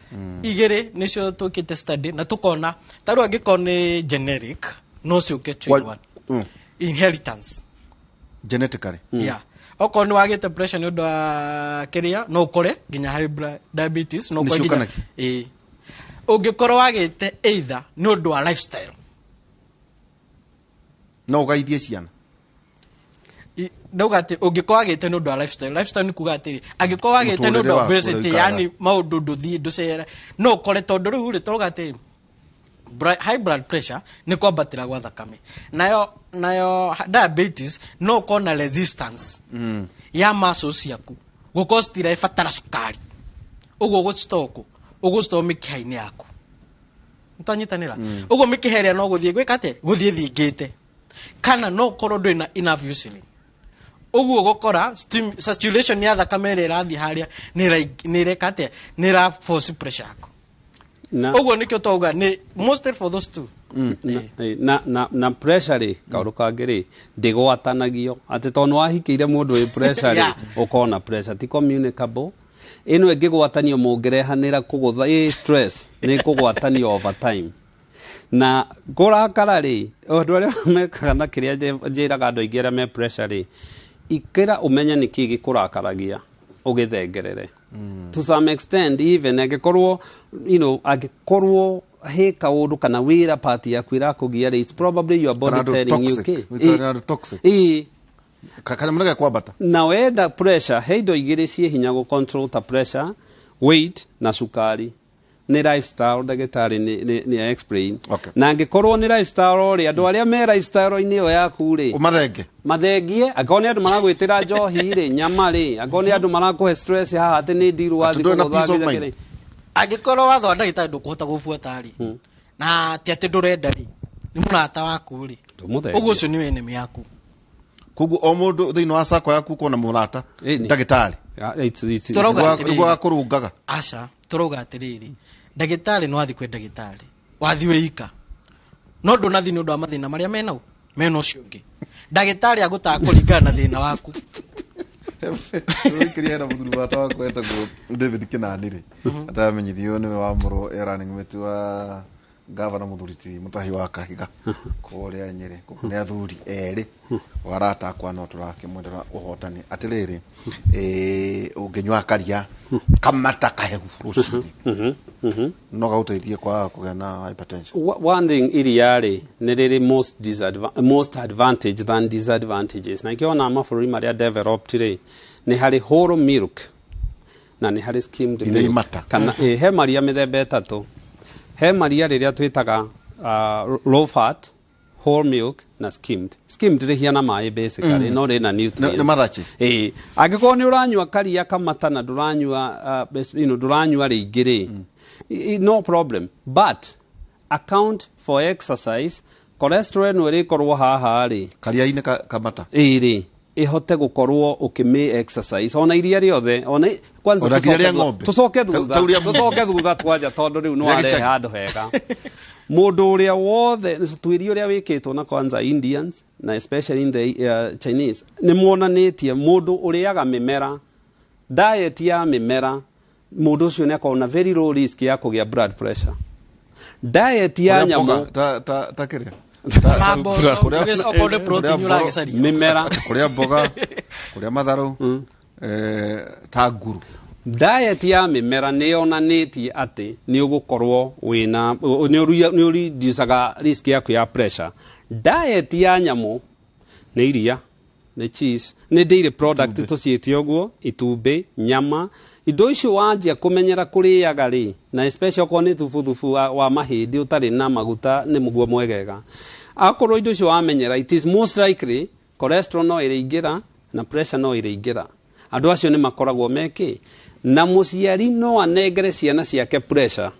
igĩrĩ nĩcio twĩkĩte study na tũkona ta rĩu angĩkorwo nĩ generic no ciũke twin one. Inheritance. Genetically. Yeah, okorwo nĩ wagĩte pressure nĩ ũndũ wa kĩrĩa, no ũkore nginya high blood diabetes, no ũkore nginya Nĩciũkanagia? Ĩĩ, ũngĩkorwo wagĩte either nĩ ũndũ wa lifestyle. No ũgaithie ciana? Ndauga atĩ ũngĩkorwo wagĩte nĩ ũndũ wa lifestyle. Lifestyle nĩ kuga atĩrĩ, angĩkorwo wagĩte nĩ ũndũ Mũtũrĩre wa waku ũrĩa obesity, ũikaraga. yani maũndũ ndũthiĩ ndũcera, no ũkore tondũ rĩu rĩ tauga atĩ high blood pressure nĩ kwambatĩra gwa thakame, nayo diabetes no ũkorwo na resistance ya muscles ciaku gũkorwo citirabatara cukari, ũguo ũgũstoko ũgũstore mĩkiha-inĩ yaku. Nĩtwanyitanĩra ũguo? Mĩkiha ĩrĩa no gũthiĩ gwĩka atĩa, gũthiĩ thingĩte, kana no ũkorwo ndũrĩ na enough insulin, ũguo ũgũkora saturation ya thakame ĩrĩa ĩrathiĩ harĩa nĩ ĩreka atĩa, nĩ ĩra force pressure yaku. Na Ũguo nĩkĩo twauga nĩ mostly for those two. Na pressure rĩ, kaũndũ kangĩ rĩ, ndĩgwatanagio atĩ tondũ wahikĩire mũndũ wĩ pressure rĩ, ũkona pressure ti communicable. Ĩno ĩngĩgwatanio mũngĩrehanĩra kũgũtha ĩ stress nĩ kũgwatanio over time. Na kũrakara rĩ, andũ arĩa mekaga na kĩrĩa njĩraga andũ aingĩ arĩa me pressure rĩ, ikĩra ũmenye nĩ kĩĩ gĩkũrakaragia ũgĩthengerere to some extent, even angĩkorwo angĩkorwo he kaũndũ kana wĩra part yaku ĩrakũgia rĩ, it's probably your body Kana andũ telling you toxic. kĩ. Wĩikare na andũ toxic. Ĩĩ. Kanyamũ nĩ gekwambata. Na wenda pressure, he indo igĩrĩ ciĩ hinya gũ control ta pressure, weight na cukari, nĩ lifestyle. Ndagĩtarĩ nĩ explain. Na angĩkorwo nĩ lifestyle rĩ, andũ arĩa me lifestyle-inĩ ĩyo yaku rĩ, Ũmathenge. Mathengie. Angĩkorwo nĩ andũ maragwĩtĩra njohi rĩ, nyama rĩ, angĩkorwo nĩ andũ marakũhe stress haha atĩ nĩ ndiru Atĩ wathiĩ ndũrĩ na kũgũtha peace of nginya mind. kĩrĩ. Angĩkorwo watho wa ndagĩtarĩ ndũkũhota gũbuata rĩ, na ti atĩ ndũrenda rĩ, nĩ mũrata waku rĩ, Ndũmũthengie. ũguo ũcio nĩ enemy yaku. Koguo o mũndũ thĩinĩ wa sako yaku kona mũrata Ĩni. ndagĩtarĩ. Yeah, Tũrauga atĩrĩrĩ. Nĩguo agakũrũngaga. Aca, tũrauga atĩrĩrĩ, ndagĩtarĩ no athiĩ kwĩ ndagĩtarĩ wathiĩ wĩika, no ndũnathiĩ nĩ ũndũ wa mathĩna marĩa menau mena ũcio ũngĩ. Ndagĩtarĩ agũtaga kũringana na thĩna waku. Wĩkĩria hena mũthuri wata wakwa etagwo David Kinani rĩ, atamenyithio nĩwe wamũrwo e running mate wa gavana mũthuri ti Mũtahi wa Kahiga kũrĩa Nyĩrĩ. Koguo nĩ athuri erĩ wa arata akwa, no tũrakĩmwendera ũhotani. Atĩrĩrĩ, ũngĩnyua karia kamata kahehu rũcinĩ no gagũteithie kwaga kũgĩa na hypertension? One thing, iria rĩ nĩ rĩrĩ most advantage than disadvantages, na ikĩona mabũrũri marĩa developed rĩ, nĩ harĩ whole milk na nĩ harĩ skimmed Ithe milk. imata. Kana he maria mĩthemba ĩtatũ. He maria rĩrĩa twĩtaga low fat, Whole milk na skimmed. Skimmed rĩhiana maĩ basically, no rĩna nutrients. Nĩ mathachi. Ĩĩ, angĩkorwo nĩ ũranyua karia kamata na ndũranyua ndũranyua rĩingĩ rĩ, no problem, but account for exercise. Cholesterol ĩno ĩrĩkorwo haha rĩ, karia-inĩ kamata, ĩĩ rĩ, ĩhote gũkorwo ũkĩmĩ exercise ona iria rĩothe ona kwanza tucoke thutha, tucoke thutha twanja, tondũ rĩu nĩ warehe handũ hega. Mũndũ ũrĩa wothe tuirio ũrĩa wĩkĩtwo na kwanza Indians na especially in the Chinese, nĩ monanĩtie mũndũ ũrĩaga mĩmera, diet ya mĩmera, mũndũ ũcio nĩ akoragwo na very low risk ya kũgĩa blood pressure. Diet ya nyamũ ta kĩrĩa mĩmera, kũrĩa mboga, kũrĩa matharũ, ta nguru. Diet ya mĩmera nĩ yonanĩtie atĩ nĩ ũgũkorwo wĩna nĩ ũreducaga risk yaku ya pressure. Diet ya nyamũ nĩ iria, nĩ cheese, nĩ dairy product tũciĩte ũguo, itumbĩ, nyama, indo icio wanjia kũmenyera kũrĩaga rĩ, na especially okorwo nĩ thubuthubu wa mahĩndĩ ũtarĩ na maguta nĩ mũguo mwegega. Akorwo indo icio wamenyera, it is most likely cholesterol no ĩrĩingĩra na pressure no ĩrĩingĩra. Andũ acio nĩ makoragwo mekĩ na mũciari no anengere ciana ciake pressure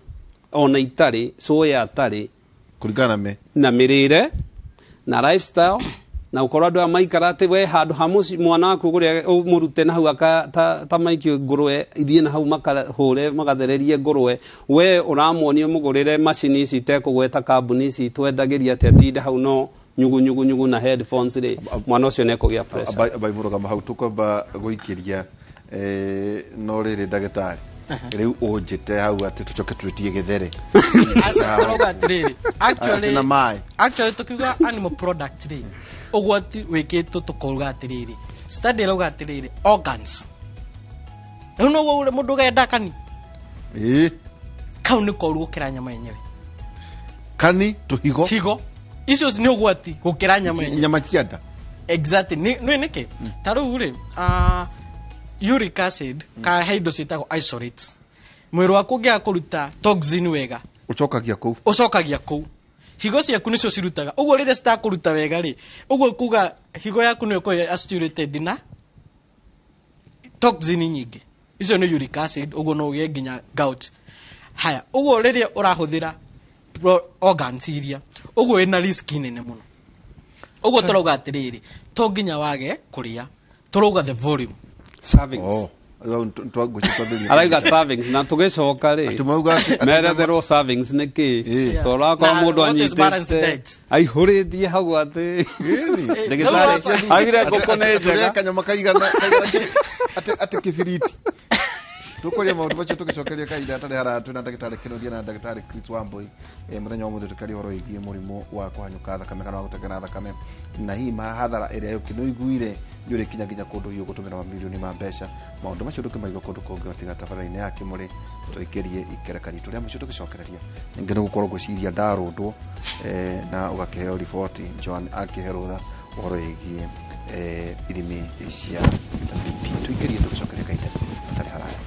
ona itarĩ soya atarĩ, kũringana na mĩrĩre na lifestyle, na ukorwo andũ aya maikara atĩ we handũ ha mwana waku kũrĩa ũmũrute na hau ta maikio ngũrwe ithiĩ na hau makahũre magathererie ngũrwe, we ũramuonia mũgũrĩre macini ici itekũgweta kambuni ici twendagĩria atĩ atinde hau no nyugu nyugu nyugu na headphones rĩ, mwana ũcio nĩekũgĩa pressure. Amba mũrũgama hau tũkwamba gũikĩria no rĩrĩ ndagĩtarĩ rĩu ũnjĩte hau atĩ tũcoke twĩtie gĩthere. Arauga atĩrĩrĩ, actually tukiuga animal product rĩ, ũgwati wĩkĩtwo tũkauga atĩrĩrĩ, study ĩrauga atĩrĩrĩ, organs rĩu noguo mũndũ ũgenda kani, ĩĩ, kau nĩ koru gũkĩra nyama yenyewe. Kani tũhigo, higo icio nĩ ũgwati gũkĩra nyama yenyewe, nyama cia nda. Exactly. Nĩ nĩkĩ ta rĩu rĩ, uric acid ka he indo ciĩtagwo isolates, mwĩrĩ waku ũngĩaga kũruta toxin wega ũcokagia kũu, ũcokagia kũu. Higo ciaku nĩcio cirutaga, ũguo rĩrĩa citakũruta wega rĩ, ũguo kuga higo yaku nĩyo ĩkoragwo saturated na toxin nyingĩ, icio nĩ uric acid, ũguo no ũgĩe nginya gout. Haya, ũguo rĩrĩa ũrahũthĩra organs iria, ũguo wĩna risk nene mũno. Ũguo tũrauga atĩrĩrĩ, to nginya wage kũrĩa, tũrauga the volume. Servings. Arauga servings na tũgĩcoka rĩ, meretherwo servings nĩ kĩ, tondũ akorwo mũndũ anyitĩte aihũrĩtie hau atĩ ndagĩtarĩ augire ngũkũ nĩ njega, kanyama kaigana atĩ kĩbiriti. Tũkwaria maũndũ macio tũgĩcokeria kahinda hatarĩ haraya twĩna ndagĩtarĩ Kĩnuthia na ndagĩtarĩ Chris Wambui. Mũthenya wa ũmũthĩ tũkĩaria ũhoro wĩgiĩ mũrimũ wa kũhanyũka thakame kana wa gũteng'era thakame, na hihi hathara ĩrĩa ũkĩnũiguire nĩ ũrĩkinya nginya kũndũ hihi ũgũtũmĩra mamirioni ma mbeca. Maũndũ macio ndũkĩmaigua kũndũ kũngĩ tiga tabarĩra-inĩ ya Kĩmũrĩ. Tũikĩrie ikereka ritũ rĩa mũico tũgĩcokereria ningĩ nĩ gũkorwo ngwĩciria ndarũndwo na ũgakĩheo riboti Joan akĩhe rũtha ũhoro wĩgiĩ ithimi cia BP. Tũikĩrie tũgĩcokeria kahinda hatarĩ haraya.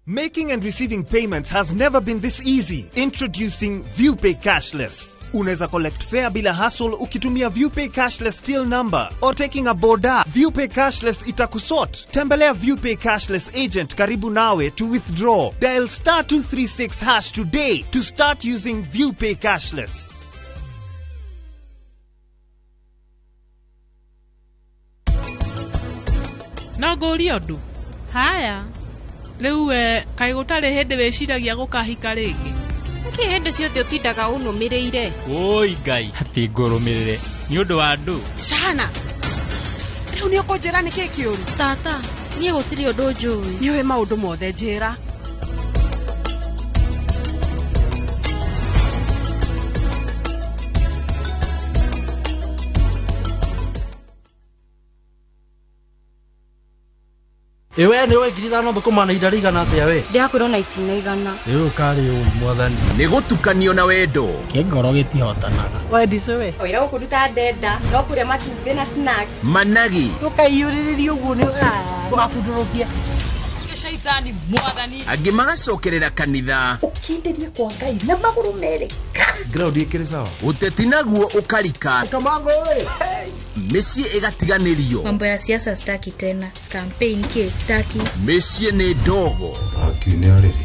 Making and receiving payments has never been this easy. Introducing ViewPay Cashless. Unaweza collect fare bila hassle ukitumia ViewPay Cashless till number or taking a boda. ViewPay Cashless itakusort. Tembelea ViewPay Cashless agent karibu nawe to withdraw. Dial *236# today to start using ViewPay Cashless. No ngũrie ũndũ. Haya. Rĩu we kaĩ gũtarĩ hĩndĩ wĩciragia gũkahika rĩngĩ? Nĩkĩ hĩndĩ ciothe ũtindaga ũnũmĩrĩire? Oi Ngai, atĩ ngũrũmĩrĩre nĩ ũndũ wa andũ. Shahana, rĩu nĩ ũkũnjĩra nĩkĩ kĩũru? Tata, niĩ gũtirĩ ũndũ njũĩ. Nĩ ũĩ maũndũ mothe, njĩra. Ĩ we nĩ ũĩ 5,000 thũkũma na ihinda rĩigana atĩa we? Ndĩrakwĩrwo na itina igana. Ĩ ũyũ karĩ ũi mwathani. Nĩ gũtukanio na wendo. Kĩngoro gĩtihotanaga. Wendicũ we. Wĩra gũkũruta ndenda no kũrĩa matumbĩ na snacks. Managi. Tũkaiyũrĩrĩria ũguo nĩ ndũgabundũrũkie. Shaitani mwathani. Angĩ magacokerera kanitha. Ũkindĩrie kwa Ngai na magũrũ merĩ. Ground ĩkĩrĩ sawa. Ũteti naguo ũkarika. Kamango ĩ. Mĩciĩ ĩgatiganĩrio. Mambo ya siasa staki tena. Campaign case staki. Mĩciĩ nĩ ndogo.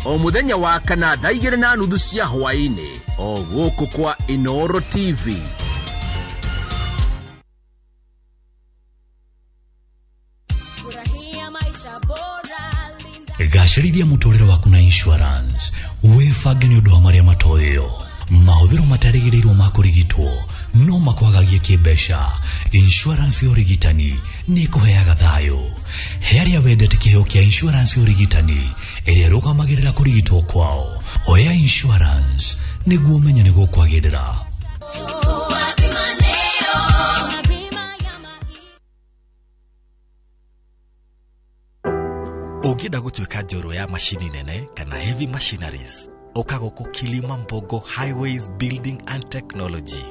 O mũthenya wa kana thaa 2:30 cia hwaĩ-inĩ o gũkũ kwa Inooro TV. Gacĩrithia mũtũrĩre waku na insurance wĩbange nĩ ũndũ wa marĩa matoĩo. Mahũthĩro matarĩgĩrĩirwo ma kũrigitwo no makwagagie kĩmbeca. Insurance ya ũrigitani nĩ ĩkũheaga thayũ. He arĩa wendete kĩheo kĩa insurance ya ũrigitani ĩrĩa ĩrũgamagĩrĩra kũrigitwo kwao. Oya insurance nĩguo ũmenye nĩ gũkwagĩrĩra. Ũngĩenda gũtuĩka njorua ya macini nene kana heavy machineries, ũka gũkũ Kilimambogo Highways Building and Technology.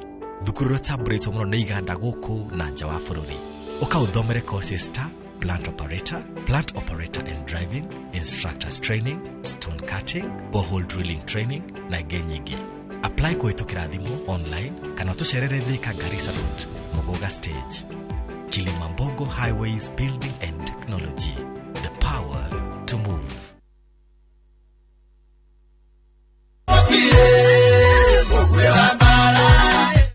Thukuru ĩrĩa ũtambũrĩtwo mũno nĩ iganda gũkũ na nja wa bũrũri. Ũka ũthomere courses ta plant operator, plant operator and driving, instructors training, stone cutting, borehole drilling training na ingĩ nyingĩ. Apply kũhĩtũkĩra thimũ online kana ũtũcerere Thika Garissa Road, Muguga Stage. Kilimambogo Highways Building and Technology. The power to move.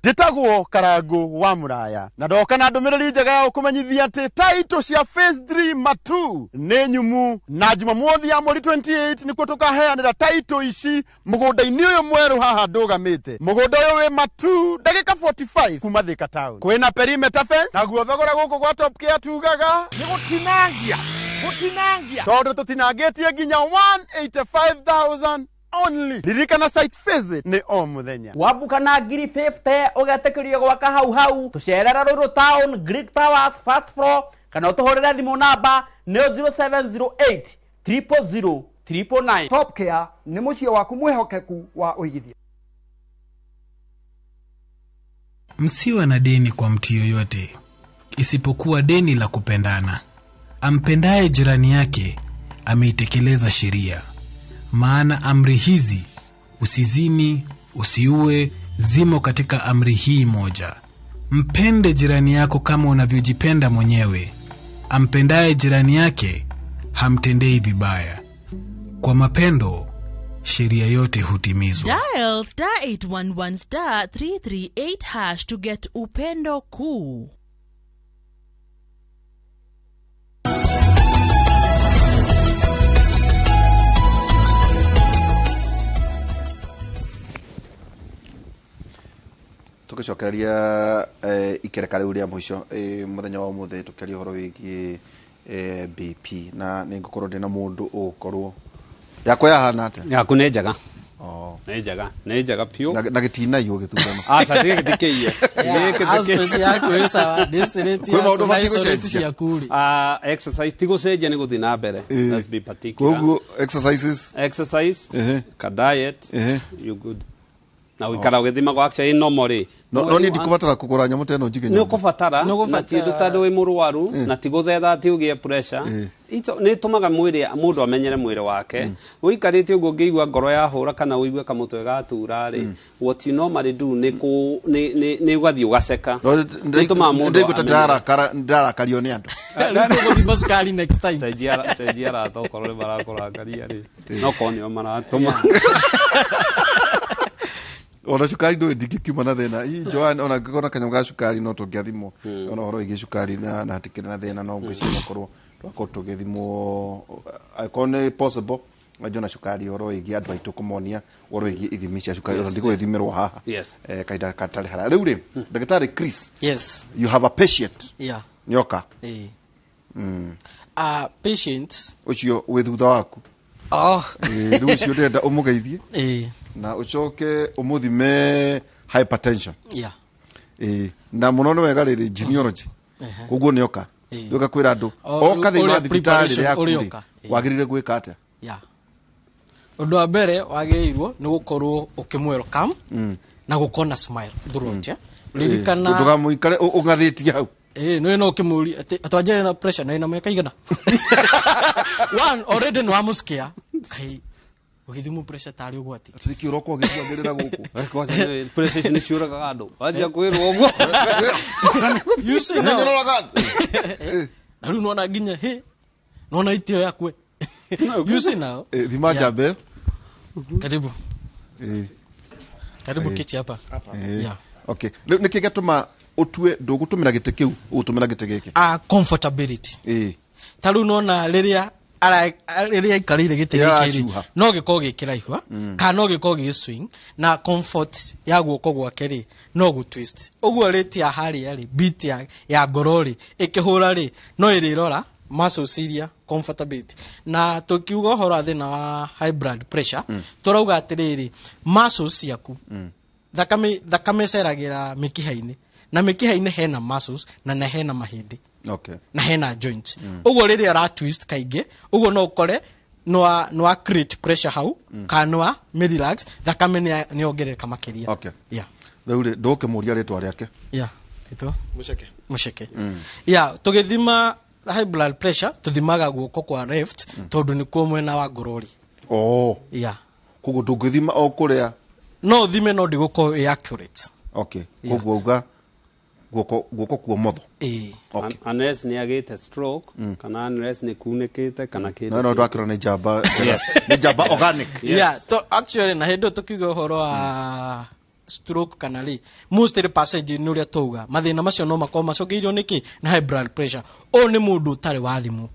Njĩtagwo Karangu wa Mũraya na ndoka na ndũmĩrĩri njega ya gũkũmenyithia atĩ taitũ cia Phase 3 Matu nĩ nyumu na Jumamothi ya mweri 28 nĩkuo tũkaheanĩra taitũ ici mũgũnda-inĩ ũyũ mwerũ haha ndũgamĩte. Mũgũnda ũyũ wĩ Matu ndagĩka 45 kuma Thika town. Kwĩna perimeter fence naguo thogora gũkũ gwa Top Care tugaga nĩ gũtinangia gũtinangia tondũ tũtinangĩtie nginya 185,000 only. Ririkana site visit nĩ o mũthenya. Wambuka na 50,000 ũgetĩkĩrio gwaka hau hau. Tũcerera Ruiru Town, Greek Towers, first floor, kana ũtũhũrĩre thimũ namba nĩ 0708 000 999. Top Care nĩ mũciĩ waku mwĩhokeku wa ũigithia. Msiwe na deni kwa mtu yoyote isipokuwa deni la kupendana. Ampendaye jirani yake ameitekeleza sheria. Maana amri hizi, usizini, usiue, zimo katika amri hii moja. Mpende jirani yako kama unavyojipenda mwenyewe. Ampendaye jirani yake hamtendei vibaya. Kwa mapendo sheria yote hutimizwa. Dial star 811 star 338 hash to get upendo kuu. Tũgĩcokereria ikereka rĩu rĩa mũico mũthenya wa ũmũthĩ tũkĩaria ũhoro wĩgiĩ BP na nĩ ngũkorwo ndĩna mũndũ ũgũkorwo yakwa yahana atĩa? Yaku nĩ njega. Nĩ njega, nĩ njega piũ. Na gĩtinaiywo gĩthurano. Aca gĩtikĩiye. Gĩkĩ yaku ĩ sawa, distillate Kwĩ maũndũ yaku na batiĩ isolate gũcenjia? ciaku rĩ. Exercise ti gũcenjia nĩ gũthiĩ na mbere. Let's be particular. Koguo exercises. Exercise, ka diet, you good. Na ũikara ũgĩthimagwo actually normal rĩ. No niĩ ndikũbatara kũgũra nyamũ ta ĩno njige Nĩ nyũmba. ũkũbatara, Nĩ na ti ũndũ tondũ wĩ mũrwaru, na ti gũthetha atĩ ũgĩe pressure. Nĩ ĩtũmaga mwĩrĩ mũndũ amenyere mwĩrĩ wake. Ũikarĩte ũguo ũngĩigua ngoro yahũra kana ũigue kamũtwe gatura rĩ, what you normally do nĩ nĩ ũgathiĩ ũgaceka. Nĩ ĩtũmaga mũndũ Ndĩraigua ta amenyere. ndĩrarakario nĩ andũ. Rĩu tũgũthima cukari next time. Cenjia arata okorwo nĩ marakũrakaria rĩ, no korwo nĩo maratũma. Ona cukari ndũĩ ndingĩkiuma na thĩna. Hihi Joan ona angĩkorwo na kanyamũ ga cukari no tũngĩathimwo. Ona ũhoro wĩgiĩ cukari na hatikĩrĩ na thĩna no ngwĩciria gũkorwo twakorwo tũgĩthimwo angĩkorwo nĩ possible wanjia na cukari ũhoro wĩgiĩ andũ aitũ kũmonia ũhoro wĩgiĩ ithimi cia cukari ona ndigũgĩthimĩrwo haha. Kahinda gatarĩ haraya. Rĩu rĩ, ndagĩtarĩ Chris. Yes. You have a patient. Yeah. Nyoka. Patients. Ũcio wĩ thutha waku. Oh. Rĩu ũcio ndĩrenda ũmũgeithie. Na ũcoke ũmũthime hypertension. Yeah. Na mũno nĩ wega rĩrĩ genealogy. Koguo nĩoka. Rĩu kwĩra andũ oka thĩinĩ wa Ũrĩa thibitarĩ preparation yaku rĩ, ũrĩoka. wagĩrĩire gwĩka atĩa? Yeah. Ũndũ wa mbere wagĩrĩirwo nĩ gũkorwo ũkĩmwelcome na gũkorwo na smile throughout, yeah? Ririkana Ndũkamũikare ũng'athĩtie hau. Ĩĩ, nĩ no ũkĩmũria atĩ atwanjĩre na pressure na ĩna mĩaka igana. One, already nĩ wamũscare. Kai ũgĩthimwo pressure tarĩ ũgwati. Atĩ nĩkĩ ũroka ũgĩtuagĩrĩra gũkũ? Kwanza pressure ici nĩ ciũragaga andũ, wanjia kwĩrwo ũguo. You see now. Nĩnyororaga. Na rĩu nona nginya hĩ nona itĩo yakwe. You see now. Thima njamba ĩyo. Karibu. Karibu kiti hapa. Yeah. Okay, rĩu nĩkĩ gĩatũma ũtue ndũgũtũmĩra gĩtĩ kĩu, ũgũtũmĩra gĩtĩ gĩkĩ? Ah, comfortability. Ta rĩu nona rĩrĩa rĩrĩa aikarĩire gĩtĩ gĩkĩ rĩ, Kĩracuha. no gĩkorwo gĩ kĩraihu kana no gĩkorwo gĩ swing, na comfort ya guoko gwake rĩ no gũ twist ũguo, rate ya harĩa rĩ, beat ya ngoro rĩ ĩkĩhũra rĩ, no ĩrĩrora muscles iria comfortability. Na tũkiuga ũhoro wa thĩna wa high blood pressure, tũrauga atĩrĩrĩ, muscles ciaku, thakame ĩceragĩra mĩkiha-inĩ, na mĩkiha-inĩ hena muscles na hena mahĩndĩ na hena joints. Ũguo rĩrĩa ũra twist kaingĩ ũguo, no ũkore no create pressure hau, kana no mĩ relax, thakame nĩ yongerereka makĩria. Yeah. Rĩu rĩ, ndũgũkĩmũria rĩtwa rĩake. Yeah, rĩtwa? Mũceke. Mũceke. Yeah, tũgĩthima high blood pressure tũthimaga guoko kwa left, tondũ nĩkuo mwena wa ngoro rĩ. Oh. Yeah. Koguo ndũngĩthima o kũrĩa? No ũthime, no ndĩgũkorwo ĩ accurate. Okay, koguo uga guoko kuomotho. Ĩĩ. Okay. Unless nĩ agĩte stroke, kana unless nĩ kunĩkĩte kana kĩndũ No ndwakĩrwo nĩ njamba, nĩ njamba organic. Yeah, to actually na hĩndĩ ĩyo tũkiuga ũhoro wa stroke kana rĩ, mostly passage nĩ ũrĩa twauga, mathĩna macio no makorwo macũngĩrĩirio nĩkĩ? Nĩ high blood pressure. Ũyũ nĩ mũndũ ũtarĩ wa thimũ,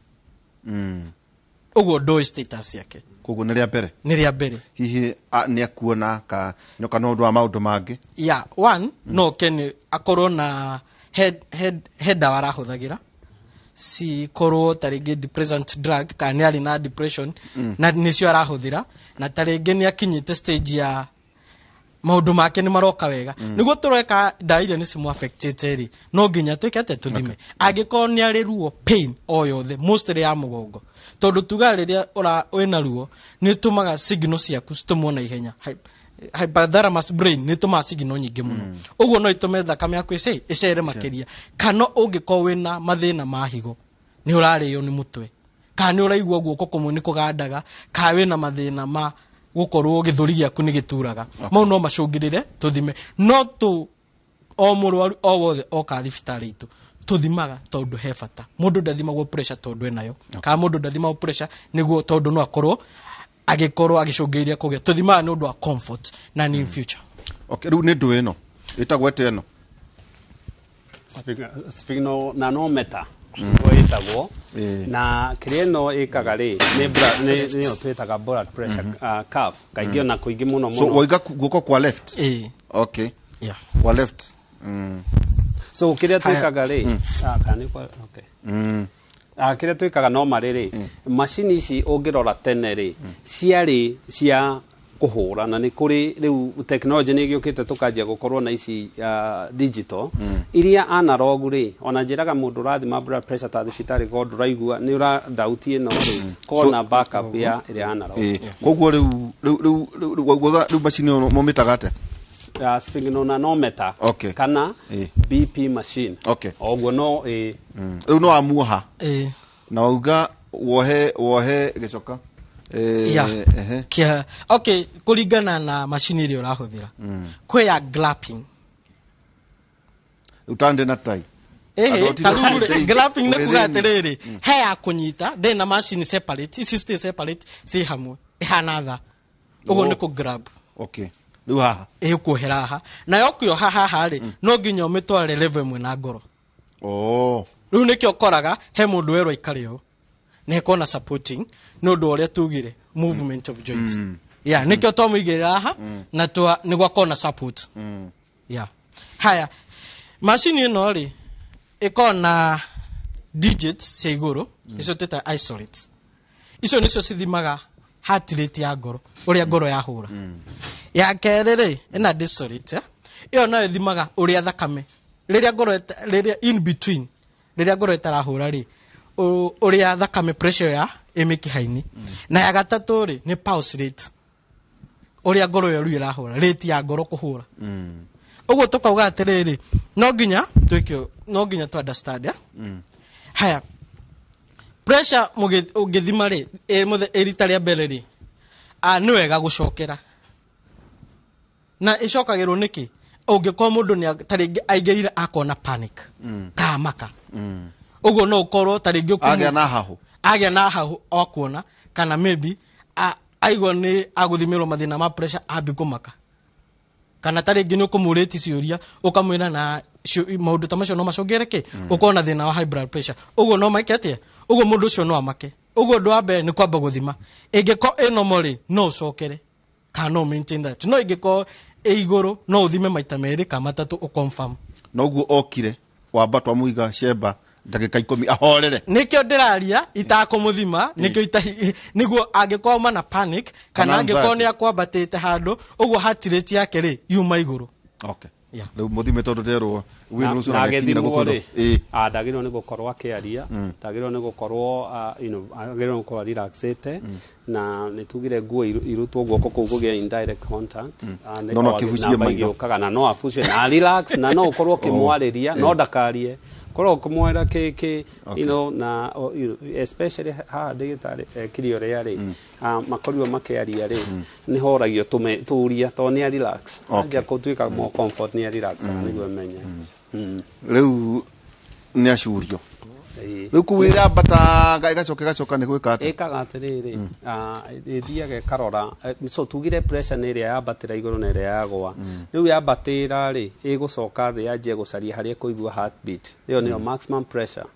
ũguo ndũĩ status yake. Koguo nĩ rĩa mbere. Nĩ rĩa mbere. Hihi nĩ akuona ka nyoka no ũndũ wa maũndũ mangĩ? Yeah, one, no ken akorwo na head dawa arahũthagĩra, cikorwo ta rĩngĩ depressant drug, kana nĩ arĩ na depression na nĩcio arahũthĩra, na ta rĩngĩ nĩ akinyĩte stage ya maũndũ make nĩ maroka wega, nĩguo tũreka ndawa iria nĩ cimũ-affectĩte rĩ, no nginya twĩke atĩa? Tũthime. Angĩkorwo nĩ arĩ ruo, pain o yothe, mostly ya mũgongo, tondũ tuga rĩrĩa wĩna ruo nĩ ĩtũmaga signal ciaku citũmwo na ihenya. Hypothalamus brain nĩ ĩtũmaga signal nyingĩ mũno, ũguo no ĩtũme thakame yaku ĩcere makĩria. Kana ũngĩkorwo wĩna mathĩna ma higo, nĩ ũrarĩo nĩ mũtwe, kana nĩ ũraigua guoko kũmwe nĩ kũgandaga, kana wĩna mathĩna ma gũkorwo gĩthũri gĩaku nĩ gĩturaga, mau no macũngĩrĩre tũthime. No tũ o mũrwaru o wothe oka thibitarĩ itũ tũthimaga, tondũ he bata. Mũndũ ndathimagwo pressure tondũ enayo, kana mũndũ ndathimagwo pressure nĩguo tondũ no akorwo agĩkorwo agĩcũngĩrĩria kũgĩa. Tũthimaga nĩ ũndũ wa comfort na in future. Okay, rĩu nĩ ndũ ĩno ĩtagwo atĩa ĩno? Sphygmomanometer nĩguo ĩtagwo. Na kĩrĩa ĩno ĩkaga rĩ, nĩyo twĩtaga blood pressure cuff kaingĩ, ona kũingĩ mũno So mũno. waiga guoko kwa left? Ĩĩ. Okay. Yeah. Kwa left. So kĩrĩa Haya. twĩkaga rĩ, kana nĩ okay. Kĩrĩa twĩkaga no marĩ rĩ, macini ici ũngĩrora tene rĩ, ciarĩ cia kũhũra, na nĩ kũrĩ rĩu technology nĩ ĩgĩũkĩte, tũkanjia gũkorwo na ici digital. Iria analog rĩ, ona njĩraga mũndũ ũrathima blood pressure ta thibitarĩ, ko ndũraigua nĩ ũra doubt ĩno rĩ, kona backup ya ĩrĩa analog. Koguo rĩu macini ĩno mũmĩtaga atĩa? Sphygmomanometer kana BP machine. O ũguo no ĩ. Rĩu no wamuoha Ĩĩ. na wauga wohe gĩcoka. Yeah. Kia, okay, kũringana na macini ĩrĩa ũrahũthĩra, kwĩ ya clapping. Utande na tai. Ĩhĩ, Andũ ta rĩu rĩ, clapping nĩ kuga ũgĩthĩni. atĩrĩrĩ, he ya kũnyita ndĩ na macini separate, ici citirĩ separate, ciĩ hamwe, ĩhana tha ũguo. Oh. Nĩ kũ grab. Okay, rĩu haha? Ĩ, ũkuohera haha, nayo ũkĩoha haha rĩ, no nginya ũmĩtware level ĩmwe na ngoro. Oh. Rĩu nĩkĩo ũkoraga he mũndũ werwo aikare ũũ na ĩkorwo na supporting, nĩ ũndũ wa ũrĩa tugire movement of joints. Yeah, nĩkĩo twamũigĩrĩra haha na twa nĩguo akorwo na support. Yeah. Haya, macini ĩno rĩ, ĩkoragwo na digits cia igũrũ, icio twĩtaga isolates. Icio nĩcio cithimaga heart rate ya ngoro, ũrĩa ngoro yahũra. Ya kerĩ rĩ, ĩna diastolic, eh? Ĩyo nayo ĩthimaga ũrĩa thakame rĩrĩa ngoro rĩrĩa in between Rĩrĩa ngoro ĩtarahũra rĩ, ũrĩa thakame pressure ya ĩ mĩkiha-inĩ. Na ya gatatũ rĩ, nĩ pulse rate, ũrĩa ngoro ĩyo rĩu ĩrahũra, rate ya ngoro kũhũra. Ũguo tũkauga atĩrĩrĩ, no nginya twĩke, no nginya tu understand ya haya pressure. Ũngĩthima rĩ, ĩ rita rĩa mbere rĩ, nĩ wega gũcokera na ĩcokagĩrwo nĩkĩ? Ũngĩkorwo mũndũ nĩ ta rĩngĩ aingĩrire akona panic kamaka, ũguo no ũkorwo ta rĩngĩ Agĩa na hahũ. Agĩa na hahũ okuona, kana maybe aigua nĩ agũthimĩrwo mathĩna ma pressure, ambi kũmaka, kana ta rĩngĩ nĩ ũkũmũrĩti ciũria ũkamwĩra na maũndũ ta macio no macũngĩre kĩ ũkorwo na thĩna wa high blood pressure. Ũguo no maike atĩa? Ũguo mũndũ ũcio no amake. Ũguo ũndũ wa mbere nĩ kwamba gũthima. Ĩngĩkorwo ĩ normal rĩ, no ũcokere kana no maintain that. No ĩngĩkorwo ĩ igũrũ, no ũthime maita merĩ kana matatũ ũconfirm. Noguo okire wamba twamũiga cemba ndagĩka 10 ahorere. Nĩkĩo ndĩraria itakũmũthima, nĩkĩo nĩguo angĩkorwo mana panic kana Kana angĩkorwo anxiety. nĩ akwambatĩte handũ ũguo heart rate yake rĩ yuma igũrũ. Okay. Yeah. Rĩu mũthime tondũ nderwo wĩra ũcio Na ũrakinyĩra agĩthimwo gũkũ. rĩ, Ĩ. ndagĩrĩirwo nĩ gũkorwo akĩaria, ndagĩrĩirwo nĩ gũkorwo agĩrĩirwo nĩ gũkorwo relaxĩte, na nĩ tugire nguo irutwo guoko kũu kũgĩe indirect contact. No akĩbucie namba maitho. igĩũkaga na no abucie na relax, na no ũkorwo ũkĩmwarĩria, no ndakarie, korwo ũkĩmwĩra kĩ na especially haha ndagĩtarĩ ekire ũrĩa rĩ, makorirwo makĩaria rĩ, nĩ horagio tũria tondũ nĩ a relax. Anjia gũtuĩka more comfort, nĩ a relax nĩguo menye. Rĩu nĩ acurio. Ĩĩ. Rĩu kũu ĩrambataga ĩgacoka ĩgacoka nĩ gwĩka atĩa? Ĩkaga atĩrĩrĩ, ĩthiaga ĩkarora, so tugire pressure nĩ ĩrĩa yambatĩra igũrũ na ĩrĩa yagwa. Rĩu yambatĩra rĩ, ĩgũcoka thĩ yanjie gũcaria harĩa ĩkũigua heartbeat. Ĩyo nĩyo maximum pressure.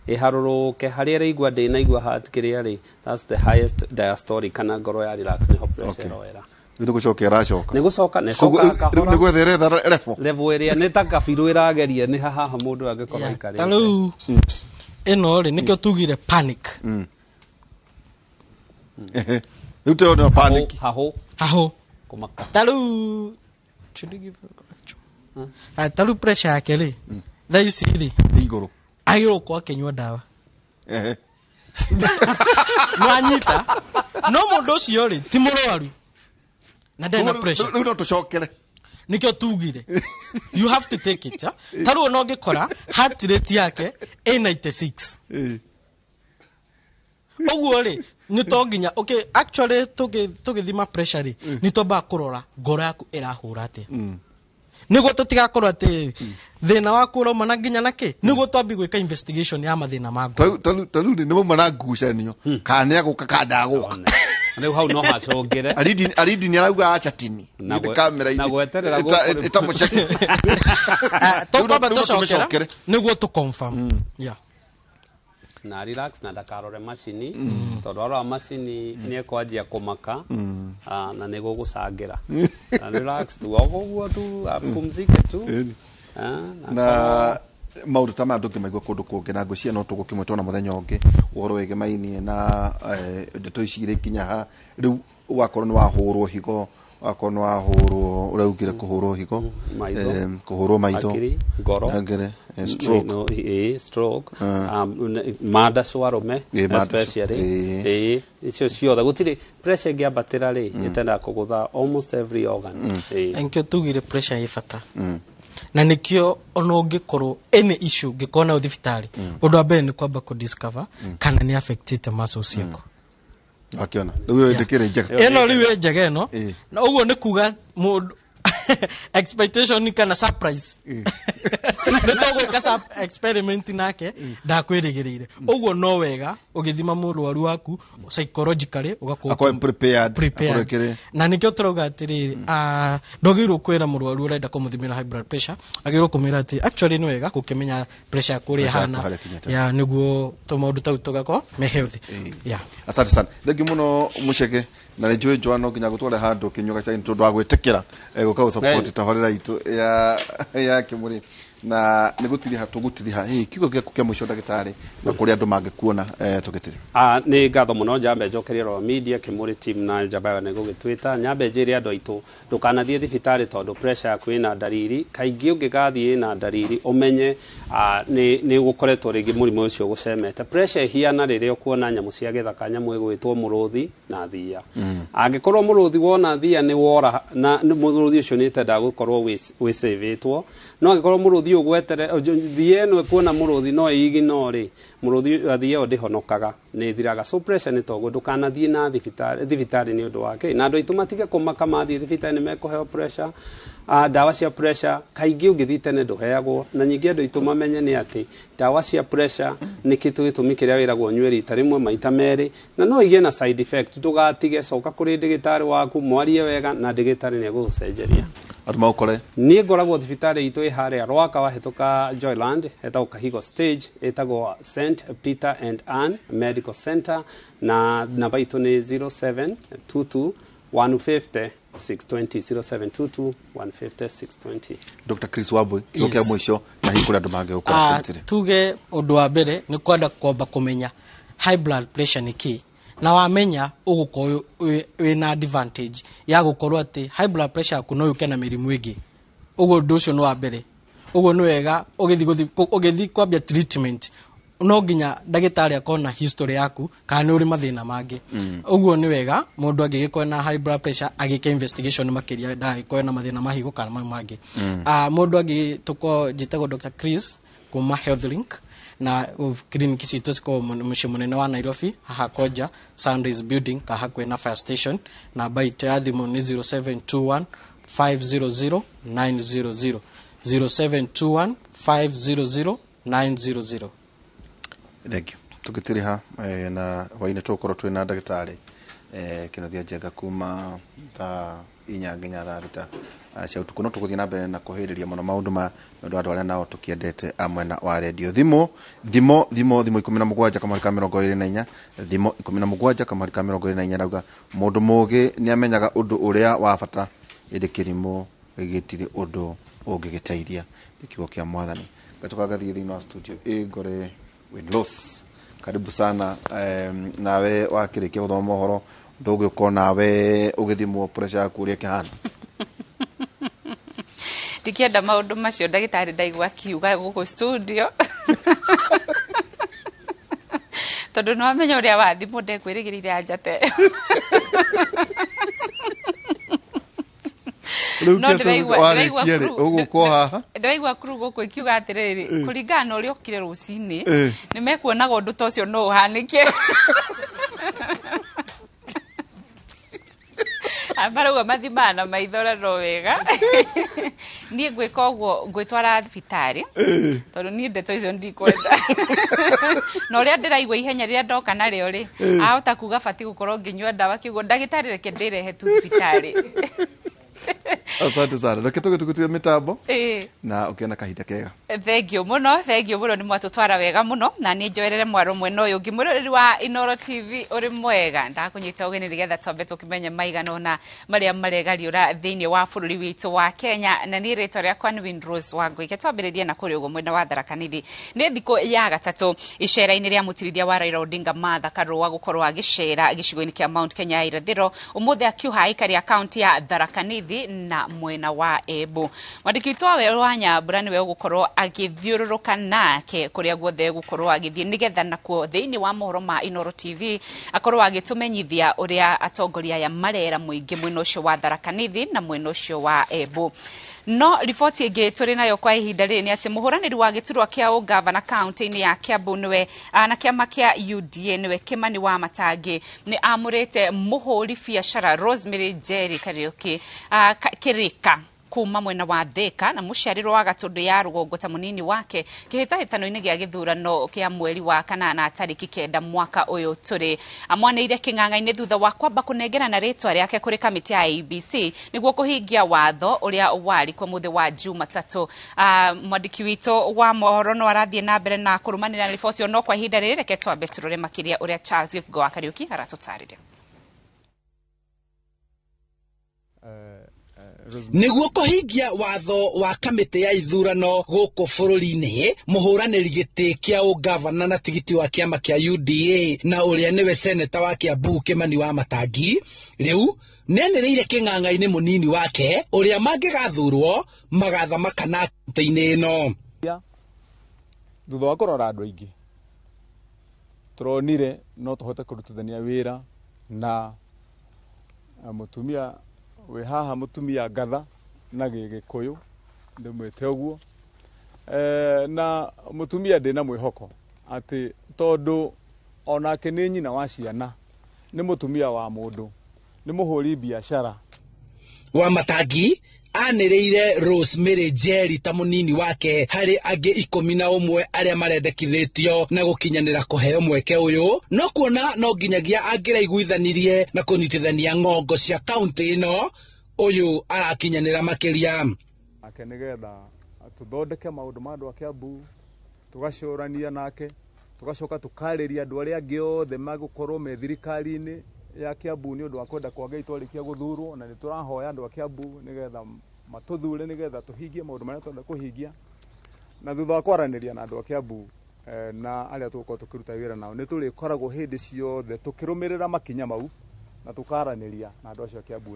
Ĩharũrũke harĩa ĩraigua ndĩnaigua heart kĩrĩa rĩ, that's the highest diastolic, kana ngoro ya relax, nĩho pressure ĩroera. Rĩu nĩ gũcoka ĩracoka. Nĩ gũcoka na Koguo ĩcokaga rĩu kahora. nĩ gwetha ĩretha level. Level ĩrĩa nĩ ta kabirũ ĩrageria nĩ haha mũndũ angĩkorwo aikarĩte. Ta rĩu ĩno rĩ, nĩkĩo tugire panic. Ehe. Rĩu teo nĩ panic. Hahũ. Hahũ. Kũmaka. Ta rĩu should we give ta rĩu pressure yake rĩ, thaa ici rĩ igũrũ, agĩrĩirwo gũkorwo akĩnyua ndawa. Nwanyita no mũndũ ũcio rĩ ti mũrwaru na ndarĩ na pressure. Rĩu no tũcokere. Nikĩo tugire you have to take it, ah. Ta rĩu ona ũngĩkora heart rate yake ĩ 96 ũguo rĩ, nĩ to nginya, okay, actually tũgĩthima pressure rĩ, nĩ twambaga kũrora ngoro yaku ĩrahũra atĩa, nĩguo tũtigakorwo atĩ thĩna waku ũrauma na nginya na kĩ, nĩguo twambi gwĩka investigation ya mathĩna ma ngoro. Ta rĩu nĩ mauma na ngucanio kana nĩ agũka kana ndagũka. Rĩu hau no hacũngĩre. Aridi nĩ arauga aca tini. Na Nĩ kamera-inĩ. na gweterera gũkũ Ĩtamũceki. Tũkwamba Rĩu no tũcokera tũmĩcokere. nĩguo tũ confirm, yeah. Na relax na ndakarore macini, tondũ arora macini nĩ ekwanjia kũmaka, na nĩ gũgũcangĩra. Na relax tu o ũguo tu, apumzike tu. Na maũndũ ta maya ndũngĩmaigua kũndũ kũngĩ, na ngwĩciria no tũgũkĩmwĩtwo na mũthenya ũngĩ ũhoro wĩgemainie na ndeto ici irĩ nginya ha rĩu wakorwo nĩ wahũrwo higo, wakorwo nĩ wahũrwo ũrĩa ugire kũhũrwo higo, Maitho. Kũhũrwo maitho, Hakiri, ngoro. Hakiri, stroke. No, stroke, mandacũ arũme. Ĩ, mandacũ. Especially ĩ icio ciothe gũtirĩ pressure ĩngĩambatĩra rĩ, ĩtendaga kũgũtha almost every organ. Ĩ. Nikĩo tugire pressure ĩ bata, na nikĩo ona ũngĩkorwo any issue ũngĩkorwo nayo thibitarĩ, ũndũ wa mbere nĩ kwamba kũ discover kana nĩ affectĩte muscles ciaku. Akĩona rĩu ĩyo ndĩkĩrĩ njega. Ĩno rĩu ĩ njega ĩno. Ĩ. Na ũguo nĩ kuga mũndũ expectation kana surprise nĩ tũgwĩka experiment nake ndakwĩrĩgĩrĩire. Ũguo no wega ũgĩthima mũrwaru waku psychologically ũgakorwo Akorwo prepared. Prepared. Akorwo ĩkĩrĩ- Na nĩkĩo tũrauga atĩrĩrĩ, ndwagĩrĩirwo kwĩra mũrwaru ũrenda kũmũthimĩra high blood pressure, agĩrĩirwo kũmwĩra atĩ actually nĩ wega gũkĩmenya pressure yaku ũrĩa Pressure yaku ĩhana harĩa ĩkinyĩte. ya nĩguo tũmaũndũ tau tũgakorwo me healthy, yeah. Asante sana, thengiũ mũno mũcege, na nĩ njũĩ Joan no nginya gũtware handũ kĩnyua gacai nĩ tondũ wa gwĩtĩkĩra gũka gũsupport tabarĩra itũ ya Kĩmũrĩ. Na nĩ gũtiriha tũgũtiriha. Hihi kiugo gĩaku kĩa mũico ndagĩtarĩ, na kũrĩa andũ mangĩkuona tũgĩtiriha? Nĩ ngatho mũno. Njambe njokerie Royal Media, Kĩmũrĩ team na Njamba nĩ gũgĩtwĩta. Nyambe njĩre andũ aitũ, ndũkanathiĩ thibitarĩ tondũ pressure yaku ĩna ndariri. Kaingĩ ũngĩgathiĩ ĩna ndariri, ũmenye nĩ gũkoretwo rĩngĩ mũrimũ ũcio ũgũcemete. Pressure ĩhiana rĩrĩa ũkuona nyamũ cia gĩthaka, nyamũ ĩgwĩtwo mũrũthi na thia. Angĩkorwo mũrũthi wona thia nĩ wora, na mũrũthi ũcio nĩ tendaga gũkorwo wĩcĩvĩtwo. No angĩkorwo mũrũthi ũgwetere thia ĩno ĩkuona mũrũthi no ĩiginore rĩ, mũrũthi thia ĩyo ndĩhonokaga, nĩ ĩthiraga. So pressure nĩ toguo, ndũkanathiĩ na thibitarĩ nĩ ũndũ wa kĩ. Na andũ aitũ matige kũmaka mathiĩ thibitarĩ nĩ mekũheo pressure, ndawa cia pressure. Kaingĩ ũngĩthiĩ tene ndũheagwo. Na nyingĩ andũ aitũ mamenye nĩ atĩ ndawa cia pressure nĩ kĩtũ gĩtũmi kĩrĩa wĩragwo ũnyue rita rĩmwe maita merĩ, na no igĩe na side effect. Ndũgatige, coka kũrĩ ndĩgĩtarĩ waku, mwarie wega na ndĩgĩtarĩ nĩ egũgũcenjeria. Andũ maũkore? Niĩ ngoragwo thibitarĩ itũ ĩ harĩa Rwaka, wahĩtũka Joyland, ĩtagwo Kahigo Stage, ĩtagwo St Peter and Ann Medical Center, na namba itũ nĩ 0722 150 620, 0722 150 620. Dr. Chris Wambui, kiugo kĩa mũico na hihi kũrĩa andũ mangĩgũkora tũgĩtiriha? Tuge ũndũ wa mbere nĩ kwenda kwamba kũmenya high blood pressure nĩ kĩ, na wamenya ũgũkorwo wĩna advantage ya gũkorwo atĩ high blood pressure yaku no yũke na mĩrimũ ĩngĩ. Ũguo ũndũ ũcio nĩ wa mbere. Ũguo nĩ wega ũgĩthiĩ kwambia treatment, no nginya ndagĩtarĩ akorwo na history yaku kana nĩ ũrĩ mathĩna mangĩ. Ũguo nĩ wega mũndũ angĩgĩkorwo na high blood pressure agĩke investigation makĩria, ndagagĩkorwo na mathĩna ma higo kana mau mangĩ. Mũndũ angĩtũkorwo, njĩtagwo Dr. Chris kuma Health Link, na clinic citũ cikoragwo mũciĩ mũnene wa Nairobi, haha Koja Sundays building, ka hakuhĩ na fire station. Namba itũ ya thimũ nĩ 0721 500 900, 0721 500 900. Thank you. Tũgĩtiriha na hwainĩ tũgũkorwo twĩna ndagĩtarĩ Kĩnuthia Njenga kuma thaa 4 nginya thaa 6 cia ũtukũ. No tũgũthiĩ na mbere na kũhĩrĩria mũno maũndũ ma nĩ ũndũ wa andũ arĩa nao tũkĩendete a mwena wa redio. Thimũ thimũ thimũ thimũ 17 kamũhari ka 24, thimũ 17 kamũhari ka 24. Rauga mũndũ mũgĩ nĩ amenyaga ũndũ ũrĩa wa bata, ĩndĩ kĩrimũ gĩtirĩ ũndũ ũngĩgĩteithia. Nĩ kiugo kĩa Mwathani. Ngatoka ngathiĩ thĩinĩ wa studio ĩ ngore Winlos, karibu sana. Nawe wakĩrĩkia gũthoma mohoro, ndũgĩũka nawe ũgĩthimwo pressure yaku ũrĩa ĩkĩhana? Ndikĩenda maũndũ macio ndagĩtarĩ ndaigua akiuga gũkũ studio, tondũ nĩ wamenya ũrĩa wathimwo ndekwĩrĩgĩrĩire anjate. Rĩu No kĩo ndĩraigua warĩkia rĩ, ũgũkwo haha. Ndĩraigua kuru gũkũ ikiuga atĩrĩrĩ, kũringana na ũrĩa ũkire rũcinĩ, nĩ mekuonaga ũndũ ta ũcio no ũhanĩke. Marauga mathimaga na maitho na no wega niĩ ngwĩka ũguo, ngwĩtwara thibitarĩ, tondũ niĩ ndeto icio ndikwenda. Na ũrĩa ndĩraigua ihenya rĩrĩa ndoka narĩo rĩ, ahota kuga batiĩ gũkorwo ngĩnyua ndawa. Kĩguo ndagĩtarĩ, reke ndĩrehe tu thibitarĩ. Asante sana. Reke tũgĩtũgĩtie mĩtambo na ũkĩona kahinda kega. Thengio mũno, thengio mũno, nĩ mwatũtwara wega mũno. Na niĩ njoerere mwaro mwena ũyũ ũngĩ. Mwĩroreri wa Inoro TV, ũrĩ mwega? Ndakũnyita ũgeni nĩgetha twambe tũkĩmenye maigana ũna marĩa maregariũra thĩinĩ wa bũrũri witũ wa Kenya, na niĩ rĩtwa rĩakwa nĩ Winrose Wangũike. Twambĩrĩrie na kũrĩa ũguo mwena wa Tharaka Nithi. Nĩ thikũ ya gatatũ icera-inĩ rĩa mũtirithia wa Raila Odinga Martha Karũa gũkorwo agĩcera gĩcigo-inĩ kĩa Mount Kenya ya irathĩro. Ũmũthĩ akiuha aikari a kaunti ya Tharaka Nithi na mwena wa Embu. Mwandĩki witũ wa Werũ wa Nyambura nĩwe ũgũkorwo agĩthiũrũrũka nake kũrĩa guothe egũkorwo agĩthiĩ, nĩgetha nakuo thĩinĩ wa mohoro ma Inoro TV akorwo agĩtũmenyithia ũrĩa atongoria aya marera mũingĩ mwena ũcio wa Tharaka Nithi na mwena ũcio wa Embu. No riboti ĩngĩ tũrĩ nayo kwa ihinda rĩrĩ nĩ atĩ mũhũranĩri wa gĩturwa kĩa ũgavana kaunti-inĩ ya Kiambu nĩwe na kĩama kĩa UDA, nĩwe Kimani wa Matangi, nĩ amũrĩte mũhũri biacara Rosemary Njeri Kariuki Kirika kuma mwena wa Thika na mũciarĩrwo wa Gatũndũ ya rũgongo ta mũnini wake kĩhĩtahĩtano-inĩ gĩa gĩthurano kĩa mweri wa kanana tarĩki 9 mwaka ũyũ tũrĩ. Amwanĩire kĩng'ang'a-inĩ thutha wa kwamba kũnengerana rĩtwa rĩake kũrĩ kamĩtĩ ya IEBC nĩguo kũhingia watho ũrĩa warĩ kuo mũthĩ wa Jumatatũ. Mwandĩki witũ wa mohoro no arathiĩ na mbere na kũrũmanĩra na riboti ĩyo, no kwa ihinda rĩrĩ reke twambe tũrore makĩria ũrĩa Charles Gĩkungo wa Kariũki aratũtarĩria. Nĩguo kũhingia watho wa kamĩtĩ ya ithurano gũkũ bũrũri-inĩ, mũhũranĩri gĩtĩ kĩa ũngavana na tigiti wa kĩama kĩa UDA na ũrĩa nĩwe seneta wa Kiambu Kĩmani wa Matangi rĩu nĩanĩrĩire kĩng'ang'a-inĩ mũnini wake ũrĩa mangĩgathurwo magathamaka na kaunti-inĩ ĩno. Thutha wa kũrora andũ aingĩ tũronire no tũhote kũrutithania wĩra na mũtumia wĩ haha, mũtumia ngatha na gĩgĩkũyũ ndĩmwĩte ũguo, na mũtumia ndĩna mwĩhoko atĩ tondũ onake nĩ nyina wa ciana, nĩ mũtumia wa mũndũ, nĩ mũhũri biacara. Wa Matangi anĩrĩire Rosemary Njeri ta mũnini wake harĩ angĩ 11 arĩa marendekithĩtio na gũkinyanĩra kũheo mweke ũyũ, no kuona no nginyagia angĩraiguithanirie na kũnyitithania ng'ongo cia kaunti ĩno, ũyũ arakinyanĩra makĩria. Nake nĩgetha tũthondeke maũndũ ma andũ a Kiambu, tũgacũrania nake, tũgacoka tũkarĩria andũ arĩa angĩ othe magũkorwo me thirikari-inĩ ya Kiambu nĩ ũndũ wa kwenda kwa Ngai twarĩkia gũthurwo, na nĩ tũrahoya andũ a Kiambu nĩgetha matũthure nĩgetha tũhingie maũndũ marĩa tũrenda kũhingia. Na thutha wa kwaranĩria na andũ a Kiambu na arĩa tũgũkorwo tũkĩruta wĩra nao, nĩ tũrĩkoragwo hĩndĩ ciothe tũkĩrũmĩrĩra makinya mau na tũkaranĩria na andũ acio a Kiambu.